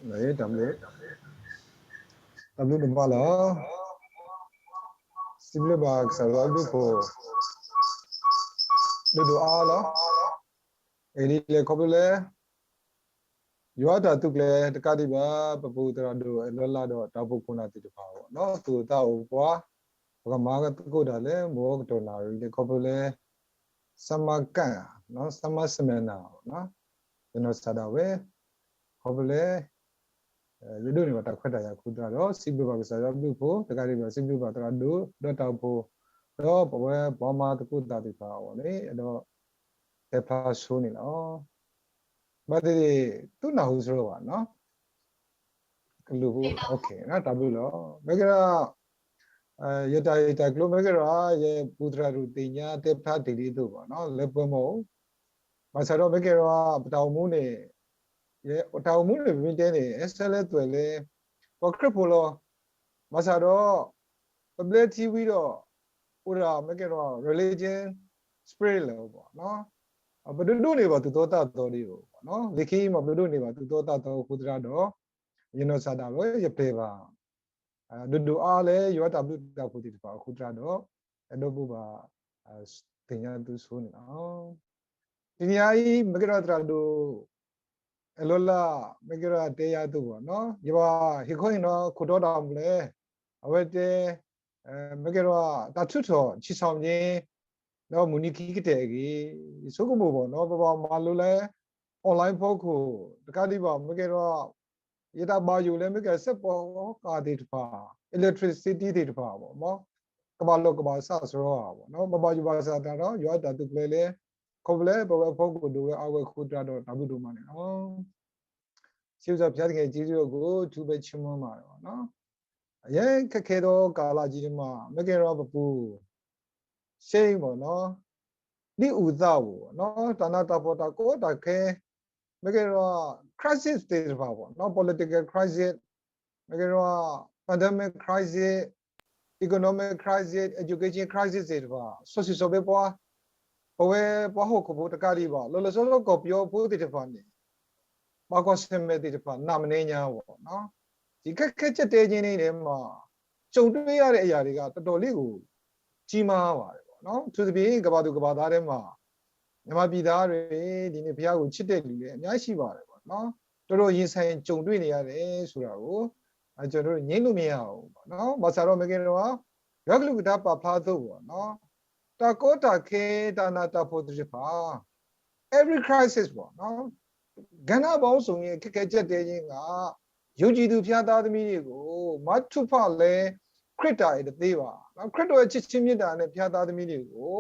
တၢ်ဘျုး, တၢ်ဘျုးဒိၣ်မးလီၤ. စံးဘျုးဘၣ်ကစၢ်ယွၤဘျုးဖှိၣ် ဒိၣ်ဒိၣ်အါအါလီၤ. အဂ့ၢ်ဒ်လဲၣ်ခီဖျိလၢ ယွၤတၢ်သူၣ်ကျဲၤတကးဒံးဘၣ် ပပူၤသရၣ်ဒိၣ်အဲၣ်လီၤလးဒီးတၢ်အိၣ်ဖှိၣ်ခိၣ်နၢ်သ့ၣ်တဖၣ်အဂီၢ်, သူၣ်အိၣ်သးအိၣ်ပှၤ, ပကမၤသကိးတၢ်လၢမုၢ်ဂီၤကတီၢ်နၣ်ရံၣ်လၢခီဖျိလၢ summer camp, summer seminar, ယနီၢ်ကစၢ်ဒၣ်ဝဲ ခီဖျိလၢ ယဒိးန့ၢ်ဘၣ်တၢ်ခွဲးတၢ်ယာ်အဃိသတးဒီး စံးဘျုးဘၣ်ကစၢ်ယွၤဘျုးဖှိၣ် တကးဒံးဘၣ် စံးဘျုးဘၣ်သရၣ်ဒိၣ်ဒီးတၢ်အိၣ်ဖှိၣ်, ဒီးပဝဲပှၤမၤသကိးတၢ်သ့ၣ်တဖၣ်အဂီၢ်န့ၣ် အဲၣ်ဒိးတဲဖျါဆိန့ၣ်လီၤ. ဘၣ်သ့ၣ်သ့ၣ် သုနၢ်ဟူစရီဘၣ်နီၤ ကလူၤဖိ, တၢ်ဘျုးလီၤ. မ့ၢ်ကဲဒီး ယတၢ်ဂ့ၢ်တၢ်ကျိၤ မ့ၢ်ကဲဒီး ယပူၤသရၣ်ဒိၣ်သ့ၣ်ညါတဲဖျါတ့ၢ်လံအသိးဘၣ်နီၤ လၢပှဲၤမီၢ်အိၣ်, ဘၣ်ဆၣ်ဒီးမ့ၢ်ကဲဒီး ပတၢ်အိၣ်မူန့ၣ် တၢ်အိၣ်မူန့ၣ် ပမ့ၢ်တဲန့ၣ် ဟဲဆၢလၢသွဲၣ်လၢ ပှၤခရံာ်ဖိလီၤ. ဘၣ်ဆၣ်ဒီး ပဘျၢထံဝံၤဒီး အိၣ်ဒၣ်မ့ၢ်ကဲဒီး religion spirit လၢ ပဒိးဒိးန့ၢ်ဘၣ်သူၣ်သီသးသီဒ်အံၤ, လၢခံမ့ၢ်ပဒိးန့ၢ်ဘၣ်သူၣ်သီသးသီအဃိသတးဒီး ယနီၢ်ကစၢ်ဒၣ်ဝဲယပျဲၢ်ဘၣ် ဒိၣ်ဒိၣ်အါအါလၢယွၤတၢ်ဘျုးတၢ်ဖှိၣ်သ့ၣ်တဖၣ်အဃိသတးဒီး အဲၣ်ဒိးဘိးဘၣ် သ့ၣ်ညါသုဆိန့ၣ်လီၤ. တနံၤအံၤ မ့ၢ်ကဲဒီးသရၣ်ဒိၣ် အဲၣ်လီၤလး မ့ၢ်ကဲဒီးတဲယၤအသိးဘၣ်နီၤ ယဘၣ်ဟ့ၣ်ခီဟ့ၣ်နီၤခိၣ်တီတၢ်မူလဲၣ်, အဝဲတဲ မ့ၢ်ကဲဒီး တၢ်ထုးထီၣ် ဆံးစံးန့ၣ် ဒီးမုၢ်နံၤခံကတၢၢ်အဂ့ၢ် ယဆိကမိၣ်ဘၣ်နီၤ ပဘၣ်မၤလိလၢ online ဖီခိၣ် တကးဒံးဘၣ် မ့ၢ်ကဲဒီး ယတၢ်ဘၣ်ယိၣ်လၢမ့ၢ်ကဲစဲးပီကၤသ့ၣ်တဖၣ် electricity သ့ၣ်တဖၣ်ဘၣ်မ့ၢ် ကဘၣ်လိာ်ကဘၣ်စးစရီဘၣ်နီၤ မ့ၢ်ဘၣ်ယိၣ်ဘၣ်စးသးဒီး ယွၤတၢ်သူၣ်ကျဲၤလၢ ခီဖျိလၢပဝဲအဖီခိၣ်ဒိၣ်ဝဲအါဝဲအဃိသတးဒီးတၢ်ဘျုးဒိၣ်မးန့ၣ်လီၤ. စံးဘျုးကစၢ်ယွၤဘျုးဖှိၣ် ထူးပဲချီးမွမ်းမးန့ၣ်လီၤ. အယဲခဲခဲဒီးကလးကံတမး မ့ၢ်ကဲဒီးပပူၤ ရှဲမ့ၢ်နီၤ ဒ်အုၣ်သးအိၣ်နီၤ တၢ်နးတၢ်ဖှီၣ်တၢ်ကီတၢ်ခဲ မ့ၢ်ကဲဒီး crisis သ့ၣ်တဖၣ်ဘၣ်နီၤ political crisis မ့ၢ်ကဲဒီး pandemic crisis, economic crisis, education crisis သ့ၣ်တဖၣ် စီဆှံစီၤဘဲပှၤ ပဝဲပှၤဟီၣ်ခိၣ်ဖိတကးဒံးဘၣ် လီၤလီၤဆီဆီကီၢ်ပယီၤဖိသ့ၣ်တဖၣ်န့ၣ် ပှၤကွၢ်ဆၢၣ်မဲာ်သ့ၣ်တဖၣ် နးမနဲညါဘၣ်နီၤ ဒီးခဲခဲကၠဲၣ်တဲက့ၤန့ၣ်မး ကြုံတွေ့ရတဲ့အရာတွေက တော်တော်လေးကို ကြီးမားပါတယ်ပေါ့နော် အထူးသဖြင့် ကမ္ဘာသူ ကမ္ဘာသားထဲမှာ မြန်မာပြည်သားတွေ ဒီနေ့ဘုရားကိုချစ်တဲ့လူလည်းအများကြီးရှိပါတယ်ပေါ့နော် တော်တော်ရင်ဆိုင်ကြုံတွေ့နေရတယ်ဆိုတာကို ကျွန်တော်တို့ငြင်းလို့မရဘူးပေါ့နော် ဘာသာတော့မကဲတော့ ရွာကလူကဒါပာ်ဖျါသို့ပေါ့နော် တၢ်ကီတၢ်ခဲ တၢ်နးတၢ်ဖှီၣ်သ့ၣ်တဖၣ် every crisis ပေါ့နော် ကဏ္ဍပေါင်းစုံရဲ့အခက်အခဲကျပ်တည်းခြင်းက ယုံကြည်သူဘုရားသားသမီးတွေကို မထုဖလဲ ခရစ်တော်ရဲ့တသေးပါနော် ခရစ်တော်ရဲ့ချစ်ခြင်းမေတ္တာနဲ့ဘုရားသားသမီးတွေကို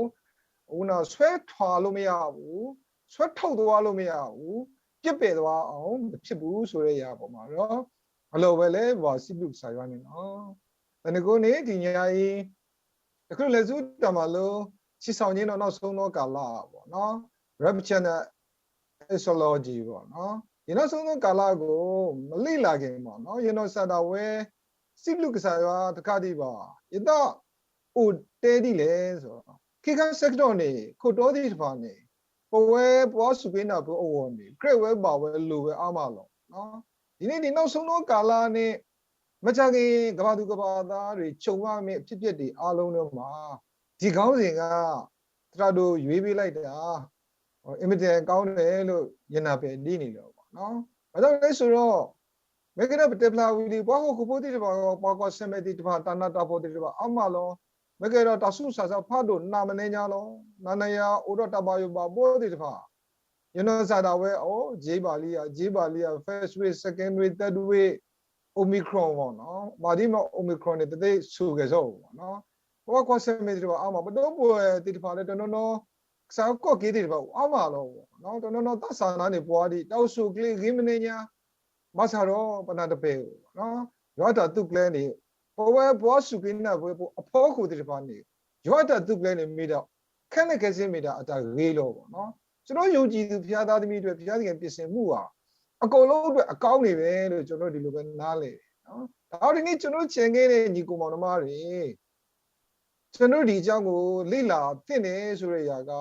ခုနဆွဲထွာလို့မရဘူး ဆွဲထုတ်သွားလို့မရဘူး ပစ်ပယ်သွားအောင်မဖြစ်ဘူးဆိုတဲ့အရာပေါ်မှာတော့ အလိုပဲလဲ ဘာစစ်လို့စာရွက်နေနော် တနင်္ဂနွေဒီညအင်း တခါလဲစုတမလို့ ချစ်ဆောင်ခြင်းတော့နောက်ဆုံးသောကာလပေါ့နော် Rapture နဲ့ Eschatology ပေါ့နော်ဒီနောက်ဆုံးသောကာလကိုမလေ့လာခင်ပေါ့နော်ယနော်စာတာဝဲစိတ်လူကစားရတခါဒီပါယသအိုတဲဒီလဲဆိုတော့ခေခါဆက်တော့နေခိုတိုးဒီတပါနေပဝဲပွားစုပေးနာဖို့အဝေါ်နေကြဲ့ဝဲပါဝဲလိုဝဲအားမလို့နော်ဒီနေ့ဒီနောက်ဆုံးသောကာလနဲ့မကြာခင်ကမ္ဘာသူကမ္ဘာသားတွေကြုံရမယ့်အဖြစ်အပျက်တွေအားလုံးထဲမှာဒီခေါင်းစဉ်ကသရၣ်တို့ရွေးပေးလိုက်တာအင်မတန်ကောင်းတယ်လို့ယနာပယ်ဒိးနေတယ်ပေါ့နော်။ဘာကြောင့်လဲဆိုတော့မ့ၢ်ကဲဒီးပတဲဖျါဝံၤဒီးပှၤဟီၣ်ခိၣ်ဖိသ့ၣ်တဖၣ်ပှၤကွၢ်ဆၢၣ်မဲာ်သ့ၣ်တဖၣ်တၢ်နးတၢ်ဖှီၣ်သ့ၣ်တဖၣ်အါမးလီၤ. မ့ၢ်ကဲဒီးတၢ်ဆူးတၢ်ဆါဖးဒိၣ်နးမနဲညါလီၤ. နၤနယၤအိၣ်ဒီးတၢ်ဘၣ်ယိၣ်ဘၣ်ဘီသ့ၣ်တဖၣ် ယနီၢ်စၢ်ဒၣ်ဝဲအိၣ် J ဘၣ်လံဧါ J ဘၣ်လံဧါ first wave second wave third wave Omicron ပေါ့နော် ဘၣ်ဒ်မ့ၢ် Omicron န့ၣ် တသ့ဆိၣ်ဂဲၤဆိၣ်ပေါ့နော် ပဝဲကွၢ်ဆၢၣ်မဲာ်သ့ၣ်တဖၣ်အါမး ပဒီပုၢ်ဝဲၢ်သ့ၣ်တဖၣ်လၢတနီၤနီၤ ကစၢ်ကီၢ်က့ၤသ့ၣ်တဖၣ်အါမးလီၤပေါ့နော် တနီၤနီၤသးစၢ်နါန့ၣ်ပှၤဒ်တၢ်အိၣ်ဆူၣ်အိၣ်ချ့ဂ့ၤမနဲညါ ဘၣ်ဆၣ်ဒီးပနၢ်တပၢၢ်ပေါ့နော် ယွၤတၢ်သူၣ်ကျဲန့ၣ် ပဝဲပှၤစူၢ်က့ၤနာ်က့ၤပှၤအဖီခိၣ်သ့ၣ်တဖၣ်န့ၣ် ယွၤတၢ်သူၣ်ကျဲန့ၣ်မ့ၢ်ဒၣ် ခဲလၢာ်ခဲဆ့မ့ၢ်ဒၣ်အတၢ်ဂ့ၤလီၤပေါ့နော် ကျွန်တော်ယုံကြည်သူဘုရားသားသမီးတွေဘုရားသခင်ပြင်ဆင်မှုဟာအကုန်လုံးအတွက်အကောင်းနေပဲလို့ကျွန်တော်ဒီလိုပဲနားလည်တယ်နော်ဒါတော့ဒီနေ့ကျွန်တော်ချန်ခဲ့တဲ့ညီကိုမောင်နှမတွေ ကျွန်တော်ဒီအကြောင်းကိုလေ့လာသင့်တယ်ဆိုတဲ့အရာက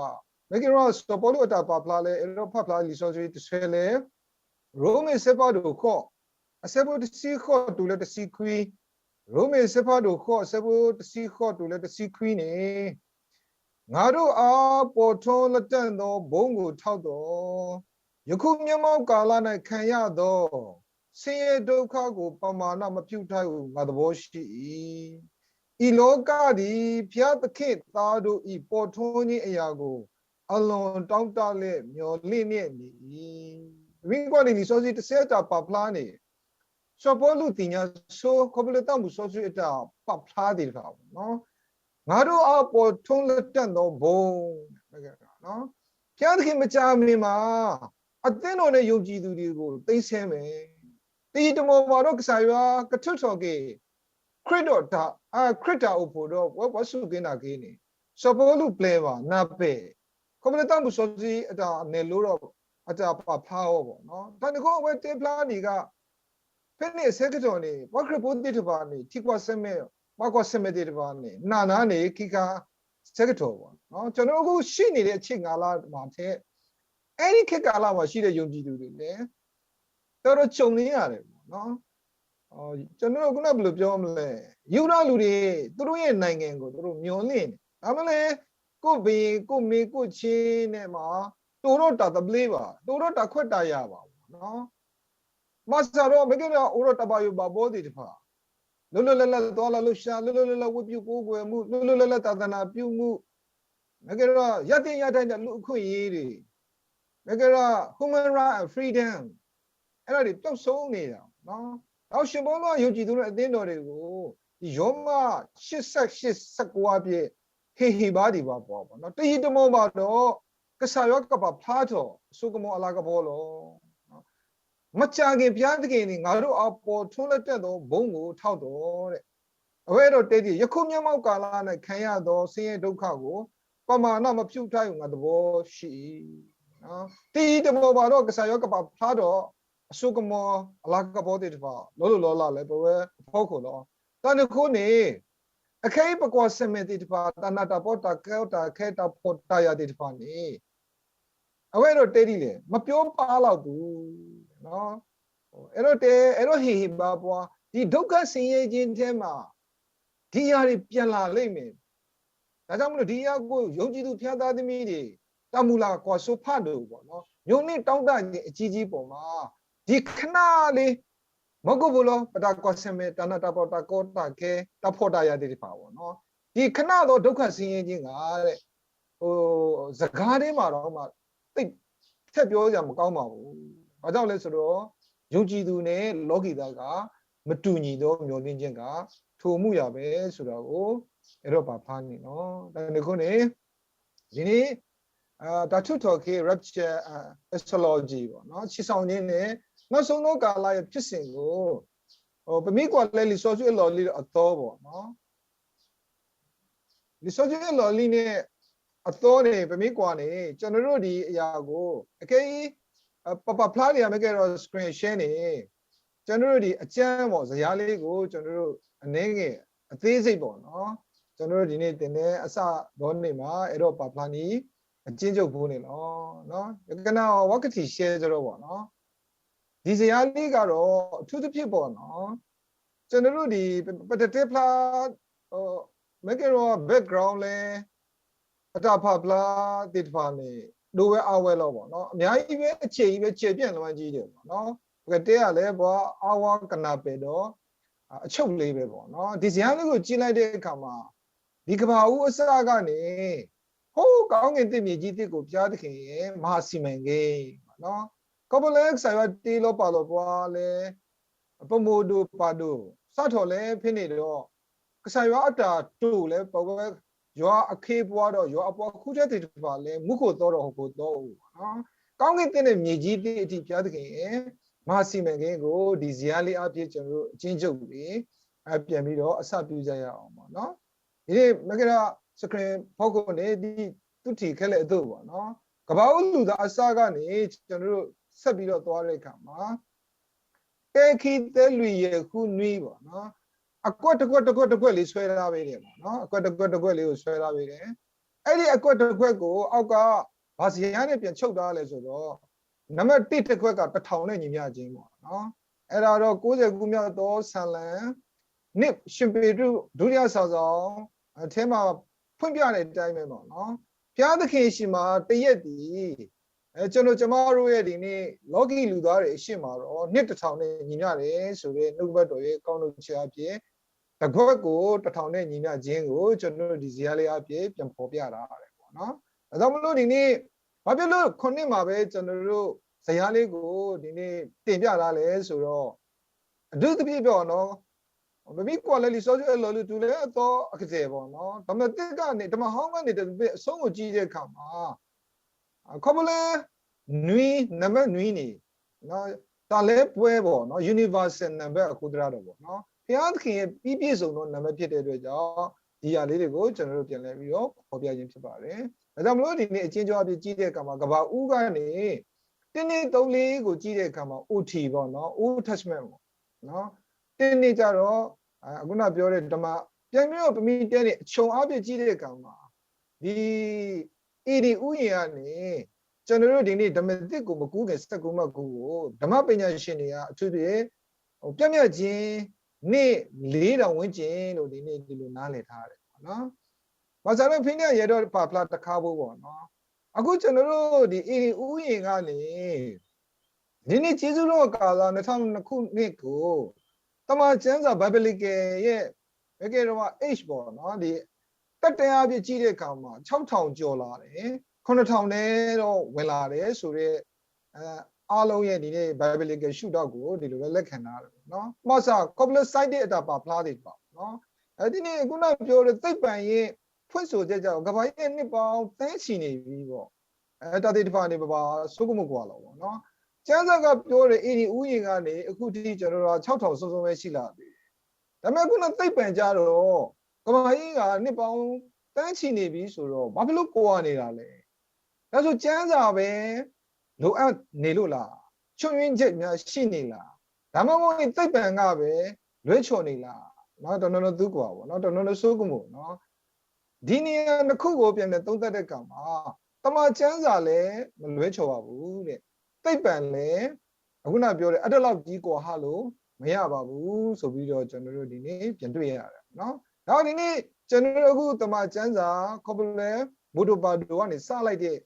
မ့ၢ်ကဲတော့စီၤပီလူးအတၢ်ပာ်ဖျါလဲအဲ့တော့ဖတ်ဖျါလံာ်စီဆှံတစ်ဆယ်လဲရိမ့်စဲပါတို့ခော့ အဆၢဖိတဆံဃိးတုၤလၢတဆံခွံ, ရိမ့ၤအဆၢဖးဒိၣ်ဃိး အဆၢဖိတဆံဃိးတုၤလၢတဆံခွံန့ၣ်, ငါတို့အားပေါ်ထွန်းလတံ့သောဘုန်းကိုထောက်သော်, ယခုမျက်မှောက်ကာလ၌ခံရသောဆင်းရဲဒုက္ခကိုပမာဏမပြုထိုက်ဟုငါသဘောရှိ၏. ဤလောကသည်ဘုရားသခင့်သားတို့၏ပေါ်ထွန်းခြင်းအရာကို အလွန်တောင့်တလျက်မျှော်လင့်လျက်နေ၏. ပမ့ၢ်ကွၢ်န့ၣ် လံာ်စီဆှံတဆၢအတၢ်ပာ်ဖျါန့ၣ်, စီၤပီလူးသ့ၣ်ညါဆိ ခီဖျိလၢသးမုၢ်စီဆှံအတၢ်ပာ်ဖျါသ့ၣ်တဖၣ်, ငါတို့အားပေါ်ထွန်းလတံ့သောဘုန်း, ဘုရားသခင်မကြာမီမှာ အသင်းတော်နဲ့ယုံကြည်သူတွေကိုသိမ်းဆည်းမယ်. တယံာ်တမီၢ်ဘၣ်ဒီးကစၢ်ယွၤကထုးထီၣ်က့ၤ ခရစ်တော်တၢ်, အာ, ခရစ်တၢ်အိၣ်ဖှိၣ်ဒီးပဝဲပှၤစူၢ်က့ၤနာ်က့ၤန့ၣ်, စီၤပီလူးပျဲဘၣ်နၢ်ပဲာ်, ခီဖျိလၢသးမုၢ်စီဆှံအတၢ်နဲၣ်လိဒီးအတၢ်ပာ်ဖျါအီၤဘၣ်. တၢ်န့ၣ်အဃိအဝဲတဲဖျါန့ၣ်က ဖဲန့ၣ်အဆၢကတီၢ်န့ၣ် ပှၤခရံာ်ဖိသ့ၣ်တဖၣ်န့ၣ် ထံကွၢ်ဆၢၣ်မဲာ်, ဘၣ်ကွၢ်ဆၢၣ်မဲာ်သ့ၣ်တဖၣ်န့ၣ် နးနးန့ၣ် ခံခါဆၢကတီၢ်ဘၣ်. ကျွန်တော်တို့အခုရှိနေတဲ့အခြေအနေမှာ အဲ့ဒီခေတ်ကာလမှာရှိတဲ့ယုံကြည်သူတွေလည်း တော်တော်ကြုံနေရတယ်ပေါ့နော်. ကျွန်တော်တို့ခုနဘယ်လိုပြောမလဲ, ယူဒလူတွေ သူတို့ရဲ့နိုင်ငံကို သူတို့မျှော်လင့်နေတယ်. ဒါပေမဲ့လည်း ကိုယ့်ဘုရင် ကိုယ့်မင်း ကိုယ့်ချင်းနဲ့မှ တိုးတော့တာသဘျ့ပါ, တိုးတော့တာခွဲတာယာပါပေါ့နော်. မဆါတော့ မကဲတော့ အိုးတော့တဘၣ်ယိုဘၣ်ဘီသ့ၣ်တဖၣ်, လွတ်လွတ်လပ်လပ်သွားလာလှုပ်ရှား, လွတ်လွတ်လပ်လပ်ဝတ်ပြုကိုးကွယ်မှု, လွတ်လွတ်လပ်လပ်သာသနာပြုမှု, မကဲတော့ ရသင့်ရထိုက်တဲ့လူ့အခွင့်အရေးတွေ, မကဲတော့ human right and freedom အဲ့ဒါတွေပျောက်ဆုံးနေတာနော်. ဒါရှင်ပေါလုကယုံကြည်သူတို့အသင်းတော်တွေကို ဒီရောမ ရှစ်ဆယ့်ရှစ် ဆယ့်ကိုးအပြင် ဟေဟေပါဒီပါပေါ့နော်. တယံာ်တမီၢ်ဘၣ်တော့ ကစၢ်ယွၤကပာ်ဖျါထီၣ်အစိကမီၤအလၤကပီၤလီၤ. မကြာခင်ဘုရားသခင်သည် ငါတို့အားပေါ်ထွန်းလတံ့သောဘုန်းကိုထောက်သော်တဲ့. အဝဲအဲၣ်ဒိးတဲဒ်အံၤ, ယခုမျက်မှောက်ကာလ၌ခံရသောဆင်းရဲဒုက္ခကို ပမာဏမပြုထိုက်ဟုငါသဘောရှိ၏. တယံာ်တမီၢ်ဘၣ်ဒီး ကစၢ်ယွၤကပာ်ဖျါထီၣ်အစိကမီၤအလၤကပီၤသ့ၣ်တဖၣ် လီၤလိၢ်လီၤလးလၢပဝဲအဖီခိၣ်လီၤ. တၢ်န့ၣ်အဃိန့ၣ် အခဲအံၤပကွၢ်ဆၢၣ်မဲာ်သ့ၣ်တဖၣ် တၢ်နးတၢ်ဖှီၣ် တၢ်ကဲထီၣ်တၢ်ခဲ တၢ်ဖှီၣ်တၢ်ယာ်သ့ၣ်တဖၣ်န့ၣ် အဝဲအဲၣ်ဒိးတဲဒ်လဲၣ်, မပြောပားလောက်ဘူး. အဲၣ်ဒိးတဲ, အဲၣ်ဒိးဟ့ၣ်ဟ့ၣ်ဘါပှၤ, ဒီဒုက္ခဆင်းရဲခြင်းထဲမှာ ဒီအရာတွေပြန်လာလိမ့်မယ်. ဒါကြောင့်မလို့ ဒီအရာကို ယုံကြည်သူဘုရားသားသမီးတွေ တၢ်မုၢ်လၢ်ကွၢ်စိဖးဒိၣ်ပေါ့နော်, မျှော်လင့်တောင့်တခြင်းအကြီးကြီးပေါ်မှာ ဒီခဏလေး မီၢ်ကိၣ်ဖိလီၤ ပတၢ်ကွၢ်ဆၢၣ်မဲာ် တၢ်နးတၢ်ဖှီၣ် တၢ်ကီတၢ်ခဲ တၢ်ဖှီၣ်တၢ်ယာ်သ့ၣ်တဖၣ်ပေါ့နော်, ဒီခဏသောဒုက္ခဆင်းရဲခြင်းက စကားထဲမှာတောင်မှ သိပ်ထည့်ပြောစရာမကောင်းပါဘူး. ဘာကြောင့်လဲဆိုတော့ ယုံကြည်သူနဲ့ လောကီသားက မတူညီသောမျှော်လင့်ခြင်းက ထိုအမှုအရာပဲဆိုတာကို အဲၣ်ဒိးပာ်ဖျါန့ၣ်လီၤ. ဒါန့ၣ်အဃိန့ၣ် ဒီး တၢ်ထုးထီၣ်က့ၤ rapture eschatology ပေါ့နော်, ဆံးဆောင်ခြင်းနဲ့ နောက်ဆုံးသောကာလရဲ့ဖြစ်စဉ်ကို ပမ့ၢ်ကွၢ်လၢလံာ်စီဆှံအလီၢ်လံၤအသီပေါ့နော်, လံာ်စီဆှံအလီၢ်လံၤန့ၣ် အသီန့ၣ် ပမ့ၢ်ကွၢ်န့ၣ် ကျွန်တော်တို့ဒီအရာကို အခဲအံၤ ပပာ်ဖျါလံ မ့ၢ်ကဲဒီး screen share န့ၣ် ကျွန်တော်တို့ဒီအကျမ်းပေါ့, ဇယားလေးကို ကျွန်တော်တို့အနည်းငယ် အသေးစိတ်ပေါ့နော်, ကျွန်တော်တို့ဒီနေ့သင်တဲ့အစတော့နေ့မှာ အဲၣ်ဒိးပာ်ဖျါန့ၣ် အကျဉ်းချုပ်ဖိန့ၣ်လီၤ. ကနၣ်အီၤ ဝဲကထံၣ်ရှဲစရီပေါ့နော်, ဒီဇယားလေးကတော့ အထူးသဖြင့်ပေါ့နော်, ကျွန်တော်တို့ဒီ ပတတဲဖျါ မ့ၢ်ကဲဒီး background လဲ အတၢ်ပာ်ဖျါသ့ၣ်တဖၣ်န့ၣ် ဒိၣ်ဝဲအါဝဲလီၤပေါ့နော်, အများကြီးပဲ အကျယ်ကြီးပဲ ကျယ်ပြန့်လွန်းကြီးတယ်ပေါ့နော်, ပကတဲရလဲ ပှၤအါဝါကနၢ်ပဲာ်ဒီး အချုပ်လေးပဲပေါ့နော်. ဒီဇယားလေးကိုကြည့်လိုက်တဲ့အခါမှာ ဒီကမ္ဘာဦးအစကနေ ဟိုးကောင်းကင်သစ်မြေကြီးသစ်ကိုဘုရားသခင်ရဲ့မဟာစီမံကိန်းပေါ့နော်, ခီဖျိလၢကစၢ်ယွၤတ့လီၤပာ်လီၤပှၤလဲ ပမိၢ်ဒိၣ်ပၢ်ဒိၣ် စးထီၣ်လဲဖဲန့ၣ်ဒီး ကစၢ်ယွၤအတၢ်တိာ်လၢပဝဲ ယွၤအခ့အပှၤဒီး ယွၤအပှၤဃုထၢသ့ၣ်တဖၣ်လဲ မူခိၣ်သီဒီးဟီၣ်ခိၣ်သီအိၣ်ပေါ့နော်. ကောင်းကင်သစ်နဲ့မြေကြီးသစ်အထိ ဘုရားသခင်ရဲ့ မဟာစီမံကိန်းကို ဒီဇယားလေးအားဖြင့် ကျွန်တော်တို့ အကျဉ်းချုပ်တွေ ပြန်ပြီးတော့ အစပြုကြရအောင်ပေါ့နော်. ဒီနေ့ မ့ၢ်ကဲဒီး screen ဖီခိၣ်န့ၣ် ဒ်သုထံၣ်ခဲလၢာ်အသိးပေါ့နော်, ကမ္ဘာဦးလူၢ်သးအစကနေ ကျွန်တော်တို့ ဆက်ပြီးတော့သွားတဲ့အခါမှာ တဲခံသဲလွံၢ်ယဲၢ်ဃုနွံပေါ့နော်, အကွက်တကွက်တကွက်တကွက်လေးဆွဲထားပေးတယ်ပေါ့နော်, အကွက်တကွက်တကွက်လေးကိုဆွဲထားပေးတယ်. အဲ့ဒီအကွက်တကွက်ကို အောက်က ဘာဇယားနဲ့ပြန်ချုပ်ထားလဲဆိုတော့ နံပါတ်တစ်တကွက်က တစ်ထောင်နဲ့ညီမျှခြင်းပေါ့နော်. အဲဒါတော့ ကိုးဆယ့်ကိုးမြောက်သောဆာလံ နှစ် ရှင်ပေတရု ဒုတိယစာစောင်ထဲမှာ ဖွင့်ပြတဲ့အတိုင်းပဲပေါ့နော်။ ဘုရားသခင်ရှင်မှာ တစ်ရက်သည် အဲကျွန်တော်ကျမတို့ရဲ့ဒီနေ့လောကီလူသားတွေအရှေ့မှာတော့ နှစ်တစ်ထောင်နဲ့ညီမျှတယ်ဆိုတဲ့နှုတ်ကပတ်တော်ရဲ့ကောက်နှုတ်ချက်အဖြစ် တစ်ခွက်ကိုတစ်ထောင်နဲ့ညီမျှခြင်းကိုကျွန်တော်တို့ဒီဇယားလေးအဖြစ်ပြန်ဖော်ပြထားတယ်ပေါ့နော်။ ဒါကြောင့်မလို့ဒီနေ့ဘာဖြစ်လို့ခုနှစ်မှာပဲကျွန်တော်တို့ဇယားလေးကိုဒီနေ့တင်ပြထားလဲဆိုတော့ အထူးသဖြင့်ပေါ့နော် ပမ့ၢ်ကွၢ်လၢလံာ်စီဆှံအလီၢ်လံၤတုၤလၢအသီအကတၢၢ်ပေါ့နော် ဓမ္မသစ်ကနေ ဓမ္မဟောင်းကနေ ဓမ္မသစ်အဆုံးကိုကြည့်တဲ့အခါမှာ ခီဖျိလၢ နွံ နံပါတ်နွံန့ၣ် တၢ်လဲပှဲၤပေါ့နော် universal နံပါတ်အဃိသတးဒီးပေါ့နော် ဘုရားသခင်ရဲ့ပြီးပြည့်စုံသောနံပါတ်ဖြစ်တဲ့အတွက်ကြောင့် ဒီအရာလေးတွေကိုကျွန်တော်တို့ပြန်လည်ပြီးတော့ဖော်ပြခြင်းဖြစ်ပါတယ်။ ဒါကြောင့်မလို့ဒီနေ့အကျဉ်းချုပ်အဖြစ်ကြည့်တဲ့အခါမှာ ကဘာဦးကနေ တစ်နှစ်သုံးလေးကိုကြည့်တဲ့အခါမှာ OT ပေါ့နော် Old Testament ပေါ့နော် တစ်နှစ်ကျတော့ အာအခုနပြောတဲ့ဓမ္မ ပြန်ပြီးတော့ပမီတဲနေအချုပ်အားဖြင့်ကြည့်တဲ့အခါမှာ ဒီ AD ဥယျာဉ်ကနေ ကျွန်တော်တို့ဒီနေ့ဓမ္မသစ်ကိုမကူးခင်စက္ကူမှတ်ကူးကိုဓမ္မပညာရှင်တွေကအထူးဖြင့်ဟိုပြမျှခြင်းနေ့လေးထောင်ဝန်းကျင်လို့ဒီနေ့ဒီလိုနားလည်ထားတယ်ပေါ့နော်။ ဘာသာတော့ဖိနဲ့ရတော့ပါဖလားတစ်ခါဖို့ပေါ့နော်။ အခုကျွန်တော်တို့ဒီ AD ဥယျာဉ်ကနေ ဒီနေ့ကျေးဇူးတော်ကာလနှစ်ထောင်နှစ်ခုနှစ်ကို တမန်ကျမ်းစာ Biblical ရဲ့ ဘယ်ကဲတော့ age ပေါ့နော် ဒီတက်တဲအားဖြင့်ကြည့်တဲ့အခါမှာခြောက်ထောင်ကျော်လာတယ် ခုနှစ်ထောင်နဲ့တော့ဝင်လာတယ်ဆိုတော့အဲအားလုံးရဲ့ဒီနေ့ Biblical ရှုထောင့်ကိုဒီလိုပဲလက်ခံထားတယ်ပေါ့နော်။ မဆာ ခီဖျိ site အတၢ်ပါဖျါသ့ၣ်တဖၣ်ပေါ့နော်။ အဲဒီနေ့ခုနပြောတဲ့သိပ္ပံရဲ့ဖွင့်ဆိုချက်ကြောင့်ကမ္ဘာရဲ့နှစ်ပေါင်းသန်းချီနေပြီပေါ့အဲတၢ်သ့ၣ်တဖၣ်နေပပါစိုးကမကွာလီၤပေါ့နော်။ ကျမ်းစာကပြောတဲ့ AD ဥယျာဉ်ကနေအခုထိကျွန်တော်တို့ကခြောက်ထောင်ဆုံးဆုံးပဲရှိလာသေးတယ်။ ဒါပေမဲ့အခုနောက်သိပ္ပံကျတော့ကမ္ဘာကြီးကနှစ်ပေါင်းသန်းချီနေပြီဆိုတော့ဘာဖြစ်လို့ကွာနေတာလဲ။ ဒါဆိုကျမ်းစာပဲလိုအပ်နေလို့လား။ ချုပ်ငြိမ်းချက်များရှိနေလား။ ဒါမှမဟုတ်သိပ္ပံကပဲလွဲချော်နေလား။ နော်တနော်နော်သူကွာပေါ့နော်တနော်နော်စိုးကမို့နော်။ ဒီနေရာနှစ်ခုကိုပြန်လည်သုံးသပ်တဲ့အခါမှာတမန်ကျမ်းစာလည်းမလွဲချော်ပါဘူးတဲ့သိပ္ပံလည်းအခုနပြောတဲ့အတလောက်ကြီးကွာဟလို့မရပါဘူးဆိုပြီးတော့ကျွန်တော်တို့ဒီနေ့ပြန်တွေ့ရတယ်နော်။ ဒါဒီနေ့ကျွန်တော်တို့အခုတမန်ကျမ်းစာခီပလဲဘူတူပါတူကနေစလိုက်တဲ့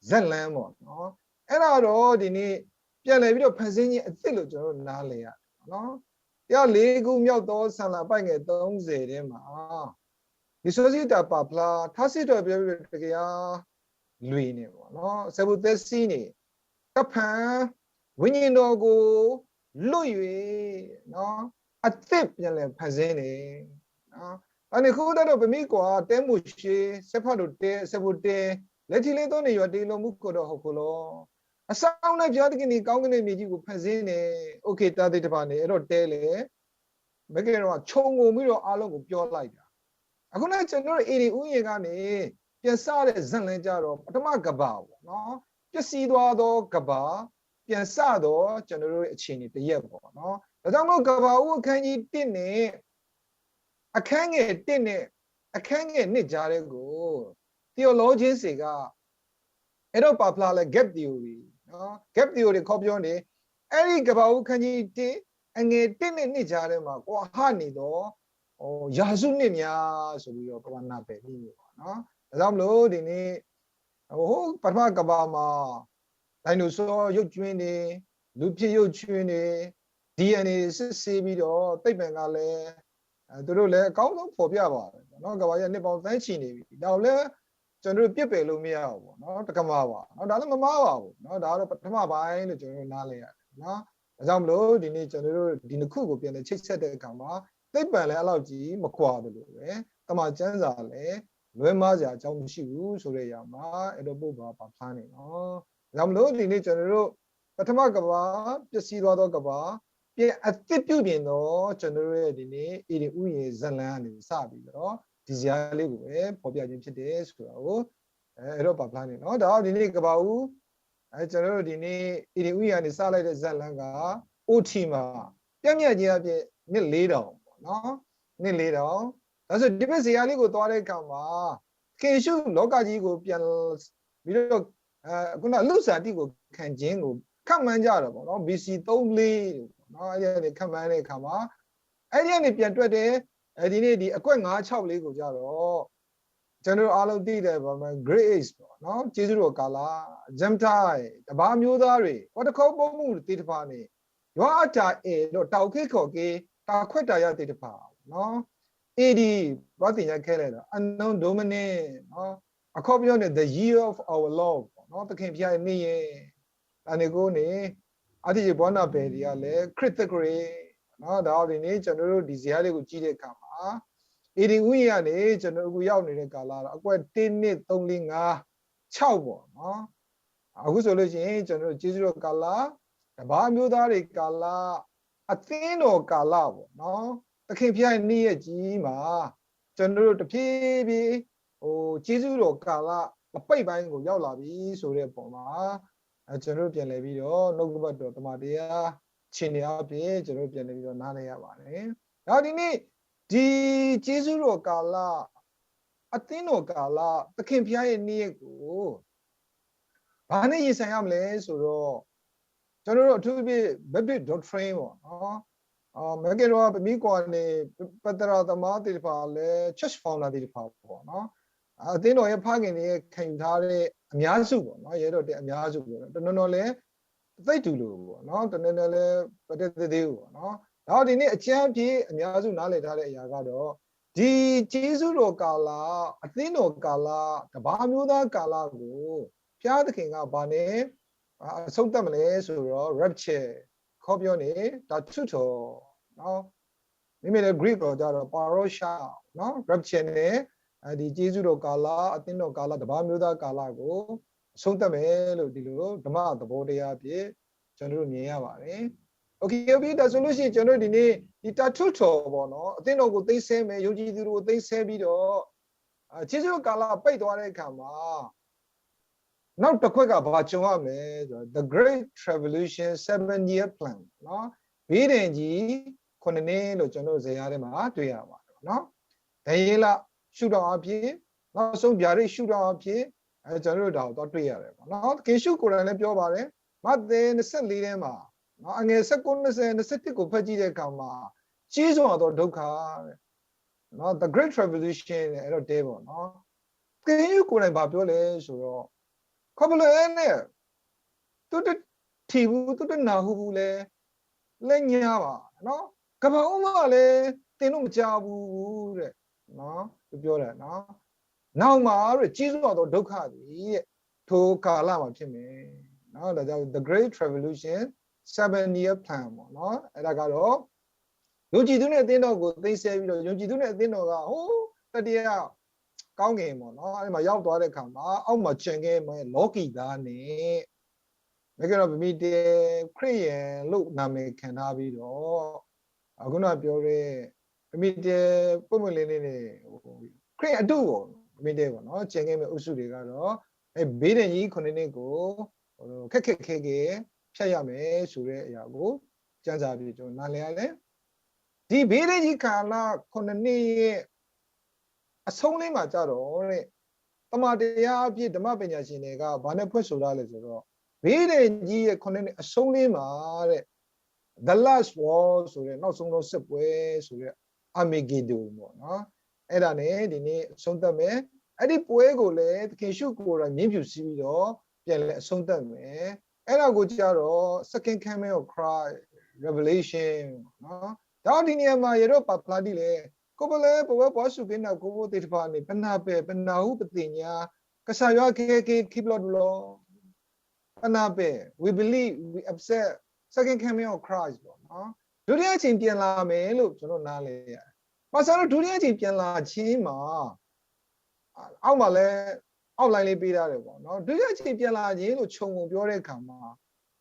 ဇက်လမ်းပေါ့နော်။ အဲ့ဒါတော့ဒီနေ့ပြန်လည်ပြီးတော့ဖန်ဆင်းခြင်းအသစ်လို့ကျွန်တော်တို့နားလည်ရတယ်နော်။ တရားလေးခုမြောက်သောဆန္ဒပိုက်ငယ်သုံးဆယ်ထဲမှာဒီဆိုစီတာပါဖလားထားစစ်တော်ပြောပြီးတကရာလွေနေပေါ့နော်။ ဆယ်ဖို့သက်စီးနေတဖန်ဝိညာဉ်တော်ကိုလွတ်၍နော်အသစ်ပြန်လည်ဖန်ဆင်းနေနော်။ ဒါနဲ့ခုတည်းတော့ပမီးကွာတဲမိုရှေစက်ဖတ်တို့တဲစက်ဖို့တဲလဲထီလဲသောနေရွာတေလောမှုကိုတော့ဟုတ်ကိုလောအဆောင်နဲ့ဘုရားသခင်ဒီကောင်းကင်နဲ့မြေကြီးကိုဖန်ဆင်းနေ။ Okay တာသစ်တစ်ပါးနေအဲ့တော့တဲလေမကဲတော့ခြုံငုံပြီးတော့အားလုံးကိုပြောလိုက်တာအခုနကျွန်တော်တို့ AD ဥယျာဉ်ကနေပြန်စတဲ့ဇာတ်လမ်းကြတော့ပထမကမ္ဘာပေါ့နော်ပျက်စီးသွားသောကမ္ဘာပြန်စတော့ကျွန်တော်တို့ရဲ့အခြေအနေတစ်ရပ်ပေါ့နော်။ ဒါကြောင့်မို့ကမ္ဘာဦးအခန်းကြီးတစ်နဲ့အခန်းငယ်တစ်နဲ့အခန်းငယ်နှစ်ကြားထဲကို theologian တွေကအဲ့တော့ပါဖျါလဲ gap theory နော် gap theory ခေါ်ပြောနေအဲ့ဒီကမ္ဘာဦးခန်းကြီးတစ်အငယ်တစ်နဲ့နှစ်ကြားထဲမှာကွာဟနေသောရာစုနှစ်များဆိုပြီးတော့ကမ္ဘာနာပယ်ပြီးနေပေါ့နော်။ ဒါကြောင့်မလို့ဒီနေ့ဟိုပထမကမ္ဘာမှာဒိုင်နိုဆောရုပ်ကြွင်းတွေလူဖြစ်ရုပ်ကြွင်းတွေ DNA စစ်ဆေးပြီးတော့သိပ္ပံကလည်းအဲသူတို့လည်းအကောင်းဆုံးဖော်ပြပါတယ်ပေါ့နော်။ ကမ္ဘာကြီးကနှစ်ပေါင်းသန်းချီနေပြီဒါကိုလည်းကျွန်တော်တို့ပြစ်ပယ်လို့မရဘူးပေါ့နော်။ တကမ္ဘာပါနော်ဒါလည်းမမှားပါဘူးနော်။ ဒါကတော့ပထမပိုင်းလို့ကျွန်တော်တို့နားလည်ရတယ်နော်။ ဒါကြောင့်မလို့ဒီနေ့ကျွန်တော်တို့ဒီနှစ်ခုကိုပြန်လည်ချိတ်ဆက်တဲ့အခါမှာသိပ္ပံလည်းအဲ့လောက်ကြီးမကွာသလိုပဲတမန်ကျမ်းစာလည်းလွဲမှားစရာအကြောင်းမရှိဘူးဆိုတဲ့အရာမှာအဲ့တော့ပို့ပါပါဖျါနေနော်။ ဒါကြောင့်မလို့ဒီနေ့ကျွန်တော်တို့ပထမကမ္ဘာပျက်စီးသွားသောကမ္ဘာပြန်အသစ်ပြုပြင်သောကျွန်တော်တို့ရဲ့ဒီနေ့ Eden ဥယျာဉ်ဇာတ်လမ်းကနေစပြီးတော့ဒီဇာတ်လေးကိုပဲဖော်ပြခြင်းဖြစ်တယ်ဆိုတာကိုအဲအဲ့တော့ပါဖျါနေနော်။ ဒါဒီနေ့ကမ္ဘာဦးအဲကျွန်တော်တို့ဒီနေ့ Eden ဥယျာဉ်ကနေစလိုက်တဲ့ဇာတ်လမ်းက OT မှာပြည့်ညတ်ခြင်းအပြင်နှစ်လေးတောင်ပေါ့နော်နှစ်လေးတောင်ဒါဆိုဒီဘက်ဇာတ်လေးကိုသွားတဲ့အခါမှာသခင်ယေရှုလောကကြီးကိုပြန်ပြီးတော့အဲခုနလူစားတိကိုခံခြင်းကိုခန့်မှန်းကြတော့ပေါ့နော် BC သုံးလေး နော်။ အဲ့ဒီကနေ ခန့်မှန်းတဲ့အခါမှာ အဲ့ဒီကနေပြန်တွက်တဲ့ အဲဒီနေ့ ဒီအကွက်ငါးလျှောက်လေးကိုကြတော့ ကျွန်တော်တို့အားလုံးသိတဲ့အတိုင်းပဲ Grace ပေါ့နော် ကျေးဇူးတော်ကာလ Gentile တပါးမျိုးသားတွေ ပှၤတခီဘိမုၢ်သ့ၣ်တဖၣ်န့ၣ် ယွၤအတၢ်အဲၣ်ဒီးတၢ်အုၣ်က့ၤခီၣ်က့ၤ တၢ်ခွဲးတၢ်ယာ်သ့ၣ်တဖၣ်ပေါ့နော် A D ပှၤသ့ၣ်ညါခဲလၢာ်ဒီး Anno Domini နော် အခီပညီန့ၣ် the year of our Lord ပေါ့နော် သခင်ဘုရားရဲ့နေ့ရယ် ဒါနေကိုနေ အထီၣ်က့ၤပှၤနၢ်ပၢၢ်ဒံးဧါ လဲ ခရစ်သက္ကရာဇ် နော် ဒါအပြင်နေ့ ကျွန်တော်တို့ ဒီဇယားလေးကိုကြည့်တဲ့အခါမှာ A D ဝန်းကျင်ကနေ ကျွန်တော်တို့အခုရောက်နေတဲ့ကာလတော့ အကွက်တစ်နှစ်သုံးလေးငါးခြောက်ပေါ့နော်။ အခုဆိုလို့ရှိရင် ကျွန်တော်တို့ကျေးဇူးတော်ကာလ တပါးမျိုးသားတွေကာလ အသင်းတော်ကာလပေါ့နော်။ သခင်ဘုရားရဲ့နေ့ရက်ကြီးမှာ ကျွန်တော်တို့တဖြည်းဖြည်း ဟို ကျေးဇူးတော်ကာလအပိတ်ပိုင်းကိုရောက်လာပြီဆိုတဲ့အပေါ်မှာ အဲ ကျွန်တော်တို့ပြန်လည်ပြီးတော့ နှုတ်ကပတ်တော်သမ္မာတရား ခြေအနေအပြင် ကျွန်တော်တို့ပြန်လည်ပြီးတော့နားလည်ရပါတယ်။ ဒါဒီနေ့ ဒီကျေးဇူးတော်ကာလ အသင်းတော်ကာလ သခင်ဘုရားရဲ့နေ့ရက်ကို ဘာနဲ့ရင်ဆိုင်ရမလဲဆိုတော့ ကျွန်တော်တို့အထူးသဖြင့် Baptist Doctrine ပေါ့နော်။ အာ မကဲတော့ ပမီးကွာ်နေ ပသရၣ်သမါသ့ၣ်တဖၣ်လဲ Church Founder သ့ၣ်တဖၣ်ပေါ့နော်။ အသင်းတော်ရဲ့ဖခင်တွေရဲ့ခံယူထားတဲ့အများစုပေါ့နော်။ ရဲတော့တဲ့အများစုပေါ့နော်။ တနော်နော်လဲ သိတူလို့ပေါ့နော်။ တနော်နော်လဲ ပတဲသေးသေးပေါ့နော်။ ဒါဒီနေ့အကြမ်းဖြင့်အများစုနားလည်ထားတဲ့အရာကတော့ ဒီကျေးဇူးတော်ကာလ အသင်းတော်ကာလ တပါးမျိုးသားကာလကို ဘုရားသခင်ကဘာနဲ့ အဆုံးသတ်မလဲဆိုတော့ rapture ခီပညီန့ၣ် တၢ်ထုးထီၣ်နော်။ မ့မ့ၢ်လၢ Greek တော်ကြတော့ parousia နော် rapture နဲ့ အဲဒီကျေးဇူးတော်ကာလ အသင်းတော်ကာလ တပါးမျိုးသားကာလကို အဆုံးသတ်မယ်လို့ဒီလိုဓမ္မသဘောတရားအဖြစ်ကျွန်တော်တို့မြင်ရပါတယ်။ Okay ဟုတ်ပြီ ဒါဆိုလို့ရှိရင်ကျွန်တော်တို့ဒီနေ့ဒီတၢ်ထုးထီၣ်ပေါ့နော် အသင်းတော်ကိုသိမ်းဆည်းမယ် ယုံကြည်သူတွေကိုသိမ်းဆည်းပြီးတော့ အာ ကျေးဇူးတော်ကာလပိတ်သွားတဲ့အခါမှာ နောက်တစ်ခွက်ကဘာကြုံရမလဲဆိုတော့ The Great Tribulation Seven Year Plan နော်။ ဗေးဒၢၣ်ကြီးခုနှစ်နှစ်လို့ကျွန်တော်တို့ဇယားထဲမှာတွေ့ရပါတယ်နော်။ ဒံယေလရှုထောင့်အဖြစ် နောက်ဆုံးဗျာဒိတ်ရှုထောင့်အဖြစ် အဲ ကျွန်တော်တို့ဒါကိုသွားတွေ့ရတယ်ပေါ့နော်။ သခင်ယေရှုကိုယ်တိုင်လည်းပြောပါတယ်။ မဿဲနှစ်ဆယ့်လေးထဲမှာနော် အငယ်ဆယ့်ကိုး နှစ်ဆယ့် နှစ်ဆယ့်တစ်ကိုဖတ်ကြည့်တဲ့အခါမှာ ကြီးစွာသောဒုက္ခတဲ့ နော် The Great Tribulation နဲ့အဲ့တော့တဲပေါ့နော်။ သခင်ယေရှုကိုယ်တိုင်ဘာပြောလဲဆိုတော့ ခီဖျိလဲနဲ့ သူတထံၣ်ဘူး သူတနၢ်ဟူဘူးလဲ လဲညါပါနော်။ ကမ္ဘာဦးမလဲသင်တို့မကြားဘူးတဲ့နော်။ သူပြောတယ်နော်။ နောက်မှာတဲ့ကြီးစွာသောဒုက္ခသည်တဲ့ထိုကာလမှာဖြစ်မယ်နော်။ ဒါကြောင့် The Great Tribulation Seven Year Plan ပေါ့နော်။ အဲ့ဒါကတော့ ယုံကြည်သူနဲ့အသင်းတော်ကိုသိမ်းဆည်းပြီးတော့ယုံကြည်သူနဲ့အသင်းတော်ကဟိုတတိယကောင်းကင်ပေါ့နော်။ အဲ့ဒီမှာရောက်သွားတဲ့အခါမှာအောက်မှာကျန်ခဲ့မဲ့လောကီသားနဲ့ မ့ၢ်ကဲတော့ပမ့ၢ်တဲခရစ်ယာန်လို့နာမည်ခံထားပြီးတော့အခုနပြောတဲ့ပမ့ၢ်တဲပွင့်ပွင့်လင်းလင်းနဲ့ခရစ်အတုပေါ့ပမ့ၢ်တဲပေါ့နော်။ ကျန်ခဲ့မဲ့အုပ်စုတွေကတော့အဲဗေးဒၢၣ်ကြီးခုနှစ်နှစ်ကိုခက်ခက်ခဲခဲဖြတ်ရမယ်ဆိုတဲ့အရာကိုကျမ်းစာအဖြစ်ကျွန်တော်နားလည်ရတယ်။ ဒီဗေးဒၢၣ်ကြီးကာလခုနှစ်နှစ်ရဲ့အဆုံးလေးမှာကြတော့တဲ့ သမ္မာတရားအဖြစ်ဓမ္မပညာရှင်တွေကဘာနဲ့ဖွင့်ဆိုထားလဲဆိုတော့ ဗေးဒၢၣ်ကြီးရဲ့ခုနှစ်နှစ်အဆုံးလေးမှာတဲ့ The Last War ဆိုတဲ့နောက်ဆုံးသောစစ်ပွဲဆိုတဲ့ Armageddon ပေါ့နော်။ အဲ့ဒါနဲ့ဒီနေ့အဆုံးသတ်မယ်။ အဲ့ဒီပွဲကိုလည်းသခင်ယေရှုကိုယ်တိုင်မြင်းဖြူစီးပြီးတော့ပြန်လည်အဆုံးသတ်မယ်။ အဲ့ဒါကိုကြတော့ Second Coming of Christ Revelation ပေါ့နော်။ ဒါဒီနေရာမှာယတို့ပာ်ဖျါဒ်လဲ ကိုယ်ပလဲပဝဲပှၤစုက့နၢ်ကိဖိသ့ၣ်တဖၣ်န့ၣ် ပနၢ်ပဲာ် ပနၢ်ဟူ ပသ့ၣ်ညါ ကစၢ်ယွၤကဟဲက့ၤခံဘျီတဘျီ ပနၢ်ပဲာ် we believe, we accept second coming of Christ ပေါ့နော်။ ဒုတိယအကြိမ်ပြန်လာမယ်လို့ကျွန်တော်နားလည်ရတယ်။ ဘာသာလို့ဒုတိယအကြိမ်ပြန်လာခြင်းမှာအောက်မှာလဲ outline လေးပေးထားတယ်ပေါ့နော်။ ဒုတိယအကြိမ်ပြန်လာခြင်းလို့ခြုံငုံပြောတဲ့အခါမှာ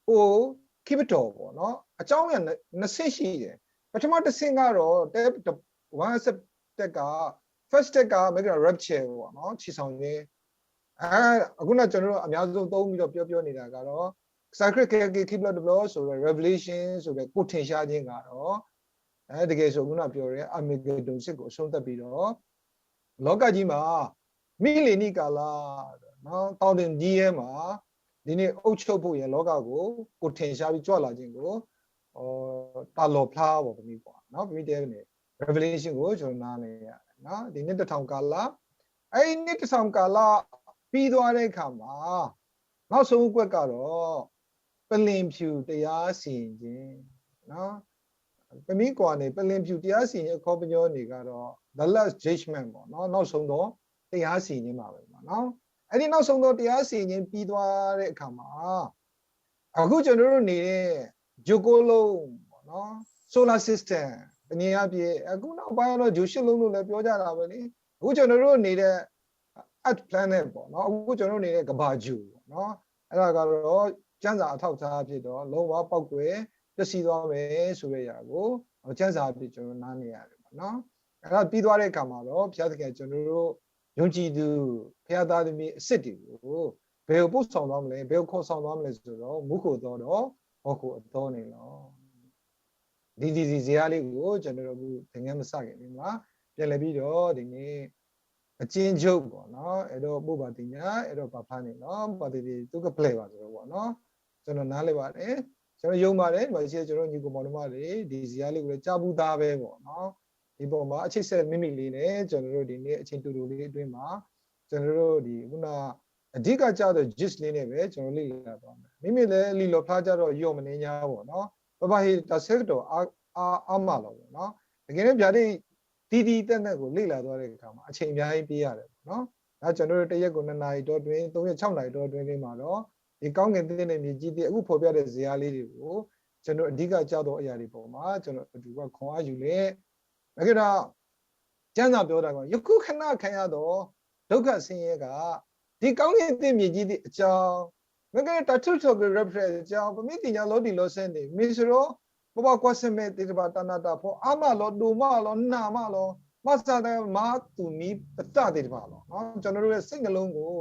ဟိုခိပတော်ပေါ့နော်။ အကြောင်းအရာနှစ်ဆင့်ရှိတယ်။ ပထမတစ်ဆင့်ကတော့တဲ one step က first step က မက rapture ပေါ့နော်။ ခြေဆောင်ခြင်းအဲအခုနကျွန်တော်တို့အများဆုံးသုံးပြီးတော့ပြောပြောနေတာကတော့ကစၢ်ခရစ်ကယ်ကယ်ခိဘျီတဘျီဆိုတော့ revelation ဆိုတဲ့ကိုထင်ရှားခြင်းကတော့အဲတကယ်ဆိုအခုနပြောတဲ့ Armageddon စစ်ကိုအဆုံးသတ်ပြီးတော့လောကကြီးမှာမီးလီနံကာလနော် thousand year မှာဒီနေ့အုပ်ချုပ်ဖို့ရန်လောကကိုကိုထင်ရှားပြီးကြွလာခြင်းကို တၢ်လီၣ်ဖျါပေါ့ ပမ့ၢ်ကွၢ်နော် ပမ့ၢ်တဲန့ၣ် Revelation ကိုကျွန်တော်နားလည်ရတယ်နော် ဒီနှစ်တစ်ထောင်ကာလ အဲ့ဒီနှစ်တစ်ထောင်ကာလပြီးသွားတဲ့အခါမှာ နောက်ဆုံးကွက်ကတော့ ပလ္လင်ဖြူတရားစီရင်ခြင်းနော် ပမ့ၢ်ကွၢ်န့ၣ် ပလ္လင်ဖြူတရားစီရင်ခြင်းအခီပညီန့ၣ်ကတော့ the last judgment ပေါ့နော် နောက်ဆုံးသောတရားစီရင်ခြင်းပါပဲပေါ့နော် အဲ့ဒီနောက်ဆုံးသောတရားစီရင်ခြင်းပြီးသွားတဲ့အခါမှာ အခုကျွန်တော်တို့နေတဲ့ ဂြိုဟ်ကုန်းလုံးပေါ့နော် solar system တနည်းအားဖြင့်အခုနောက်ပိုင်းကတော့ဂြိုဟ်ရှစ်လုံးလို့လည်းပြောကြတာပဲလေအခုကျွန်တော်တို့နေတဲ့ earth planet ပေါ့နော်အခုကျွန်တော်တို့နေတဲ့ကမ္ဘာဂြိုဟ်ပေါ့နော်အဲ့ဒါကတော့ကျမ်းစာအထောက်အထားဖြစ်တော့လုံးဝပောက်ကွယ်ပျက်စီးသွားမယ်ဆိုတဲ့အရာကိုကျမ်းစာအဖြစ်ကျွန်တော်နားနေရတယ်ပေါ့နော်အဲ့ဒါပြီးသွားတဲ့အခါမှာတော့ဘုရားသခင်ကကျွန်တော်တို့ယုံကြည်သူဘုရားသားသမီးအစစ်တွေကိုဘယ်ကိုပို့ဆောင်သွားမလဲဘယ်ကိုခေါ်ဆောင်သွားမလဲဆိုတော့မူးခိၣ်အသီဒီးဟော်ခိၣ်အသီန့ၣ်လီၤဒီဒီဒီဇီယါလေးကိုကျွန်တော်တို့အခုသင်ငန်းမစခင်လေးမှာပြန်လည်ပြီးတော့ဒီနေ့အချင်းချုပ်ပေါ့နော်အဲ့တော့ပို့ပါတင်ညာအဲ့တော့ပါဖလားနေနော်ပါတီတီသူကပလဲပါဆိုတော့ပေါ့နော်ကျွန်တော်နားလည်ပါတယ်ကျွန်တော်ယုံပါတယ်ဒီမှာရှိတဲ့ကျွန်တော်ညီကောင်မောင်နှမတွေဒီဇီယါလေးကိုလည်းကြားဘူးသားပဲပေါ့နော်ဒီပေါ်မှာအချိတ်ဆက်မိမိလေးနဲ့ကျွန်တော်တို့ဒီနေ့အချိန်တူတူလေးအတွင်းမှာကျွန်တော်တို့ဒီခုနအဓိကကျတော့ gist လေးနဲ့ပဲကျွန်တော်လေ့လာသွားမယ်မိမိလည်းလီလော်ဖျားကြတော့ယော်မနေညာပေါ့နော်ပပဟေတဆဲကတော်အားအားအားမလို့ပေါ့နော်တကယ်နဲ့ဗျာဒိတ်တီးတီးတက်တက်ကိုလေ့လာသွားတဲ့အခါမှာအချိန်အများကြီးပေးရတယ်ပေါ့နော်ဒါကျွန်တော်တို့တစ်ရက်ကိုနှစ်နာရီတောအတွင်းသုံးရက်ခြောက်နာရီတောအတွင်းလေးမှာတော့ဒီကောင်းကင်သစ်နဲ့မြေကြီးသစ်အခုဖော်ပြတဲ့ဇာတ်လမ်းလေးတွေကိုကျွန်တော်အဓိကကျသောအရာတွေပေါ်မှာကျွန်တော်အတူကခွန်အားယူလေဒါကြတော့ကျမ်းစာပြောတာကယခုခဏခံရသောဒုက္ခဆင်းရဲကဒီကောင်းကင်သစ်မြေကြီးသစ်အကြောင်းမကဲတထုထော်ကရဖရအကြောင်းပမင်းတင်ညာလောဒီလောဆဲနေမင်းစရောပပကွာဆမဲတေတပါတနာတာဖော်အမလောဒိမလောနာမလောမဆာတမသူမီပတတေတပါလောကျွန်တော်တို့ရဲ့စိတ်နှလုံးကို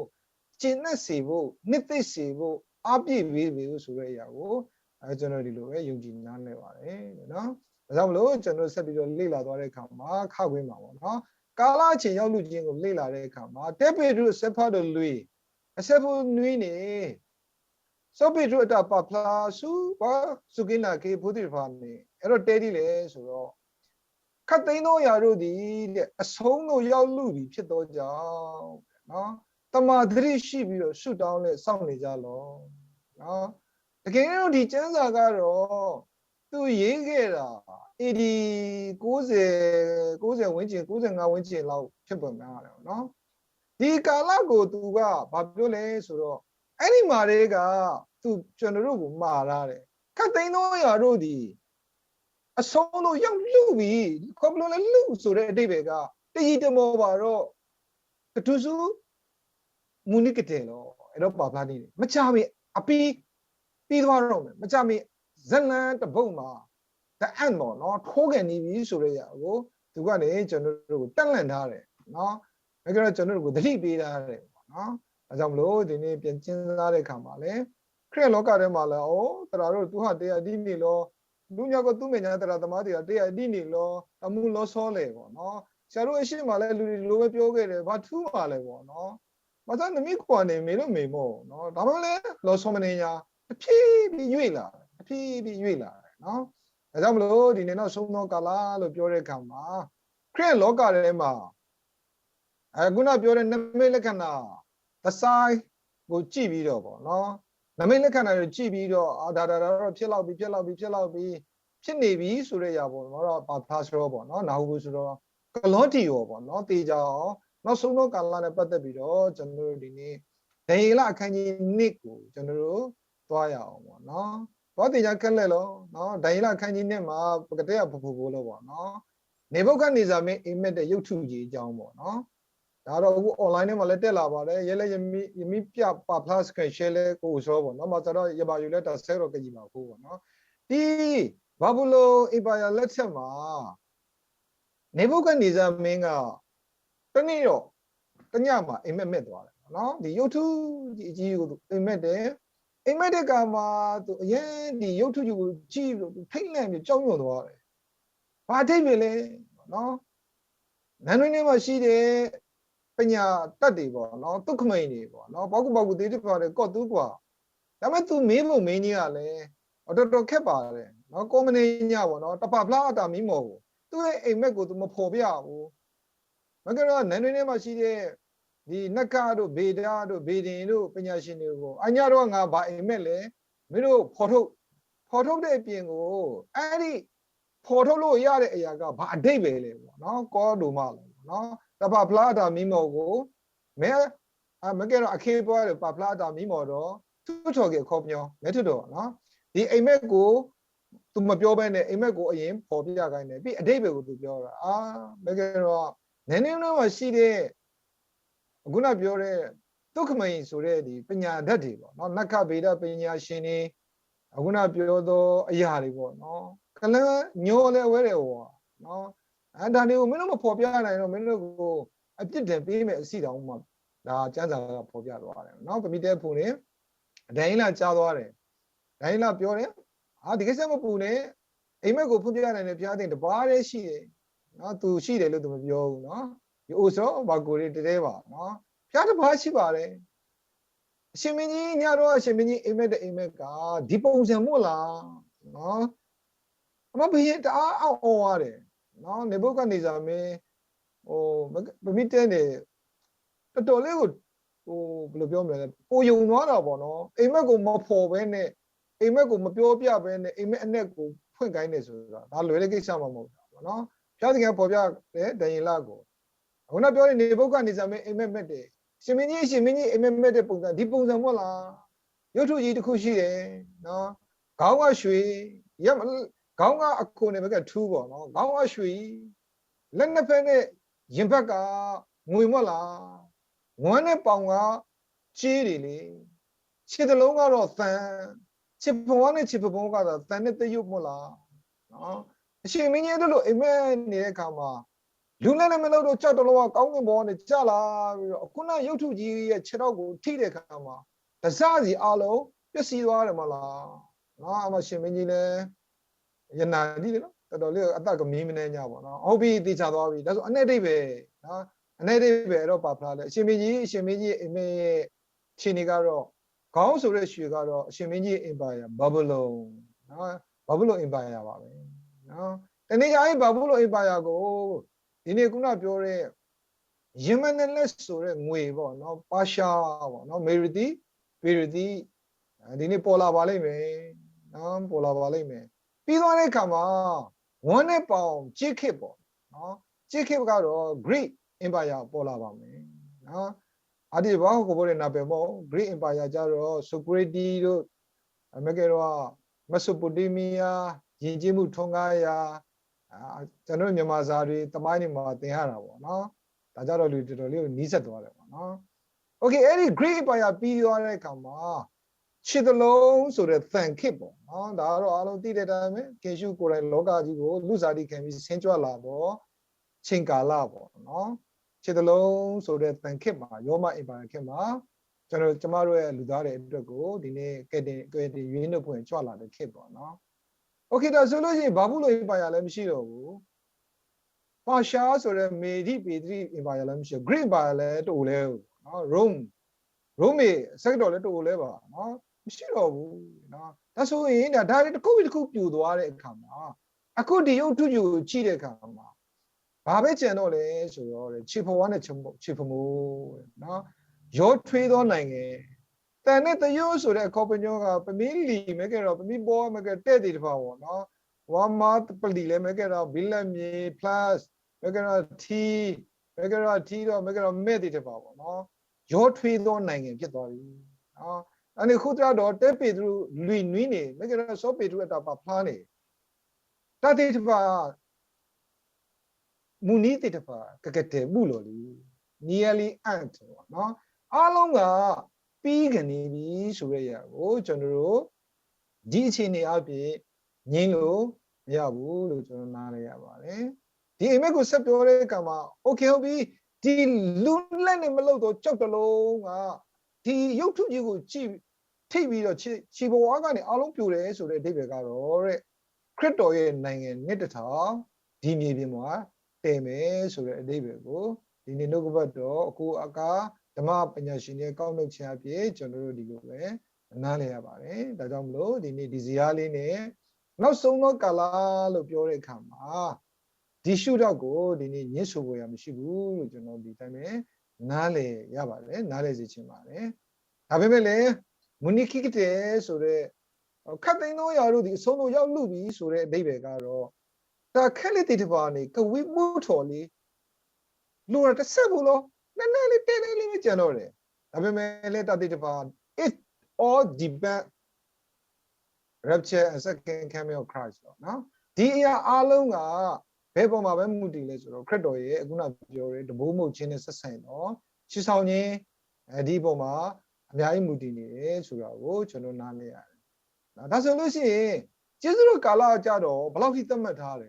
ကျင့်သက်စေဖို့နှစ်သိမ့်စေဖို့အားပြည့်ပေးပေးဖို့ဆိုတဲ့အရာကိုအဲကျွန်တော်ဒီလိုပဲယုံကြည်နားလည်ပါတယ်နော်ဒါကြောင့်မလို့ကျွန်တော်ဆက်ပြီးတော့လေ့လာသွားတဲ့အခါမှာခါခွေးမှာပေါ့နော်ကာလအချိန်ရောက်လူချင်းကိုလေ့လာတဲ့အခါမှာတဲပေဒုအစက်ဖတ်တော်လွေအစက်ဖို့နွေးနေစောပေဒုအတၢ်ပာ်ဖျါဆူပှၤစုကင်းနာခေအဖိသ့ၣ်တဖၣ်နေအဲ့တော့တဲဒ်လဲဆိုတော့ခပ်သိမ်းသောအရာတို့သည်တဲ့အဆုံးသို့ရောက်လုပြီဖြစ်သောကြောင့်နော်တမာသတိရှိပြီးတော့ဆုတောင်းလျက်စောင့်နေကြလော့နော်တကယ်တော့ဒီကျမ်းစာကတော့သူရေးခဲ့တာ AD 90 90ဝန်းကျင်95ဝန်းကျင်လောက်ဖြစ်ပုံရတယ်နော်ဒီကာလကိုသူကဘာပြောလဲဆိုတော့အဲ့ဒီမှာတည်းကသူကျွန်တော်တို့ကိုမှားထားတယ်ခပ်သိမ်းသောအရာတို့သည်အဆုံးသို့ရောက်လုပြီခီဘလိုလဲလုဆိုတဲ့အဓိပ္ပာယ်ကတယီတမော်ပါတော့ကတုစုမူနိကတဲလီၤအဲ့တော့ပါဖျားနေတယ်မချာမီအပီးပြီးသွားတော့မယ်မချာမီဇလန်းတပုတ်မှာတအံ့ပေါ့နော်ထိုးကန်နေပြီဆိုတဲ့အရာကိုသူကနေကျွန်တော်တို့ကိုတက်လန့်ထားတယ်နော်ဒါကြတော့ကျွန်တော်တို့ကိုသတိပေးထားတယ်ပေါ့နော်ဒါကြောင့်မလို့ဒီနေ့ပြန်စဉ်းစားတဲ့အခါမှာလည်းခရစ်လောကထဲမှာလည်းအိုးသရၣ်တို့သူဟာတရားဒိးန့ၣ်လီၤလူညါကသူမဲာ်ညါသရၣ်သမါတရားတရားဒိးန့ၣ်လီၤတမူလီၤဆီလဲၣ်ပေါ့နော်ဆရာတို့အရှေ့မှာလည်းလူတွေလိုပဲပြောခဲ့တယ်ဘာထူးမှလဲပေါ့နော်ဘာသာနမီးကွာနေမေလို့မေမော်နော်ဒါပေမဲ့လည်းလော်စော်မနေညာတဖြည်းဖြည်းရွေ့လာတယ်တဖြည်းဖြည်းရွေ့လာတယ်နော်ဒါကြောင့်မလို့ဒီနေ့နောက်ဆုံးသောကာလလို့ပြောတဲ့အခါမှာခရစ်လောကထဲမှာအခုနပြောတဲ့နမိတ်လက္ခဏာ design ကိုကြည့်ပြီးတော့ပေါ့နော်နမိတ်လက္ခဏာကိုကြည့်ပြီးတော့အာဒါဒါဒါတော့ဖြစ်လောက်ပြီးဖြစ်လောက်ပြီးဖြစ်လောက်ပြီးဖြစ်နေပြီဆိုတဲ့အရာပေါ့နော်တော့ပါဖျားစရောပေါ့နော်နာဟုဘူးဆိုတော့ကလောထီယောပေါ့နော်တေချာအောင်နောက်ဆုံးသောကာလနဲ့ပတ်သက်ပြီးတော့ကျွန်တော်တို့ဒီနေ့ဒံယေလအခန်းကြီးနှစ်ကိုကျွန်တော်တို့သွားရအောင်ပေါ့နော်သွားတေချာခက်လက်လို့နော်ဒံယေလအခန်းကြီးနှစ်မှာပကတဲအဖူဖူဖူလို့ပေါ့နော်နေဗုခဒ်နေဇာမင်းအိပ်မက်တဲ့ရုပ်ထုကြီးအကြောင်းပေါ့နော်ဒါတော့အခု online ထဲမှာလည်းတက်လာပါတယ်ရဲလဲယမီယမီပြပာ်ဖျါ screen share လဲကိုအိုစောပေါ့နော်မဆတော့ယဘယူလဲတဆဲတော့ကကြီးပါဘူးပေါ့နော်ဒီဘာဘူလုန် empire လက်ထက်မှာနေဗုခဒ်နေဇာမင်းကတနေ့တော့တညမှာအိပ်မက်မက်သွားတယ်ပေါ့နော်ဒီရုပ်ထုကြီးအကြီးကိုအိပ်မက်တယ်အိပ်မက်တဲ့ကမှာသူအရင်ဒီရုပ်ထုကြီးကိုကြည့်လို့သူထိတ်လန့်ပြီးကြောက်ရွံ့သွားတယ်ဘာအထိတ်ပဲလဲပေါ့နော်နန်းတွင်းထဲမှာရှိတဲ့ပညာတတ်တွေပေါ့နော်သုခမိန်တွေပေါ့နော်ပေါကူပေါကူသေးတစ်ပါးတွေကော့သူကွာဒါပေမဲ့သူမေးဖို့မေးကြီးကလည်းအတော်တော်ခက်ပါတယ် ကိးမံၤဒဲးညါဘၣ်နီၤ, တပာ်ဖျါအတၢ်မံမီၢ်အဂီၢ်, သူ့ရဲ့အိပ်မက်ကို သူမဖော်ပြဘူး. မ့ၢ်ကဲဒီး နနွံန့ၣ်မှာရှိတဲ့ ဒီးနက္ခတ်တို့ ဗေဒတို့ ဗေဒင်တို့ ပညာရှင်တွေကို အညတို့ကငါဘာအိပ်မက်လဲ, မင်းတို့ဖော်ထုတ်, ဖော်ထုတ်တဲ့အပြင်ကို အဲ့ဒီဖော်ထုတ်လို့ရတဲ့အရာက ဘာအဓိပ္ပာယ်လဲပေါ့နော်, ကီဒိၣ်မးလီၤပေါ့နော်, တပာ်ဖျါအတၢ်မံမီၢ်အဂီၢ်, မ့ၢ် မ့ၢ်ကဲဒီးအခ့အပှၤဒီး ပာ်ဖျါအတၢ်မံမီၢ်ဒီး ထုးထီၣ်က့ၤအခီပညီ မ့ၢ်ထုးထီၣ်နီၤ, ဒီအိပ်မက်ကို သူမပြောဘဲနဲ့ အိပ်မက်ကိုအရင်ဖော်ပြခိုင်းတယ်, ပြီးအဓိပ္ပာယ်ကိုသူပြောတာ, မ့ၢ်ကဲဒီး နနွံန့ၣ်မှာရှိတဲ့ အခုနပြောတဲ့ သုခမိန်ဆိုတဲ့ဒီပညာတတ်တွေပေါ့နော်, နက္ခတ်ဗေဒပညာရှင်တွေ အခုနပြောသောအရာတွေပေါ့နော်, ကလၢညီလဲအဝဲတွေဝါနော်, အဲဒါတွေကိုမင်းတို့မဖော်ပြနိုင်တော့ မင်းတို့ကိုအပြစ်ဒဏ်ပေးမယ်အဆင့်တောင်မှ ဒါကျမ်းစာကဖော်ပြသွားတယ်နော်. ပမ့ၢ်တဲဖူးန့ၣ် ဒံယေလကြားသွားတယ်, ဒံယေလပြောတယ်, အာ, ဒီကိစ္စမပူနဲ့, အိပ်မက်ကိုဖော်ပြနိုင်တဲ့ဘုရားသခင်တစ်ပါးတည်းရှိတယ်နော်, သူရှိတယ်လို့သူမပြောဘူးနော်, ယအိၣ်စီဘၣ်ကိုရီတတဲပါနော်, ဘုရားတစ်ပါးရှိပါတယ်. အရှင်မင်းကြီးညတော့ အရှင်မင်းကြီးအိပ်မက်တဲ့အိပ်မက်ကဒီပုံစံမို့လားနော်, အမဘုရင်တအားအံ့ဩရတယ်နော်, နေဗုခဒ်နေဇာ်မင်း ဟို, ပမ့ၢ်တဲန့ၣ် တော်တော်လေးကို, ဟို, ဘယ်လိုပြောမလဲ, ပိုယုံသွားတာပေါ့နော်, အိပ်မက်ကိုမဖော်ဘဲနဲ့, အိပ်မက်ကိုမပြောပြဘဲနဲ့ အိပ်မက်အနက်ကိုဖွင့်ခိုင်းတယ်ဆိုတာ ဒါလွယ်တဲ့ကိစ္စမှမဟုတ်တာပေါ့နော်. ဘုရားသခင်ကဖော်ပြတယ် ဒံယေလကို, အခုနပြောတဲ့ နေဗုခဒ်နေဇာ်မင်းအိပ်မက်မက်တယ်, ရှင်မင်းကြီး ရှင်မင်းကြီးအိပ်မက်မက်တဲ့ပုံစံ ဒီပုံစံမို့လား, ရုပ်ထုကြီးတစ်ခုရှိတယ်နော်, ခေါင်းကရွှေ, ရမ, ခေါင်းကအခုနဲ့ ဘက်ကထူပေါ့နော်, ခေါင်းကရွှေ, လက်နှစ်ဖက်နဲ့ရင်ဘတ်ကငွေမို့လား, ဝမ်းနဲ့ပေါင်ကကြေးတွေလေ, ခြေသလုံးကတော့သံ, ခြေဖဝါနဲ့ခြေဖမိုးကတော့သံနဲ့သရွတ်မို့လားနော်. အရှင်မင်းကြီးအဲ့လိုအိပ်မက်နေတဲ့အခါမှာ လူလက်နဲ့မလုပ်တော့ ကျောက်တစ်လုံးကကောင်းကင်ဘဝကနေကျလာပြီးတော့ အခုနရုပ်ထုကြီးရဲ့ခြေထောက်ကိုထိတဲ့အခါမှာ တစစီအားလုံးပျက်စီးသွားတယ်မဟုတ်လားနော်. အမရှင်မင်းကြီးလည်း ရနာကြီးလေနော်, တော်တော်လေးအသက်ကမီးမနှဲညါပေါ့နော်. ဟုတ်ပြီ, သေချာသွားပြီ. ဒါဆို အနက်အဓိပ္ပာယ်နော်, အနက်အဓိပ္ပာယ်အဲ့တော့ဘာဖျါလဲ. အရှင်မင်းကြီး, အရှင်မင်းကြီးအိပ်မက်ရဲ့ခြေနေကတော့ ခေါင်းဆိုတဲ့ရွှေကတော့ အရှင်မင်းကြီးအိမ်ပါရာ ဘၤဘူလိန်နော်, ဘၤဘူလိန်အိမ်ပါရာပါပဲနော်. တနည်းအားဖြင့် ဘၤဘူလိန်အိမ်ပါရာကို ဒီနေ့ခုနပြောတဲ့ ယမန်နဲ့လက်ဆိုတဲ့ငွေပေါ့နော်, ပါရှားပေါ့နော်, မေရသီ, ပေရသီ, ဒီနေ့ပေါ်လာပါလိမ့်မယ်နော်, ပေါ်လာပါလိမ့်မယ်. ပြီးသွားတဲ့အခါမှာ ဝမ်းနဲ့ပေါင်ကြေးခစ်ပေါ့နော်, ကြေးခစ်ကတော့ Greek Empire ပေါ်လာပါမယ်နော်. အဲ့ဒီဘက်ဟိုဘက်တွေနာပယ်မို့ Greek Empire ကျတော့ Socrates တို့, မ့ၢ်ကဲတော့ Mesopotamia ယဉ်ကျေးမှုထွန်းကားရာ, ကျွန်တော်တို့မြန်မာစာတွေသမိုင်းတွေမှာသင်ရတာပေါ့နော်. ဒါကြတော့လူတော်တော်လေးကိုနီးစပ်သွားတယ်ပေါ့နော်. Okay, အဲ့ဒီ Greek Empire ပြီးသွားတဲ့အခါမှာ ခြေသလုံးဆိုတဲ့သံခေတ်ပေါ့နော်, ဒါကတော့အားလုံးသိတဲ့အတိုင်းပဲ, ခင်ရှုကိုယ်တိုင်လောကကြီးကိုလူစားတီးခံပြီးဆင်းကြွလာတော့ ချိန်ကာလပေါ့နော်. ခြေသလုံးဆိုတဲ့သံခေတ်မှာ, ရောမ Empire ခေတ်မှာ ကျွန်တော်ကျမတို့ရဲ့လူသားတွေအတွက်ကိုဒီနေ့ကယ်တင်ကယ်တင်ရွေးနှုတ်ဖွယ်ကြွလာတဲ့ခေတ်ပေါ့နော်. Okay, ဒါဆိုလို့ရှိရင် ဘၤဘူလိန် Empire လည်းမရှိတော့ဘူး, ပါရှားဆိုတဲ့ မေဒိပေတရီ Empire လည်းမရှိတော့ဘူး, Greek Empire လည်းတအိၣ်လဲဘူးနော်, Rome, Rome စက်တော်လည်းတအိၣ်လဲပါနော်, မရှိတော့ဘူးနော်. ဒါဆိုရင်ဒါဒါတွေတစ်ခုပြီးတစ်ခုပြိုသွားတဲ့အခါမှာ, အခုဒီရုပ်ထုကြီးကိုကြည့်တဲ့အခါမှာ ဘာပဲကျန်တော့လဲဆိုတော့ ခြေဖဝါနဲ့ခြေဖမိုးနော်, ရောထွေးသောနိုင်ငံ, သံနဲ့သရွတ်ဆိုတဲ့အခီပညီက ပမ့ၢ်လံာ်မ့ၢ်ကဲတော့ ပမ့ၢ်ဘီမ့ၢ်ကဲ တဲသ့ၣ်တဖၣ်ပေါ့နော်, ဝါမါပလံာ်လဲမ့ၢ်ကဲတော့ ဘိလပ်မြေ plus မ့ၢ်ကဲတော့ထံ, မ့ၢ်ကဲတော့ထံဒီး မ့ၢ်ကဲတော့မဲသ့ၣ်တဖၣ်ပေါ့နော်, ရောထွေးသောနိုင်ငံဖြစ်သွားပြီနော်. အန့ၣ်ဃိသတးဒီး တဲပေတရုလွံၢ်နွံန့ၣ် မ့ၢ်ကဲတော့စီၤပေတရုအတၢ်ပာ်ဖျါန့ၣ် တၢ်သ့ၣ်တဖၣ် မုၢ်နံၤသ့ၣ်တဖၣ် ကကတဲာ်ဘူၣ်လီၤလံ, nearly end ပေါ့နော်, အားလုံးကပြီးခါနီးပြီဆိုတဲ့အရာကို ကျွန်တော်တို့ ဒီအခြေအနေအားဖြင့် ငြင်းလို့မရဘူးလို့ ကျွန်တော်နားလည်ရပါတယ်. ဒီအိပ်မက်ကိုဆက်ပြောတဲ့အခါမှာ okay ဟုတ်ပြီ, ဒီလူလက်နဲ့မလုပ်သောကျောက်တစ်လုံးက ဒီရုပ်ထုကြီးကိုကြည့် ထိပ်ပြီးတော့ခြေခြေဘဝကနေအားလုံးပြိုတယ်ဆိုတဲ့အဓိပ္ပာယ်ကတော့တဲ့ ခရစ်တော်ရဲ့နိုင်ငံနှစ်တစ်ထောင်ဒီမြေပြင်မှာတည်မယ်ဆိုတဲ့အဓိပ္ပာယ်ကိုဒီနေ့နှုတ်ကပတ်တော်အကူအကဓမ္မပညာရှင်ရဲ့ကောက်နှုတ်ခြင်းအဖြစ်ကျွန်တော်တို့ဒီလိုပဲနားလည်ရပါတယ်. ဒါကြောင့်မလို့ဒီနေ့ဒီဇယားလေးနဲ့ နောက်ဆုံးသောကာလလို့ပြောတဲ့အခါမှာ ဒီရှုထောင့်ကိုဒီနေ့ငြင်းဆိုဖွယ်ရာမရှိဘူးလို့ကျွန်တော်ဒီတိုင်းပဲနားလည်ရပါတယ်နားလည်စေချင်ပါတယ်ဒါပေမဲ့လည်းမုန်နံခိကတဲဆိုတဲ့ခပ်သိမ်းသောအရာတို့သည်အဆုံးသို့ရောက်လုပြီဆိုတဲ့အဓိပ္ပာယ်ကတော့တၢ်ခဲလၢာ်သ့ၣ်တဖၣ်န့ၣ်ကဝံးဘိးထီၣ်လံလိုတာတစ်ဆက်ဖို့လောနည်းနည်းလေးတဲနည်းလေးပဲကျန်တော့တယ်ဒါပေမဲ့လည်းတၢ်သ့ၣ်တဖၣ် it all depend rapture and second coming of Christ လီၤနော်ဒီအရာအားလုံးကဘယ်ပေါ်မှာပဲမူတည်လဲဆိုတော့ခရစ်တော်ရဲ့အခုနပြောတဲ့တဘိးမုတ်ချင်းနဲ့ဆက်ဆိုင်သောချီဆောင်ခြင်းအဲဒီပေါ်မှာအများကြီးမူတည်နေတယ်ဆိုတာကိုကျွန်တော်နားလည်ရတယ်နော်ဒါဆိုလို့ရှိရင်ကျေးဇူးတော်ကာလအကြတော့ဘယ်လောက်ထိသတ်မှတ်ထားလဲ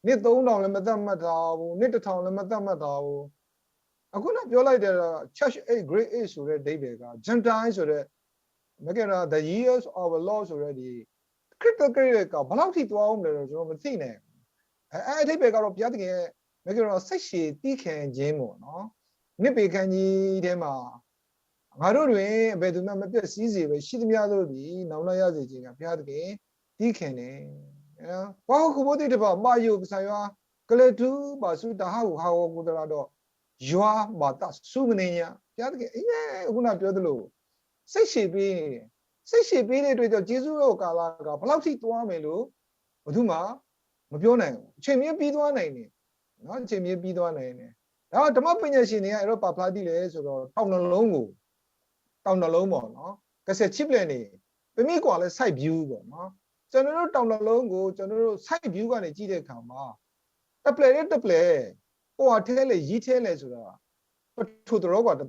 နှစ်သုံးထောင်လည်းမသတ်မှတ်ထားဘူးနှစ်တစ်ထောင်လည်းမသတ်မှတ်ထားဘူးအခုနပြောလိုက်တဲ့ church age great age ဆိုတဲ့ဒိဗ်က Gentile ဆိုတဲ့မကဲတော့ the years of the Lord ဆိုတဲ့ဒီခရစ်တော်ကရစ်ကဘယ်လောက်ထိသွားအောင်လဲတော့ကျွန်တော်မသိနိုင်ဘူးအဲအဲ့အထိပ္ပယ်ကတော့ဘုရားသခင်မကဲတော့စိတ်ရှည်သည်းခံခြင်းပေါ့နော်နှစ်ပေခန်းကြီးထဲမှာငါတို့တွင်အဘယ်သူမျှမပျက်စီးစေဘဲရှိသမျှတို့သည်နောင်တရစေခြင်းကဘုရားသခင်သည်းခံတယ်။ပှၤဟောက်ခုဘိသ့ၣ်တဖၣ်ဘၣ်ယိၣ်ကစၢ်ယွာကလဲၤထူဘၣ်ဆူတၢ်ဟးဂူာ်ဟးဂီၤကူတရၢ်ဒီးယွၤဘၣ်သးဆူမနံၤညါဘုရားသခင်အယဲအခုနပြောသလိုစိတ်ရှည်ပေးနေတယ်။စိတ်ရှည်ပေးတဲ့အတွက်ကြောင့်ကျေးဇူးတော်ကာလကဘယ်လောက်ထိသွားမယ်လို့ဘယ်သူမှမပြောနိုင်ဘူး။အချိန်မရွေးပြီးသွားနိုင်တယ်နော်။အချိန်မရွေးပြီးသွားနိုင်တယ်။ဒါတော့ဓမ္မပညာရှင်တွေကအဲ့တော့ပာ်ဖျါသည့်လဲဆိုတော့တောင်နှလုံးကိုတောင်နှလုံးပေါ့နော်။ကဆယ်ချစ်ပလဲနေပမိကွာလဲစိုက်ဖြူပေါ့နော်။ကျွန်တော်တို့တောင်နှလုံးကိုကျွန်တော်တို့စိုက်ဖြူကနေကြည့်တဲ့အခါမှာတစ်ပလဲတစ်ပလဲကွာထဲလဲရေးထဲလဲဆိုတာပထိုသရောကွာတ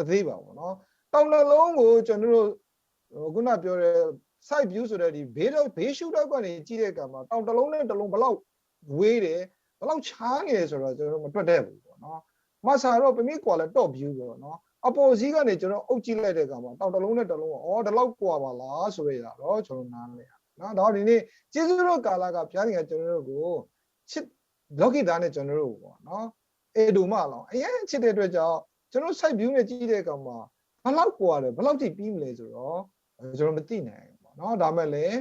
သေးပါဘူးနော်။တောင်နှလုံးကိုကျွန်တော်တို့ခုနပြောတဲ့စိုက်ဖြူဆိုတဲ့ဒီဘေးတော့ဘေးရှုတော့ကနေကြည့်တဲ့အခါမှာတောင်တစ်လုံးနဲ့တစ်လုံးဘယ်လောက်ဝေးတယ်ဘယ်လောက်ခြားနေတယ်ဆိုတော့ကျွန်တော်မတွက်တတ်ဘူးပေါ့နော်။မဆာတော့ပမိကွာလဲတော့ဖြူပေါ့နော်။အပေါ်စီးကနေကျွန်တော်အုပ်ကြည့်လိုက်တဲ့အခါမှာတောင်တစ်လုံးနဲ့တစ်လုံးကအော်ဒီလောက်ကွာပါလားဆိုရရတော့ကျွန်တော်နားလဲရနော်။ဒါဒီနေ့ကျေးဇူးတော်ကာလကဘုရားသခင်ကျွန်တော်တို့ကိုချစ်လောကီသားနဲ့ကျွန်တော်တို့ပေါ့နော်အဲဒိုမလောင်အရင်ချစ်တဲ့အတွက်ကြောင့်ကျွန်တော်စိုက်ဖြူနဲ့ကြည့်တဲ့အခါမှာဘယ်လောက်ကွာတယ်ဘယ်လောက်ထိပြီးမလဲဆိုတော့ကျွန်တော်မသိနိုင်ဘူးပေါ့နော်။ဒါမှလည်း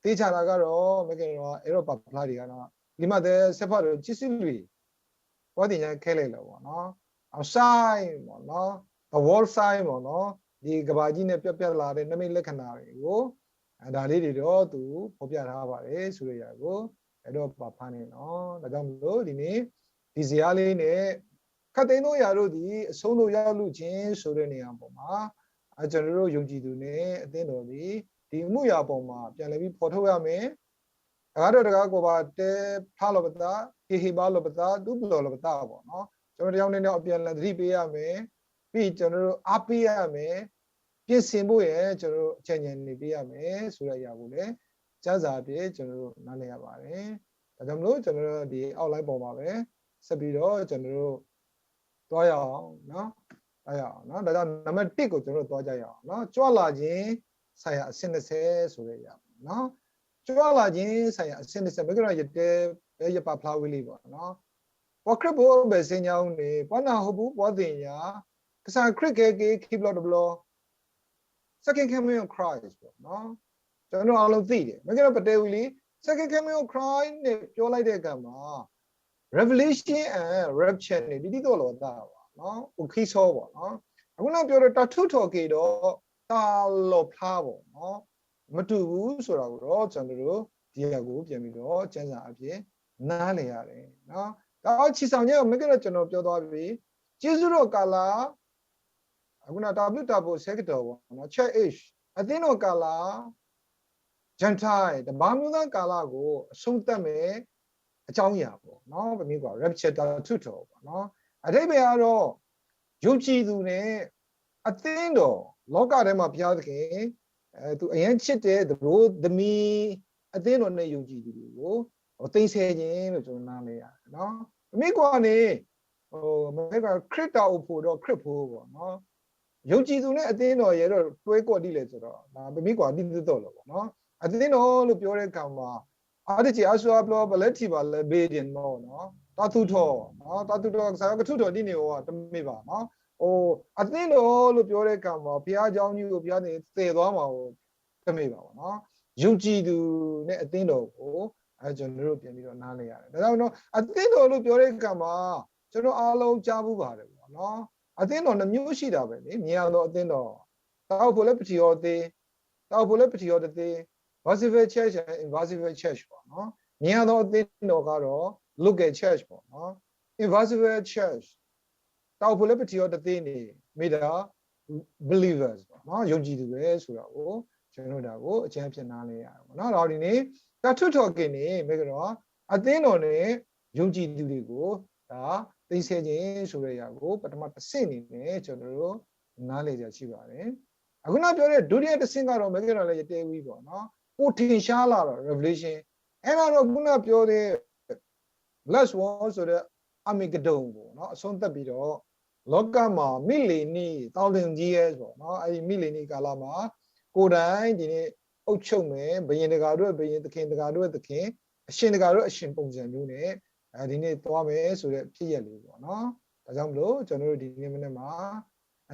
သေချာတာကတော့မကဲတော့အဲ့တော့ပာ်ဖျါတွေကတော့လီမသဲဆက်ဖတ်တော့ချစ်စစ်လွေ ပှၤသ့ၣ်ညါခဲလၢာ်လၢၤပေါ့နော်။ outside ပေါ့နော်။ the world side ပေါ့နော်။ဒီကမ္ဘာကြီးနဲ့ပြပြလာတဲ့နမိတ်လက္ခဏာတွေကိုအဲဒါလေးတွေတော့သူဖော်ပြထားပါတယ်ဆိုတဲ့အရာကိုအဲတော့ပာ်ဖားနေနော်။ဒါကြောင့်မလို့ဒီနေ့ဒီဇာတ်လေးနဲ့ခပ်သိမ်းသောအရာတို့သည်အဆုံးသို့ရောက်လုခြင်းဆိုတဲ့နေရာပေါ်မှာအဲကျွန်တော်တို့ယုံကြည်သူနဲ့အသင်းတော်သည်ဒီအမှုအရာပေါ်မှာပြန်လည်ပြီးဖော်ထုတ်ရမယ်။တဂၤဒီးတဂၤကိုပါတဲဖျါလီၤပသး, ဟ့ၣ်ဟ့ၣ်ဘါလီၤပသး, ဒူပလီၢ်လီၤပသးပေါ့နော်. ကျွန်တော်တစ်ယောက်နဲ့တစ်ယောက်အပြန်အလှန်သတိပေးရမယ်. ပြီးကျွန်တော်တို့အားပေးရမယ်. ပြင်ဆင်ဖို့ရယ်ကျွန်တော်တို့အချိန်ညံနေပေးရမယ်ဆိုတဲ့အရာကိုလည်းကျမ်းစာအဖြစ်ကျွန်တော်တို့နားလည်ရပါတယ်. ဒါကြောင့်မလို့ကျွန်တော်တို့ဒီ outline ပေါ်မှာပဲဆက်ပြီးတော့ကျွန်တော်တို့သွားရအောင်နော်. သွားရအောင်နော်. ဒါကြောင့်နံပါတ်တစ်ကိုကျွန်တော်တို့သွားကြရအောင်နော်. ကြွလာခြင်းဆိုင်ရာအဆင့်နှစ်ဆယ်ဆိုတဲ့အရာပေါ့နော်. ကြွလာခြင်းဆိုင်ရာအဆင့်နှစ်ဆယ် မ့ၢ်ကရယတဲပဲယပာ်ဖျါဝေးလီပေါ့နော်. ပှၤခရစ်ဖိအဘယ်စညါဦးန့ၣ် ပှၤနၢ်ဟူပူၤပှၤသ့ၣ်ညါ ကစၢ်ခရစ်ကဲက့ၤခံဘျီတဘျီ second coming of Christ ပေါ့နော်. ကျွန်တော်တို့အားလုံးသိတယ်. မ့ၢ်ကရပတဲဝေးလီ second coming of Christ နဲ့ပြောလိုက်တဲ့အခါမှာ Revelation and Rapture န့ၣ်ဒ်သိးလီၤသးဘၣ်နော်. အိၣ်ခံဆီဘၣ်နော်. အခုနပြောတဲ့တၢ်ထုးထီၣ်က့ၤဒီးတၢ်လီၤဖျါဘၣ်နော်. မတူဘူးဆိုတာကိုတော့ကျွန်တော်တို့ဒီဟာကိုပြန်ပြီးတော့ကျမ်းစာအဖြစ်နားလည်ရတယ်နော်. ဒါအချီဆောင်ညက်မ့ၢ်ကတော့ကျွန်တော်ပြောသွားပြီ. ကျေးဇူးတော်ကာလ အခုနတၢ်ဘျုးတၢ်ဖိဆဲကတီၢ်ပေါ့နော်. Church age အသင်းတော်ကာလ Gentile တပါးမျိုးသားကာလကိုအဆုံးသတ်မဲ့အကြောင်းအရာပေါ့နော်. ပမ့ၢ်ကွာ rapture တၢ်ထုးထီၣ်ပေါ့နော်. အဓိပ္ပာယ်ကတော့ယုံကြည်သူနဲ့အသင်းတော်လောကထဲမှာဘုရားသခင်အဲသူအရမ်းချစ်တဲ့သတို့သမီးအသင်းတော်နဲ့ယုံကြည်သူတွေကိုဟိုသိမ်းဆည်းခြင်းလို့ကျွန်တော်နားလည်ရတယ်နော်. ပမ့ၢ်ကွာနေဟိုမ့ၢ်ကွာခရစ်တာ်အိုဖို့တော့ခရစ်ဖို့ပေါ့နော်. ယုံကြည်သူနဲ့အသင်းတော်ရဲ့တော့တွဲကော်ဒ်လဲဆိုတော့ဒါပမ့ၢ်ကွာဒ်သိးသိးလီၤပေါ့နော်. အသင်းတော်လို့ပြောတဲ့အခါမှာ အါတက့ၢ်အါစုအါဘျီပလဲထံၣ်ဘၣ်လၢ building ပေါ့နော်. တၢ်သူၣ်ထီၣ်နော်. တၢ်သူၣ်ထီၣ်ကစၢ်ကထုးထီၣ်ဒ်န့ၣ်ဟိုတမ့ၢ်ဘၣ်နော်. ဟိုအသင်းတော်လို့ပြောတဲ့အခါမှာဘုရားကျောင်းကြီးကိုဘုရားသခင်တည်သွားမှာကိုတမ့ၢ်ဘၣ်ပေါ့နော်. ယုံကြည်သူနဲ့အသင်းတော်ကို အဲကျွန်တော်တို့ပြန်ပြီးတော့နားလည်ရတယ်။ ဒါကြောင့်မလို့ အသင်းတော်လို့ပြောတဲ့အခါမှာ ကျွန်တော်အားလုံးကြားဖူးပါတယ်ပေါ့နော်။ အသင်းတော်နှစ်မျိုးရှိတာပဲလေ။ မြင်ရသောအသင်းတော်၊ တၢ်အိၣ်ဖှိုလၢပထံၣ်အီၤသ့၊ တၢ်အိၣ်ဖှိုလၢပထံၣ်အီၤတသ့၊ visible church and invisible church ပေါ့နော်။ မြင်ရသောအသင်းတော်ကတော့ local church ပေါ့နော်။ Invisible church တၢ်အိၣ်ဖှိုလၢပထံၣ်အီၤတသ့န့ၣ် မ့ၢ်ဒၣ် believers ပေါ့နော်။ ယုံကြည်သူပဲဆိုတာကို ကျွန်တော်တို့ဒါကိုအကြမ်းဖြင့်နားလည်ရတယ်ပေါ့နော်။ ဒီးဒီနေ့ တၢ်ထုးထီၣ်က့ၤန့ၣ် မ့ၢ်ကဒီး အသင်းတော်နဲ့ယုံကြည်သူတွေကို ဒါသိမ်းဆည်းခြင်းဆိုတဲ့အရာကို ပထမတစ်ဆင့်အနေနဲ့ ကျွန်တော်တို့နားလည်ကြရှိပါတယ်။ အခုနပြောတဲ့ဒုတိယတစ်ဆင့်ကတော့ မ့ၢ်ကဒီးလည်း ယတဲဝံပေါ့နော်။ ပိုထင်ရှားလာတော့ revelation အဲ့ဒါတော့ ခုနပြောတဲ့ last war ဆိုတဲ့ Armageddon ပေါ့နော် အဆုံးသတ်ပြီးတော့ လောကမှာ မီးလီနံ thousand years ပေါ့နော်။ အဲ့ဒီမီးလီနံကာလမှာ ကိုယ်တိုင်ဒီနေ့ အုပ်ချုပ်မယ်၊ ဘုရင်တကာတို့ဘုရင်၊ သခင်တကာတို့သခင်၊ အရှင်တကာတို့အရှင်ပုံစံမျိုးနဲ့ အဲဒီနေ့သွားမယ်ဆိုတဲ့ဖြစ်ရပ်လေးပေါ့နော်။ ဒါကြောင့်မလို့ ကျွန်တော်တို့ဒီနေ့မနက်မှာ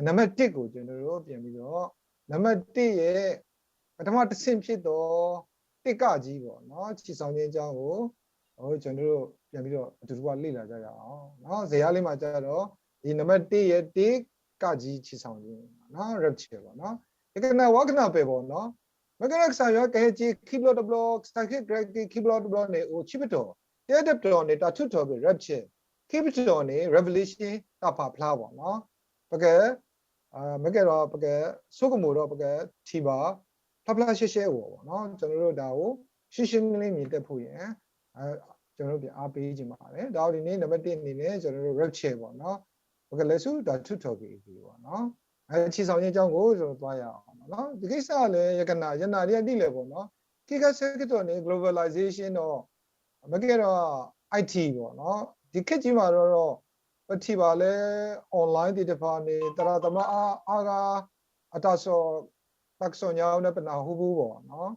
နံပါတ်တစ်ကို ကျွန်တော်တို့ပြန်ပြီးတော့ နံပါတ်တစ်ရဲ့ ပထမတစ်ဆင့်ဖြစ်သော တစ်ကကြီးပေါ့နော်။ ချီဆောင်ခြင်းအကြောင်းကို ဟိုကျွန်တော်တို့ပြန်ပြီးတော့အတူတကွလေ့လာကြရအောင်နော်။ ဇယားလေးမှာကျတော့ ဒီနံပါတ်တစ်ရဲ့ တစ်ကကြီးချီဆောင်ခြင်းနော်။ Rapture ပေါ့နော်။ ယကနၣ်ဝါကနၣ်ပဲပေါ့နော်။ မကနၣ်ကစၢ်ယွၤကဟဲက့ၤခံဘျီတဘျီ ကစၢ်ခရံာ်ကဟဲက့ၤခံဘျီတဘျီန့ၣ် အိၣ်ခံပတီၢ်, တၢတပတီၢ်န့ၣ် တၢ်ထုးထီၣ်က့ၤ rapture, ခံပတီၢ်န့ၣ် revelation တၢ်ပာ်ဖျါပေါ့နော်. ပက မ့ၢ်ကဲဒီး ပကဆိကမိၣ်ဒီး ပကထံၣ်ဘၣ် ဖျါဖျါရှဲရှဲအဂီၢ်ပေါ့နော်. ကျွန်တော်တို့ဒါကို ရှင်းရှင်းလင်းလင်းမြင်တတ်ဖို့ရန် ကျွန်တော်တို့ပြန်အားပေးချင်ပါတယ်. ဒါဒီနေ့နံပါတ်တစ်အနေနဲ့ ကျွန်တော်တို့ rapture ပေါ့နော်. ပကလဲၤဆူတၢ်ထုးထီၣ်က့ၤအဂ့ၢ်ပေါ့နော်. အဲ ချီဆောင်ခြင်းအကြောင်းကို ကျွန်တော်သွားရအောင်ပေါ့နော်. ဒီကိစ္စကလည်း ယကနၣ် ယနၣ်ဒ်အံၤ ဒ်လဲၣ်ပေါ့နော်. ခဲခါဆၢကတီၢ်န့ၣ် globalization ဒီး မ့ၢ်ကဲဒီး IT ပေါ့နော်. ဒီခေတ်ကြီးမှာတော့ ပထံၣ်ဘၣ်လၢ online သ့ၣ်တဖၣ်န့ၣ် သရၣ်သမါအါအါဂၤ အတၢ်စီၣ် တၢ်ကစီၣ်ညါဝဲန့ၣ် ပနၢ်ဟူပူၤပေါ့နော်.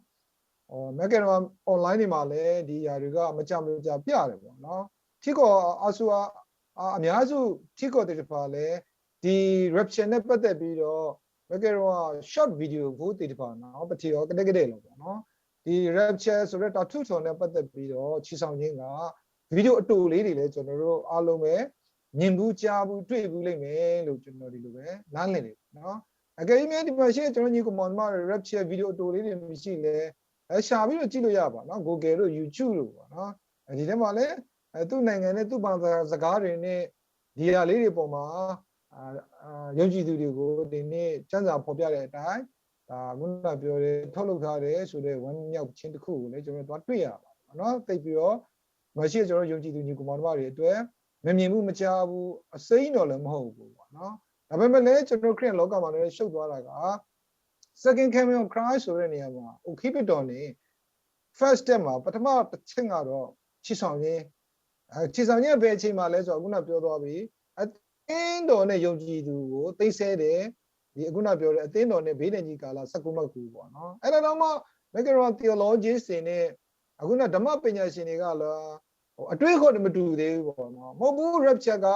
မ့ၢ်ကဲဒီး online န့ၣ်မှာလည်း ဒီအရာတွေက မကြာမကြာပြတယ်ပေါ့နော်. ထံကီၢ်အါစု အ အ အများစု ထံကီၢ်သ့ၣ်တဖၣ်လည်း ဒီ rapture နဲ့ပတ်သက်ပြီးတော့ မ့ၢ်ကဲဒီး short video ဖိသ့ၣ်တဖၣ်နော် ပထံၣ်အီၤကဒဲကဒဲလီၤပေါ့နော်. ဒီ rapture ဆိုတဲ့တၢ်ထုးထီၣ်နဲ့ပတ်သက်ပြီးတော့ ချီဆောင်ခြင်းက video အတိုလေးတွေလည်း ကျွန်တော်တို့အားလုံးပဲ မြင်ဘူးကြားဘူးတွေ့ဘူးလိမ့်မယ်လို့ ကျွန်တော်ဒီလိုပဲ နားလည်တယ်ပေါ့နော်. အကယ်၍များ ဒီမှာရှိတဲ့ ကျွန်တော်ညီကောင်မောင်နှမတွေ rapture video အတိုလေးတွေမရှိလဲ အဲ ရှာပြီးတော့ကြည့်လို့ရပါနော်. Google တို့ YouTube တို့ပေါ့နော်. အဲဒီထဲမှာလည်း အဲ သူ့နိုင်ငံနဲ့သူ့ဘာသာစကားတွေနဲ့ ဒီအရာလေးတွေပေါ်မှာ အာ အာ ယုံကြည်သူတွေကို ဒီနေ့ ကျမ်းစာဖော်ပြတဲ့အတိုင်း ဒါ ခုနပြောတဲ့ ထုတ်လုပ်ထားတယ်ဆိုတဲ့ ဝမ်းမြောက်ခြင်းတစ်ခုကိုလည်း ကျွန်တော်တို့သွားတွေ့ရပါတယ်နော်. သိပ်ပြီးတော့ မရှိကျွန်တော်တို့ယုံကြည်သူညီကောင်မောင်နှမတွေအတွက် မမြင်ဘူးမကြားဘူး အစိမ်းတော်လည်းမဟုတ်ဘူးပေါ့နော်. ဒါပေမဲ့လည်း ကျွန်တော်တို့ခရစ်ယာန်လောကမှာလည်း ရှုပ်သွားတာက Second Coming of Christ ဆိုတဲ့နေရာမှာ အိၣ်ခံပတီၢ်န့ၣ် first step မှာ ပထမတစ်ဆင့်ကတော့ ချီဆောင်ခြင်း အဲ ချီဆောင်ခြင်းကဘယ်အချိန်မှာလဲဆိုတော့ အခုနပြောသွားပြီ အသင်းတော်နဲ့ယုံကြည်သူကိုသိမ်းဆည်းတယ်. ဒီအခုနပြောတဲ့အသင်းတော်နဲ့ ဘိနံကြီးကာလ စက္ကူမက္ကူပေါ့နော်. အဲ့ဒါတော့မှ မ့ၢ်ကဲဒီး theologians တွေနဲ့ အခုနဓမ္မပညာရှင်တွေကလည်း ဟို အတွေးအခေါ်တွေမတူသေးဘူးပေါ့နော်. မဟုတ်ဘူး rapture က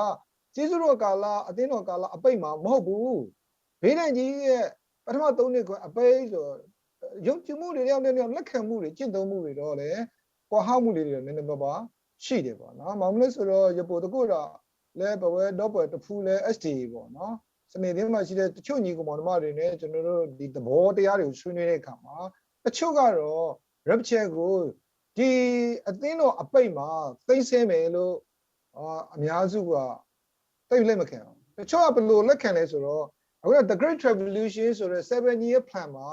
ကျေးဇူးတော်ကာလ အသင်းတော်ကာလအပိတ်မှာမဟုတ်ဘူး. ဘိနံကြီးရဲ့ ပထမသုံးနှစ်ခွဲအပိတ်ဆို ယုံကြည်မှုတွေ တယောက်နဲ့တယောက်လက်ခံမှုတွေ ကျင့်သုံးမှုတွေတော့လည်း ကွာဟမှုလေးတွေတော့ နည်းနည်းပါးပါးရှိတယ်ပေါ့နော်. ဘာလို့လဲဆိုတော့ ယပိုသကိးတာလဲ ပဝဲဒီပှဲတဖူလဲ SDA ပေါ့နော်. စနေနေ့မှာရှိတဲ့ တချို့ညီကောင်မောင်နှမတွေနဲ့ ကျွန်တော်တို့ ဒီသဘောတရားတွေကို ဆွေးနွေးတဲ့အခါမှာ တချို့ကတော့ rapture ကို ဒီအသင်းတော်အပိတ်မှာ သိမ်းဆည်းမယ်လို့ အာ အများစုက သိပ်လက်မခံဘူး။ တချို့ကဘယ်လိုလက်ခံလဲဆိုတော့ အခုန The Great Tribulation ဆိုတဲ့ seven year plan မှာ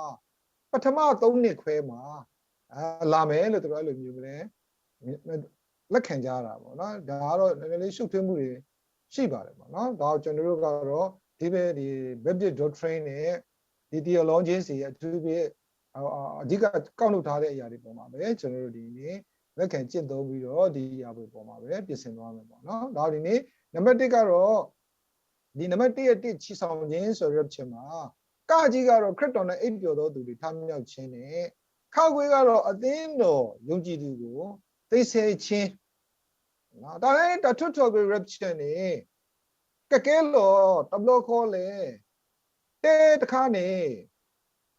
ပထမသုံးနှစ်ခွဲမှာ အာ လာမယ်လို့ သူတို့အဲ့လိုမျိုးပဲ လက်ခံကြတာပေါ့နော်. ဒါကတော့နည်းနည်းလေးရှုပ်ထွေးမှုတွေရှိပါတယ်ပေါ့နော်. ဒါကိုကျွန်တော်တို့ကတော့ ဒီဘက် ဒီ Baptist Doctrine နဲ့ ဒီ Theologians တွေအထူးသဖြင့် အာ အာ အဓိကကောက်လုပ်ထားတဲ့အရာတွေပေါ်မှာပဲ ကျွန်တော်တို့ဒီနေ့လက်ခံကျင့်သုံးပြီးတော့ ဒီအရာတွေပေါ်မှာပဲပြင်ဆင်သွားမယ်ပေါ့နော်. ဒါဒီနေ့နံပါတ်တစ်ကတော့ ဒီနံပါတ်တစ်ရဲ့တစ် ချီဆောင်ခြင်းဆိုတဲ့ rapture မှာ ကကြီးကတော့ ခရစ်တော်နဲ့အိပ်ပျော်သောသူတွေထမြောက်ခြင်းနဲ့ ခခွေးကတော့ အသင်းတော်ယုံကြည်သူကိုသိမ်းဆည်းခြင်းနော်. ဒါနဲ့ တၢ်ထုးထီၣ်က့ၤ rapture န့ၣ် ကကဲလီၤတဘျီဃီလဲၣ်, တဲတခါန့ၣ်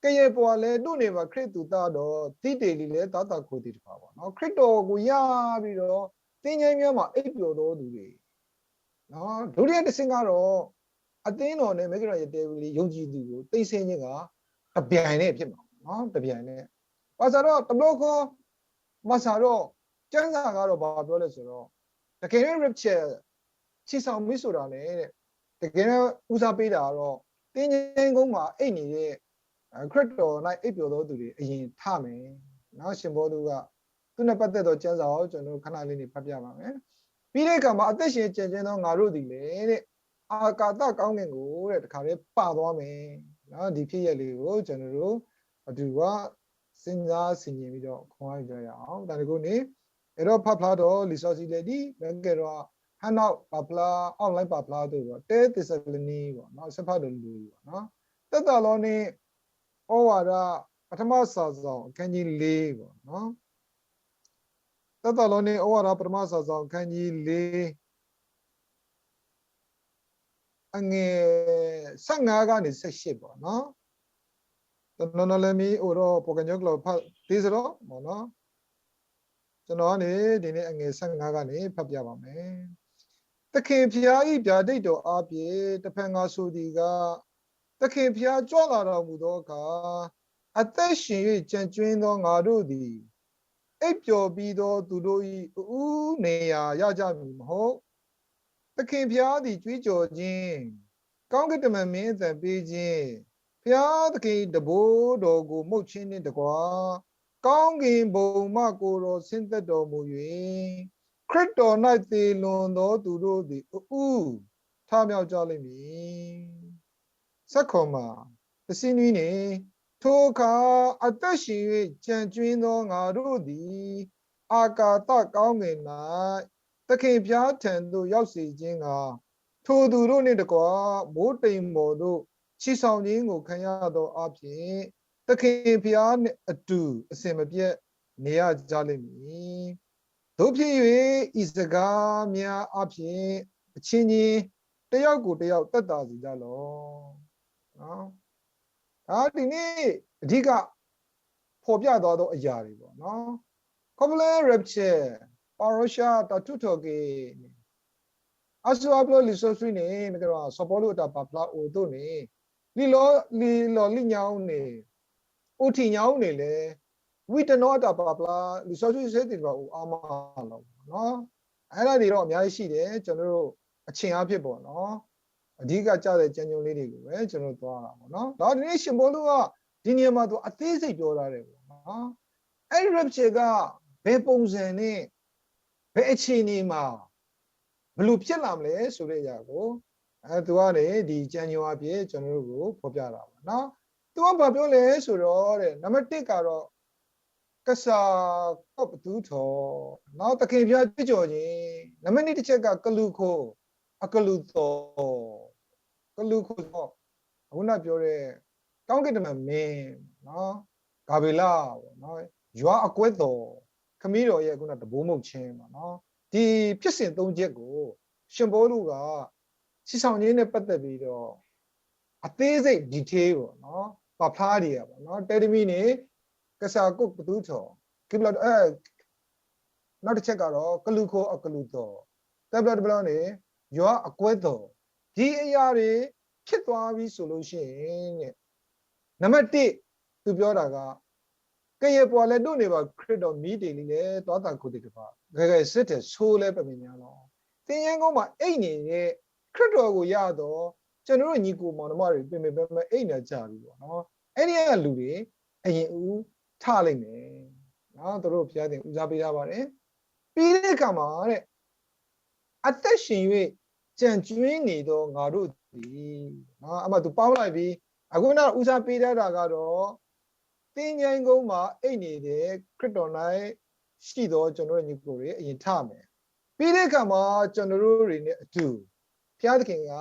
ကယဲၢ်ပှၤလၢဒိးန့ၢ်ဘၣ်ခရံာ်သူၣ်သးဒီး သံတ့ၢ်လံလၢသွၣ်သၣ်ခိၣ်သ့ၣ်တဖၣ်ဘၣ်နီၤ, ခရံာ်တီၣ်ကယၤဘံဒီး သ့ၣ်ညါမးအိပ်ပျော်သောသူတွေ, ဒုတိယတဆင့်ကတော့ အသင်းတော်နဲ့ မ့ၢ်ကဒီး ယတဲဝံၤလံ ယုံကြည်သူကို သိမ်းဆည်းခြင်းက တစ်ပြိုင်နက်ဖြစ်မှာပေါ့နော်, တစ်ပြိုင်နက်. ဘၣ်ဆၣ်ဒီး တဘျီဃီ ဘၣ်ဆၣ်ဒီး ကျမ်းစာကတော့ ဘာပြောလဲဆိုတော့ တကယ်တမ်း rapture ထီၣ်ဆောင်မီးဆိုတာနဲ့ တကယ်တမ်း ဦးစားပေးတာကတော့ သင်္ချိုင်းကုန်းမှာ အိပ်နေတဲ့ ခရစ်တော်၌ အိပ်ပျော်သောသူတွေ အရင်ထမယ်နော်. ရှင်ပေါလုက သူနဲ့ပတ်သက်သော ကျမ်းစာကို ကျွန်တော်တို့ ခဏလေးနေ ဖတ်ပြပါမယ်. ပြီးတဲ့အခါမှာ အသက်ရှင်ကျန်ကြွင်းသော ငါတို့သည်လည်းတဲ့ အာကာသကောင်းကင်ကိုတဲ့ တခါတည်းပါသွားမယ်နော်. ဒီဖြစ်ရပ်လေးကို ကျွန်တော်တို့ အတူက စဉ်းစားဆင်ခြင်ပြီးတော့ ခွန်အားယူကြရအောင်. တနည်းကိုနေ အဲ့တော့ ဖတ်ဖျါတော့ လံာ်စီဆှံလဲဒ် မ့ၢ်ကဲတော့ ဟန်နောက်ပါဖျါ online ပါဖျါတို့ပေါ့, တဲသ့းစလနံပေါ့နော်, ဆက်ဖတ်တော့လူပေါ့နော်. သက်သာလောနေ ဩဝါဒ ပထမစာစောင် အခန်းကြီးလေးပေါ့နော်. သက်သာလောနေ ဩဝါဒ ပထမစာစောင် အခန်းကြီးလေး အငယ် ဆယ့်ငါးကနေ ဆယ့်ရှစ်ပေါ့နော်. ကျွန်တော်နားလည်မီအိုတော့ ပုပ်ကညီကျိာ်ဖတ်သေးစတော့ပေါ့နော်. ကျွန်တော်ကနေ ဒီနေ့ အငယ် ဆယ့်ငါးကနေ ဖတ်ပြပါမယ်. သခင်ဘုရား၏ ဗျာဒိတ်တော်အားဖြင့် တစ်ဖန်ငါဆိုသည်ကား, သခင်ဘုရားကြွလာတော်မူသောအခါ, အသက်ရှင်၍ ကျန်ကြွင်းသော ငါတို့သည် အိပ်ပျော်ပြီးသော သူတို့၏ အဦးနေရာ ရကြမည်မဟုတ်. သခင်ဘုရားသည် ကြွေးကြော်ခြင်း, ကောင်းကင်တမန်မင်းအသံပေးခြင်း, ဘုရားသခင်၏ တံပိုးတော်ကို မှုတ်ခြင်းနှင့်တကွ ကောင်းကင်ဘုံမှ ကိုယ်တော်ဆင်းသက်တော်မူ၍ ခရစ်တော်၌ သေလွန်သောသူတို့သည် အဦးထမြောက်ကြလိမ့်မည်. ဆက်ခွန်မှာ တစ်ဆင့်နွေးနေ, ထိုအခါ အသက်ရှင်၍ ကျန်ကြွင်းသော ငါတို့သည် အာကာသကောင်းကင်၌ သခင်ဘုရားထံသို့ ရောက်စေခြင်းငှာ ထိုသူတို့နှင့်တကွ မိုဃ်းတိမ်ပေါ်သို့ ချီဆောင်ခြင်းကို ခံရသောအားဖြင့် သခင်ဘုရားနှင့်အတူ အစဉ်မပြတ် နေရကြလိမ့်မည်။ သို့ဖြစ်၍ ဤစကားများအားဖြင့် အချင်းချင်း တစ်ယောက်ကိုတစ်ယောက် သက်သာစေကြလော့။ နော်။ ဒါဒီနေ့ အဓိက ဖော်ပြသွားသောအရာတွေပေါ့နော်။ ခီဖျိလၢ rapture ပၢ်ရီၡါ တၢ်ထုးထီၣ်က့ၤန့ၣ် အါစုအါဘျီလံာ်စီဆှံန့ၣ် မ့ၢ်ကဒီး စီၤပီလူးအတၢ်ပာ်ဖျါအိၣ်အသိးန့ၣ် လံာ်လီၤ လံာ်လီၤလံာ်ညါအိၣ်န့ၣ် အိၣ်ထံၣ်ညါအိၣ်န့ၣ်လဲၣ်, ဝံတနီၤအတၢ်ပာ်ဖျါ လံာ်စီဆှံစဲသ့ၣ်တဖၣ်အိၣ်အါမးလီၤပေါ့နော်. အဲ့ဒါတွေတော့အများကြီးရှိတယ်, ကျွန်တော်တို့ အချိန်အားဖြင့်ပေါ့နော်. အဓိကကျတဲ့ကျမ်းလေးတွေကိုပဲ ကျွန်တော်တို့သွားတာပေါ့နော်. ဒီးဒီနေ့ ရှင်ပေါလုက ဒီနေရာမှာ သူအသေးစိတ်ပြောထားတယ်ပေါ့နော်. အဲ့ဒီ rapture က ဘယ်ပုံစံနဲ့ ဘယ်အခြေအနေမှာ ဘယ်လိုဖြစ်လာမလဲဆိုတဲ့အရာကို အဲ သူကနေ ဒီကျမ်းညွှန်းအားဖြင့် ကျွန်တော်တို့ကို ဖော်ပြတာပေါ့နော်. သူကဘာပြောလဲဆိုတော့တဲ့ နံပါတ်တစ်ကတော့ ကစၢ်ကိးပသူထီၣ်, နောက် သခင်ဘုရားကြွေးကြော်ခြင်း, နံပါတ်နှစ်တစ်ချက်က ကလူးခိၣ်အကလူးသီၣ်, ကလူးခိၣ်သီၣ်, အခုနပြောတဲ့ ကောင်းကင်တမန်မင်းပေါ့နော်, ဂါဘြ့လပေါ့နော်, ယွၤအကွဲသီၣ်, ခမည်းတော်ရဲ့ အခုန တံပိုးမှုတ်ခြင်းပေါ့နော်. ဒီဖြစ်စဉ်သုံးချက်ကို ရှင်ပေါလုက ထီၣ်ဆောင်ခြင်းနဲ့ပတ်သက်ပြီးတော့ အသေးစိတ် detail ပေါ့နော်, ပာ်ဖျါတ့ၢ်တာပေါ့နော်. တဲတမံၤန့ၣ် ကစၢ်ကိးပသူထီၣ်, ကဘျီ အဲ နောက်တစ်ချက်ကတော့ ကလူးခိၣ်အကလူးသီၣ်, သၢဘျီတဘျီန့ၣ် ယွၤအကွဲသီၣ်, ဒီအရာတွေဖြစ်သွားပြီဆိုလို့ရှိရင် နံပါတ်တစ် သူပြောတာက ကယဲၢ်ပှၤလၢဒိးန့ၢ်ဘၣ်ခရံာ်ဒီးမံတ့ၢ်လံလၢသွၣ်သၣ်ခိၣ်သ့ၣ်တဖၣ် ဂဲၤဂဲၤဆၢထၢၣ်ဆိလၢပမဲာ်ညါလီၤ. သင်္ချိုင်းကုန်းမှာ အိပ်နေတဲ့ ခရစ်တော်ကိုရသော ကျွန်တော်တို့ညီအစ်ကိုမောင်နှမတွေ ပင်ပင်ပန်းပန်း အိပ်နေကြပြီပေါ့နော်. အဲ့ဒီကလူတွေ အရင်ဦးထလိမ့်မယ်နော်. သူတို့ဘုရားသခင်ဦးစားပေးထားပါတယ်. ပြီးတဲ့အခါမှာတဲ့ အသက်ရှင်၍ ကျန်ကြွင်းနေသော ငါတို့သည်နော်, အမှသူပေါင်းလိုက်ပြီ. အခုနဦးစားပေးထားတာကတော့ သင်္ချိုင်းကုန်းမှာ အိပ်နေတဲ့ ခရစ်တော်၌ရှိသော ကျွန်တော်တို့ညီအစ်ကိုတွေ အရင်ထမယ်. ပြီးတဲ့အခါမှာ ကျွန်တော်တို့တွေနဲ့အတူ ဘုရားသခင်က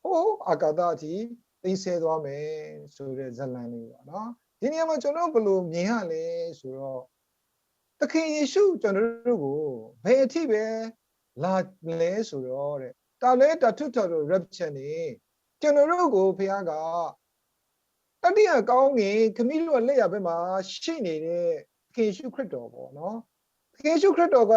ဟိုးအာကာသအထိ သိမ်းဆည်းသွားမယ်ဆိုတဲ့ ဇာတ်လမ်းလေးပေါ့နော်. ဒီနေရာမှာ ကျွန်တော်တို့ ဘယ်လိုမြင်ရလဲဆိုတော့ သခင်ယေရှု ကျွန်တော်တို့ကို ဘယ်အထိပဲ လာလဲဆိုတော့တဲ့ တၢ်လဲၤတၢ်ထုးထီၣ်ဒီး rapture န့ၣ် ကျွန်တော်တို့ကို ဘုရားက တတိယကောင်းကင် ခမည်းတော်လက်ျာဘက်မှာရှိနေတဲ့ သခင်ယေရှုခရစ်တော်ပေါ့နော်။ သခင်ယေရှုခရစ်တော်က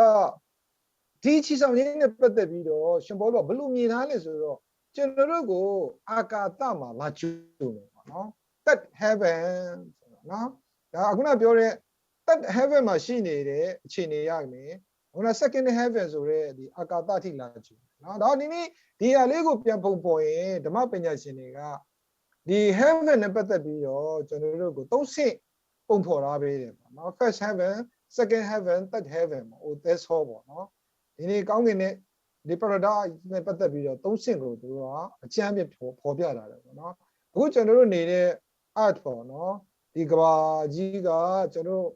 ဒီခြေဆောင်ခြင်းနဲ့ပတ်သက်ပြီးတော့ ရှင်ပေါလုက ဘယ်လိုမြင်ထားလဲဆိုတော့ ကျွန်တော်တို့ကို အာကာသမှာ လာကြိုမယ်ပေါ့နော်။ Third heaven ပေါ့နော်။ ဒါက ခုနပြောတဲ့ third heaven မှာရှိနေတဲ့ အခြေအနေကနေ ခုန second heaven ဆိုတဲ့ ဒီအာကာသထိ လာကြိုမယ်နော်။ ဒါဒီနေ့ ဒီဟာလေးကို ပြန်ပုံဖော်ရင် ဓမ္မပညာရှင်တွေက ဒီ heaven နဲ့ပတ်သက်ပြီးတော့ ကျွန်တော်တို့ကို သုံးဆင့် ပုံဖော်ထားပေးတယ်ပေါ့နော်။ First heaven, second heaven, third heaven ပေါ့။ အိုသဲဆီပေါ့နော်။ ဒီနေ့ ကောင်းကင်နဲ့ ဒီ paradise နဲ့ပတ်သက်ပြီးတော့ သုံးဆင့်ကို သူတို့က အကြမ်းဖျဉ်း ဖော်ဖော်ပြထားတယ်ပေါ့နော်။ အခု ကျွန်တော်တို့နေတဲ့ earth ပေါ့နော်။ ဒီကမ္ဘာကြီးက ကျွန်တော်တို့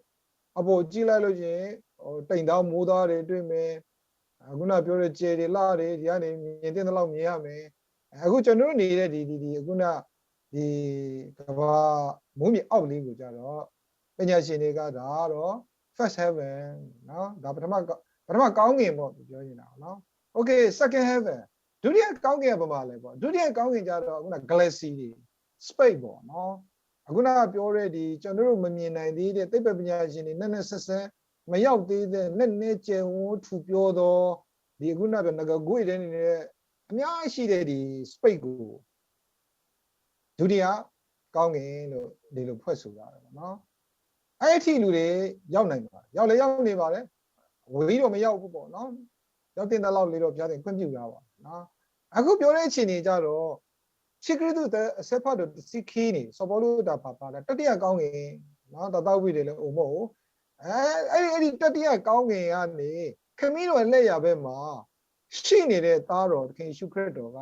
အပေါ်ကြည့်လိုက်လို့ရှိရင် ဟို တိမ်သားမိုးသားတွေတွေ့မယ်။ အခုနပြောတဲ့ ကြယ်တွေ လတွေ ဒီကနေ မြင်သင့်သလောက် မြင်ရမယ်။ အခု ကျွန်တော်တို့နေတဲ့ ဒီ ဒီ ဒီ အခုန ဒီ ကမ္ဘာမိုးမြေအောက်လေးကိုကျတော့ ပညာရှင်တွေက ဒါကတော့ first heaven နော်။ ဒါ ပထမ ပထမကောင်းကင်ပေါ့ သူပြောနေတာပေါ့နော်။ Okay, second heaven ဒုတိယကောင်းကင်က ဘယ်မှာလဲပေါ့။ ဒုတိယကောင်းကင်ကျတော့ အခုန galaxy တွေ space ပေါ့နော်။ အခုနကပြောတဲ့ ဒီ ကျွန်တော်တို့ မမြင်နိုင်သေးတဲ့ သိပ္ပံပညာရှင်တွေ နက်နက်ဆဲဆဲ မရောက်သေးတဲ့ နက်နဲကျယ်ဝန်းထူပြောသော ဒီ အခုနက နဂါးကွေ့ထဲနေတဲ့ အများကြီးရှိတဲ့ ဒီ space ကို ဒုတိယကောင်းကင်လို့ ဒီလိုဖွဲ့ဆိုထားတယ်ပေါ့နော်။ အဲ့ဒီလူတွေ ရောက်နိုင်ပါတယ်။ ရောက်လည်းရောက်နေပါတယ်။ ဝေးတော့မရောက်ဘူးပေါ့နော်။ ရောက်သင့်သလောက်လေးတော့ ဘုရားသခင် ခွင့်ပြုထားပါတယ်နော်။ အခုပြောတဲ့ အခြေအနေကျတော့ ရှေးကရစ်သူ အဆၢဖးဒိၣ် တဆံခံန့ၣ် စီၤပီလူး တၢ်ပာ်ဖျါတာ တတိယကောင်းကင်နော်။ တၢ်သးဝံၣ်တွေလည်း အိုမၢ်အို အဲ အဲ့ဒီ အဲ့ဒီတတိယကောင်းကင်ကနေ ခမည်းတော်လက်ျာဘက်မှာ ရှိနေတဲ့သားတော် သခင်ယေရှုခရစ်တော်က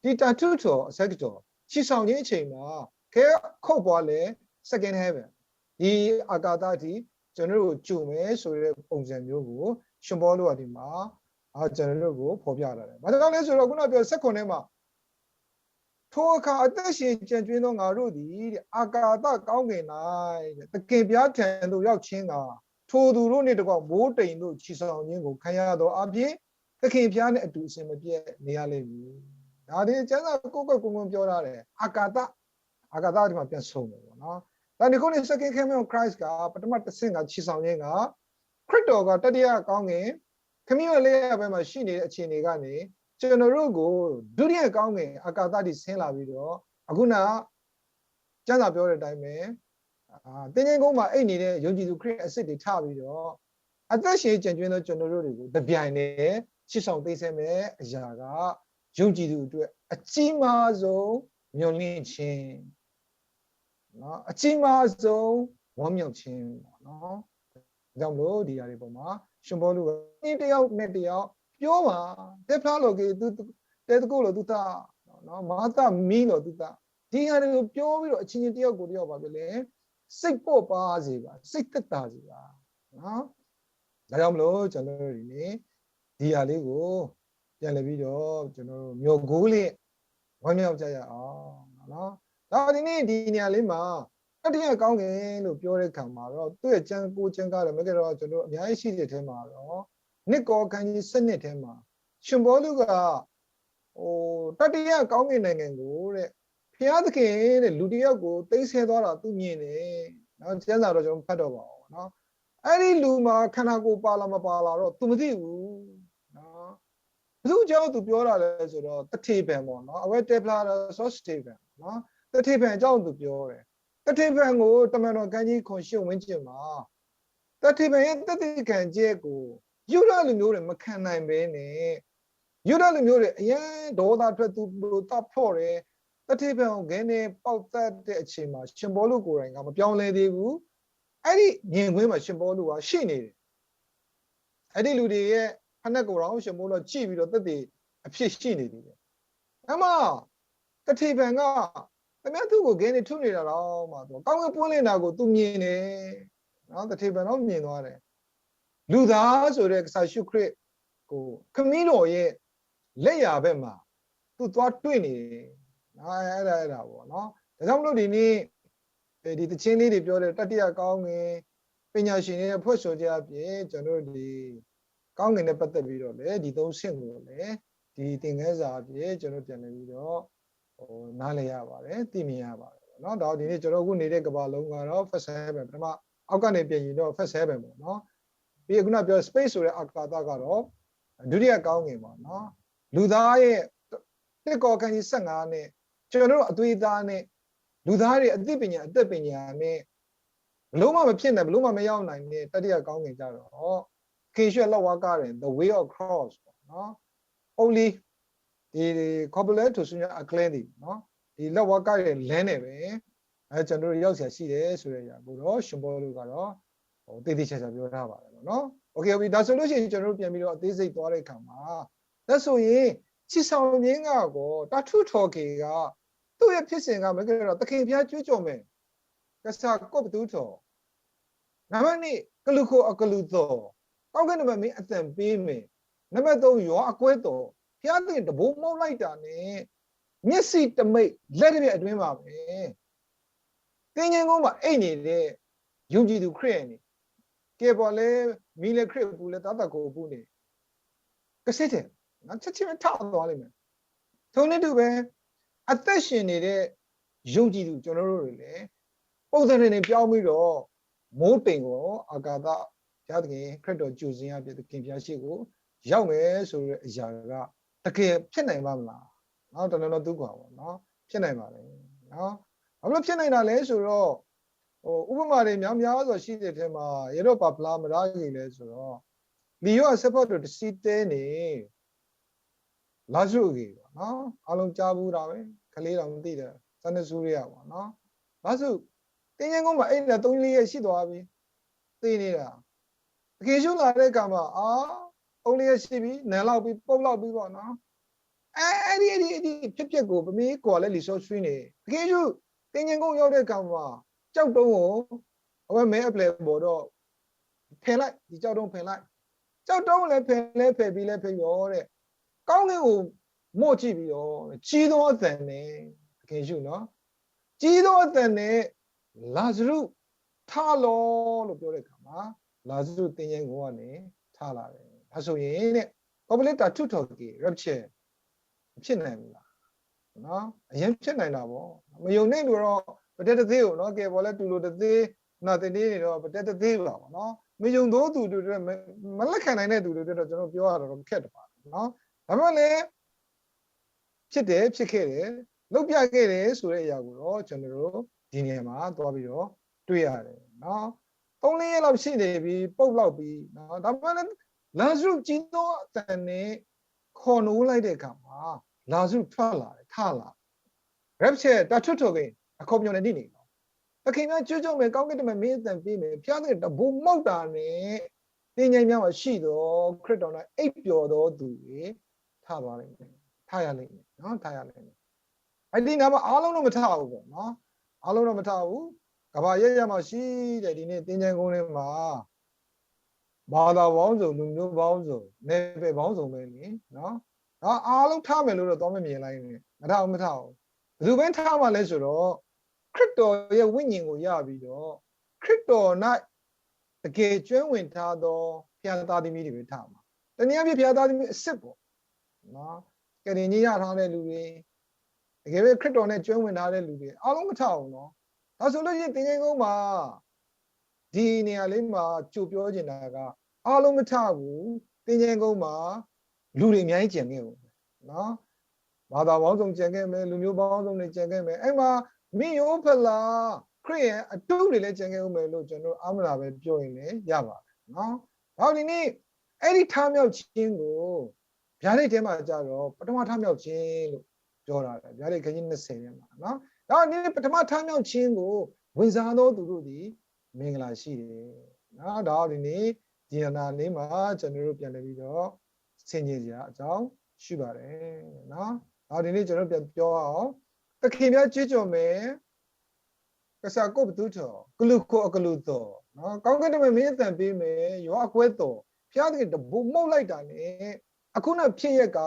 ဒီတၢ်ထုထီၣ်အဆၢကတီၢ် ခြေဆောင်ခြင်းအချိန်မှာ ခဲခုတ်သွားလဲ second heaven ဒီအာကာသထိ ကျွန်တော်တို့ကို ကြိုမယ်ဆိုတဲ့ ပုံစံမျိုးကို ရှင်ပေါလုက ဒီမှာ အာ ကျွန်တော်တို့ကို ဖော်ပြထားတယ်။ ဘာကြောင့်လဲဆိုတော့ ခုနပြော ဆယ့်ခုနစ်ထဲမှာ ထိုအခါ အသက်ရှင်ကျန်ကြွင်းသော ငါတို့သည် အာကာသကောင်းကင်၌ သခင်ဘုရားထံသို့ ရောက်ခြင်းငှာ ထိုသူတို့နှင့်တကွ မိုဃ်းတိမ်သို့ ချီဆောင်ခြင်းကို ခံရသောအားဖြင့် သခင်ဘုရားနှင့်အတူ အစဉ်မပြတ် နေရလိမ့်မည်။ ဒါဒီ ကျမ်းစာ ကိုးကွယ် ကိုးကွယ် ပြောထားတယ်။ အာကာသ အာကာသထဲမှာ ပြန်ဆုံတယ်ပေါ့နော်။ ဒါဒီ ခုနစ် second coming of Christ က ပထမတဆင့်က ချီဆောင်ခြင်းက ခရစ်တော်က တတိယကောင်းကင် ခမည်းတော်လက်ျာဘက်မှာ ရှိနေတဲ့ အခြေအနေကနေ ကျွန်တော်တို့ကို ဒုတိယကောင်းကင် အာကာသထိ ဆင်းလာပြီးတော့ အခုန ကျမ်းစာပြောတဲ့အတိုင်းပဲ အာ သင်္ချိုင်းကုန်းမှာ အိပ်နေတဲ့ ယုံကြည်သူခရစ်အစစ်တွေ ထပြီးတော့ အသက်ရှင်ကျန်ကြွင်းသော ကျွန်တော်တို့တွေကို တပြိုင်နက်တည်း ချီဆောင်သိမ်းဆည်းမယ့်အရာက ယုံကြည်သူအတွက် အကြီးမားဆုံး မျှော်လင့်ခြင်း နော် အကြီးမားဆုံး ဝမ်းမြောက်ခြင်းပေါ့နော်။ ဒါကြောင့်မလို့ ဒီအရာတွေပေါ်မှာ ရှင်ပေါလုက တစ်ယောက်နဲ့တစ်ယောက် ပြောပါ၊ တဲဖျါလိာ်က့ၤ သူ တဲသကိးလိာ်သုသး နော် မၤသးမံလိာ်သုသး ဒီအရာတွေကို ပြောပြီးတော့ အချင်းချင်း တစ်ယောက်ကိုတစ်ယောက် ဘာဖြစ်လဲ စိတ်ပေါ့ပါစေပါ၊ စိတ်သက်သာစေပါနော်။ ဒါကြောင့်မလို့ ကျွန်တော်တို့ဒီနေ့ ဒီအရာလေးကို ပြန်လည်ပြီးတော့ ကျွန်တော်တို့ မျှော်ကိုးလျက် ဝမ်းမြောက်ကြရအောင်နော်။ ဒါဒီနေ့ ဒီနေရာလေးမှာ တတိယကောင်းကင်လို့ ပြောတဲ့အခါမှာတော့ သူ့ရဲ့ကျမ်း ကိုးကျမ်းကတော့ မကဲတော့ ကျွန်တော်တို့ အများကြီးရှိတဲ့ထဲမှာတော့ နှစ်ကောအခန်းကြီး ဆယ့်နှစ်ထဲမှာ ရှင်ပေါလုက ဟို တတိယကောင်းကင်နိုင်ငံကိုတဲ့ ဘုရားသခင်တဲ့ လူတစ်ယောက်ကို သိမ်းဆည်းသွားတာ သူမြင်တယ်နော်။ ကျမ်းစာတော့ ကျွန်တော် မဖတ်တော့ပါဘူးနော်။ အဲ့ဒီလူမှာ ခန္ဓာကိုယ်ပါလာ မပါလာတော့ သူမသိဘူးနော်။ ဘယ်သူအကြောင်း သူပြောတာလဲဆိုတော့ သထေးပင်ပေါ့နော်။ အဝဲတဲဖျါတာ စီၤစတေဖန်နော်။ သထေးပင်အကြောင်း သူပြောတယ်။ သထေးပင်ကို တမန်တော် ခန်းကြီး ခုနစ် ရှစ် ဝန်းကျင်မှာ သထေးပင်ရဲ့ သက်သေခံချက်ကို ယုဒလူမျိုးတွေ မခံနိုင်ဘဲနဲ့ ယုဒလူမျိုးတွေ အရမ်းဒေါသထွက် သူတို့ သတ်ဖြတ်တယ်။ သထေးပင်ကို ခဲနဲ့ ပေါက်သတ်တဲ့အချိန်မှာ ရှင်ပေါလုကိုယ်တိုင်က မပြောင်းလဲသေးဘူး။ အဲ့ဒီမြင်ကွင်းမှာ ရှင်ပေါလုက ရှိနေတယ်။ အဲ့ဒီလူတွေရဲ့ ဖနက်ကိုယ်တော် ရှင်ပေါလု ကြည့်ပြီးတော့ သက်သေအဖြစ် ရှိနေသေးတယ်။ အဲ့မှာ သထေးပင်က ခင်ဗျား သူ့ကို ခဲနဲ့ ထုနေတာတောင်မှ သူ ကောင်းကင်ပွင့်လင်းတာကို သူမြင်တယ်နော်။ သထေးပင်တော့ မြင်သွားတယ်။ လူသားဆိုတဲ့ ကစၢ်ယ့ၣ်ၡူးခရစ်ကို ခမည်းတော်ရဲ့ လက်ျာဘက်မှာ သူသွားတွေ့နေတယ်နော်။ အဲ့ဒါ အဲ့ဒါပေါ့နော်။ ဒါကြောင့်မလို့ ဒီနေ့ ဒီသီချင်းလေးတွေပြောတဲ့ တတိယကောင်းကင် ပညာရှင်တွေရဲ့ ဖွဲ့ဆိုချက်အပြင် ကျွန်တော်တို့ ဒီကောင်းကင်နဲ့ပတ်သက်ပြီးတော့လည်း ဒီသုံးဆင့်ကိုလည်း ဒီသင်ခန်းစာအပြင် ကျွန်တော်ပြန်လည်ပြီးတော့ ဟို နားလည်ရပါတယ်၊ သိမြင်ရပါတယ်ပေါ့နော်။ နော်။ ဒါဒီနေ့ကျွန်တော်အခုနေတဲ့ကမ္ဘာလုံးကတော့ first heaven ပထမအောက်ကနေပြန်ရင်တော့ first heaven ပေါ့နော်။ ပြီးအခုနပြော space ဆိုတဲ့အာကာသကတော့ဒုတိယကောင်းကင်ပေါ့နော်။ လူသားရဲ့ တစ်ကောခန်းကြီးဆယ့်ငါနဲ့ကျွန်တော်တို့အသွေးအသားနဲ့လူသားတွေအသိပညာအတတ်ပညာနဲ့ဘလို့မှမဖြစ်နိုင်ဘလို့မှမရောက်နိုင်တဲ့တတိယကောင်းကင်ကြတော့ခင်ရွှေလက်ဝါးကားတယ် the way of cross ပေါ့နော်။ Only ဒီခေါ်ပလဲထူဆူညါအကျဲဒီနော်ဒီလက်ဝါးကားရဲ့လဲနဲ့ပဲအဲကျွန်တော်တို့ရောက်ဆရာရှိတယ်ဆိုတဲ့အရာကိုတော့ရှင်ဘောလူကတော့ဟိုတည်တည်ချာချာပြောထားပါတယ်ပေါ့နော်။ Okay ဟုတ်ပြီဒါဆိုလို့ရှိရင်ကျွန်တော်တို့ပြန်ပြီးတော့အသေးစိတ်သွားတဲ့အခါမှာဒါဆိုရင်ချစ်ဆောင်ခြင်းကကိုတတ်ထူထော်က့ကသူ့ရဲ့ဖြစ်စဉ်ကမကြတော့သခင်ဘုရားကြွေးကြော်မယ်ကစားကိုပသူထော်နံပါတ်နှစ်ကလူခိုအကလူသိးကောင်းကင်နံပါတ်မင်းအသံပေးမယ်နံပါတ်သုံးယွာအကွဲသိးဖျားသခင်တဘိမုတ်လိုက်တာနဲ့မျက်စိတမိတ်လက်တစ်ပြက်အတွင်းပါပဲတင်းငင်းကုန်းမှာအိတ်နေတဲ့ယုံကြည်သူခရစ်ယာန်နေကဲပေါ်လဲမီးလဲခရစ်အပူလဲသားသကိုအပူနေကစစ်တယ်နော်ချက်ချင်းပဲထသွားလိမ့်မယ်ထိုနည်းတူပဲအသက်ရှင်နေတဲ့ယုံကြည်သူကျွန်တော်တို့တွေလည်းပုံစံတွေနဲ့ပြောင်းပြီးတော့မိုးတိမ်ကိုအာကာသဘုရားသခင်ခရစ်တော်ကြိုစင်ရတဲ့သခင်ဘုရားရှိကိုရောက်မယ်ဆိုတဲ့အရာကတကယ်ဖြစ်နိုင်ပါမလားနော်တနတော့သူကွာပေါ့နော်ဖြစ်နိုင်ပါလေနော်ဘာလို့ဖြစ်နိုင်တာလဲဆိုတော့ဟိုဥပမာတွေများများစွာရှိတဲ့ထဲမှာရတော့ပါဖလားမရကြီးလဲဆိုတော့လီယိုအဆက်ဖတ်တို့တစီတဲနေလာစုအဂေပေါ့နော်အားလုံးကြားဘူးတာပဲခလေးတော်မသိတယ်စနေဆူရီးယားပေါ့နော်လာစုတင်းငင်းကုန်းမှာအဲ့ဒါသုံးလေးရက်ရှိသွားပြီသေနေတာသခင်ရှုလာတဲ့အခါမှာအာသုံးလေးရက်ရှိပြီနံလောက်ပြီပုတ်လောက်ပြီပေါ့နော်အဲအဲ့ဒီအဲ့ဒီအဲ့ဒီဖြစ်ဖြစ်ကိုပမင်းကွာလဲလီဆိုဆွေးနေသခင်ရှုတင်းငင်းကုန်းရောက်တဲ့အခါမှာကြောက်တုံးကိုအဝဲမဲအပလဲပေါ်တော့ဖယ်လိုက်ဒီကြောက်တုံးဖယ်လိုက်ကြောက်တုံးလည်းဖယ်လဲဖယ်ပြီးလဲဖယ်ရောတဲ့ကောင်းကင်ကိုမော့ကြည့်ပြီးတော့ကြီးသောအသံနဲ့သခင်ရှုနော်ကြီးသောအသံနဲ့လာဇရုထလာလို့ပြောတဲ့အခါမှာလာဇရုသင်္ချိုင်းကိုကနေထလာတယ်ဒါဆိုရင်တဲ့ကောပလစ်တာထုထော်ကီ rapture ဖြစ်နိုင်ဘူးလားနော်အရင်ဖြစ်နိုင်တာပေါ့မယုံတဲ့လူတော့ပတဲတသေးဘူးနော်ကဲပေါ်လဲတူလို့တသေးနာတင်နေတော့ပတဲတသေးပါပေါ့နော်မယုံသောသူတွေအတွက်မလက်ခံနိုင်တဲ့သူတွေအတွက်တော့ကျွန်တော်ပြောရတော့ခက်တယ်ပါနော်ဒါပေမဲ့လည်းဖြစ်တယ်ဖြစ်ခဲ့တယ်လုပ်ပြခဲ့တယ်ဆိုတဲ့အရာကိုတော့ကျွန်တော်တို့ဒီနေရာမှာသွားပြီးတော့တွေ့ရတယ်နော်သုံးလေးရက်လောက်ရှိနေပြီးပုတ်လောက်ပြီးနော်ဒါပေမဲ့လည်းလာဇရုကြီးသောအသံနဲ့ခေါ်နိုးလိုက်တဲ့အခါမှာလာဇရုထွက်လာတယ်ထလာတယ် rapture တတ်ထုထော်ကီအခီပညီနဲ့ဒ်နေနော်သခင်များကြွေးကြော်မယ်ကောင်းကင်တမန်မင်းအသံပေးမယ်ဖျားသခင်တဘိမုတ်တာနဲ့တင်းငင်းများမှာရှိသောခရစ်တော်၌အိပ်ပျော်သောသူတွေထသွားလိမ့်မယ်ထရရလိမ့်မယ်နော်ထရရလိမ့်မယ်အဲ့ဒီနောက်မှာအားလုံးတော့မထဘူးပေါ့နော်အားလုံးတော့မထဘူးကမ္ဘာရပ်ရပ်မှာရှိတဲ့ဒီနေ့တင်းငင်းကုန်းထဲမှာဘာသာပေါင်းစုံလူမျိုးပေါင်းစုံနယ်ပယ်ပေါင်းစုံပဲလေနော်ဒါအားလုံးထားမယ်လို့တော့သွားမမြင်လိုက်နဲ့မထားဘူးမထားဘူးဘယ်သူပဲထားမှလဲဆိုတော့ခရစ်တော်ရဲ့ဝိညာဉ်ကိုရပြီးတော့ခရစ်တော်၌တကယ်ကျွမ်းဝင်ထားသောဘုရားသားသမီးတွေပဲထားမှာတနည်းအားဖြင့်ဘုရားသားသမီးအစစ်ပေါ့နော်ကယ်တင်ခြင်းရထားတဲ့လူတွေတကယ်ပဲခရစ်တော်နဲ့ကျွမ်းဝင်ထားတဲ့လူတွေအားလုံးမထားဘူးနော်ဒါဆိုလို့ရှိရင်သင်္ချိုင်းကုန်းမှာဒီနေရာလေးမှာကြိုပြောချင်တာကအားလုံးမထားဘူးသင်္ချိုင်းကုန်းမှာလူတွေအများကြီးကျန်ခဲ့ဦးမယ်နော်ဘာသာပေါင်းစုံကျန်ခဲ့မယ်လူမျိုးပေါင်းစုံတွေကျန်ခဲ့မယ်အဲ့မှာမင်းရိုးဖလာခရစ်ယာန်အတုတွေလည်းကျန်ခဲ့ဦးမယ်လို့ကျွန်တော်အားမနာပဲပြောရင်လည်းရပါတယ်နော်ဒါဒီနေ့အဲ့ဒီထားမြောက်ခြင်းကိုဗျာဒိတ်ထဲမှာကြတော့ပထမထမြောက်ခြင်းလို့ပြောတာဗျာဒိတ်ခန်းကြီးနှစ်ဆယ်ထဲမှာနော်ဒါဒီနေ့ပထမထမြောက်ခြင်းကိုဝင်စားသောသူတို့သည်မင်္ဂလာရှိတယ်နော်ဒါဒီနေ့ဒီနာနေ့မှာကျွန်တော်တို့ပြန်လည်ပြီးတော့ဆင်ခြင်စရာအကြောင်းရှိပါတယ်နော်ဒါဒီနေ့ကျွန်တော်ပြန်ပြောအောင်သခင်များကြွေးကြော်မယ်ကစၢ်ကိုပသူထော်ကလူခိုအကလူသိးနော်ကောင်းကင်တမန်မင်းအသံပေးမယ်ယွာအကွဲသိးဘုရားသခင်တဘိမုတ်လိုက်တာနဲ့အခုနဖြစ်ရက်က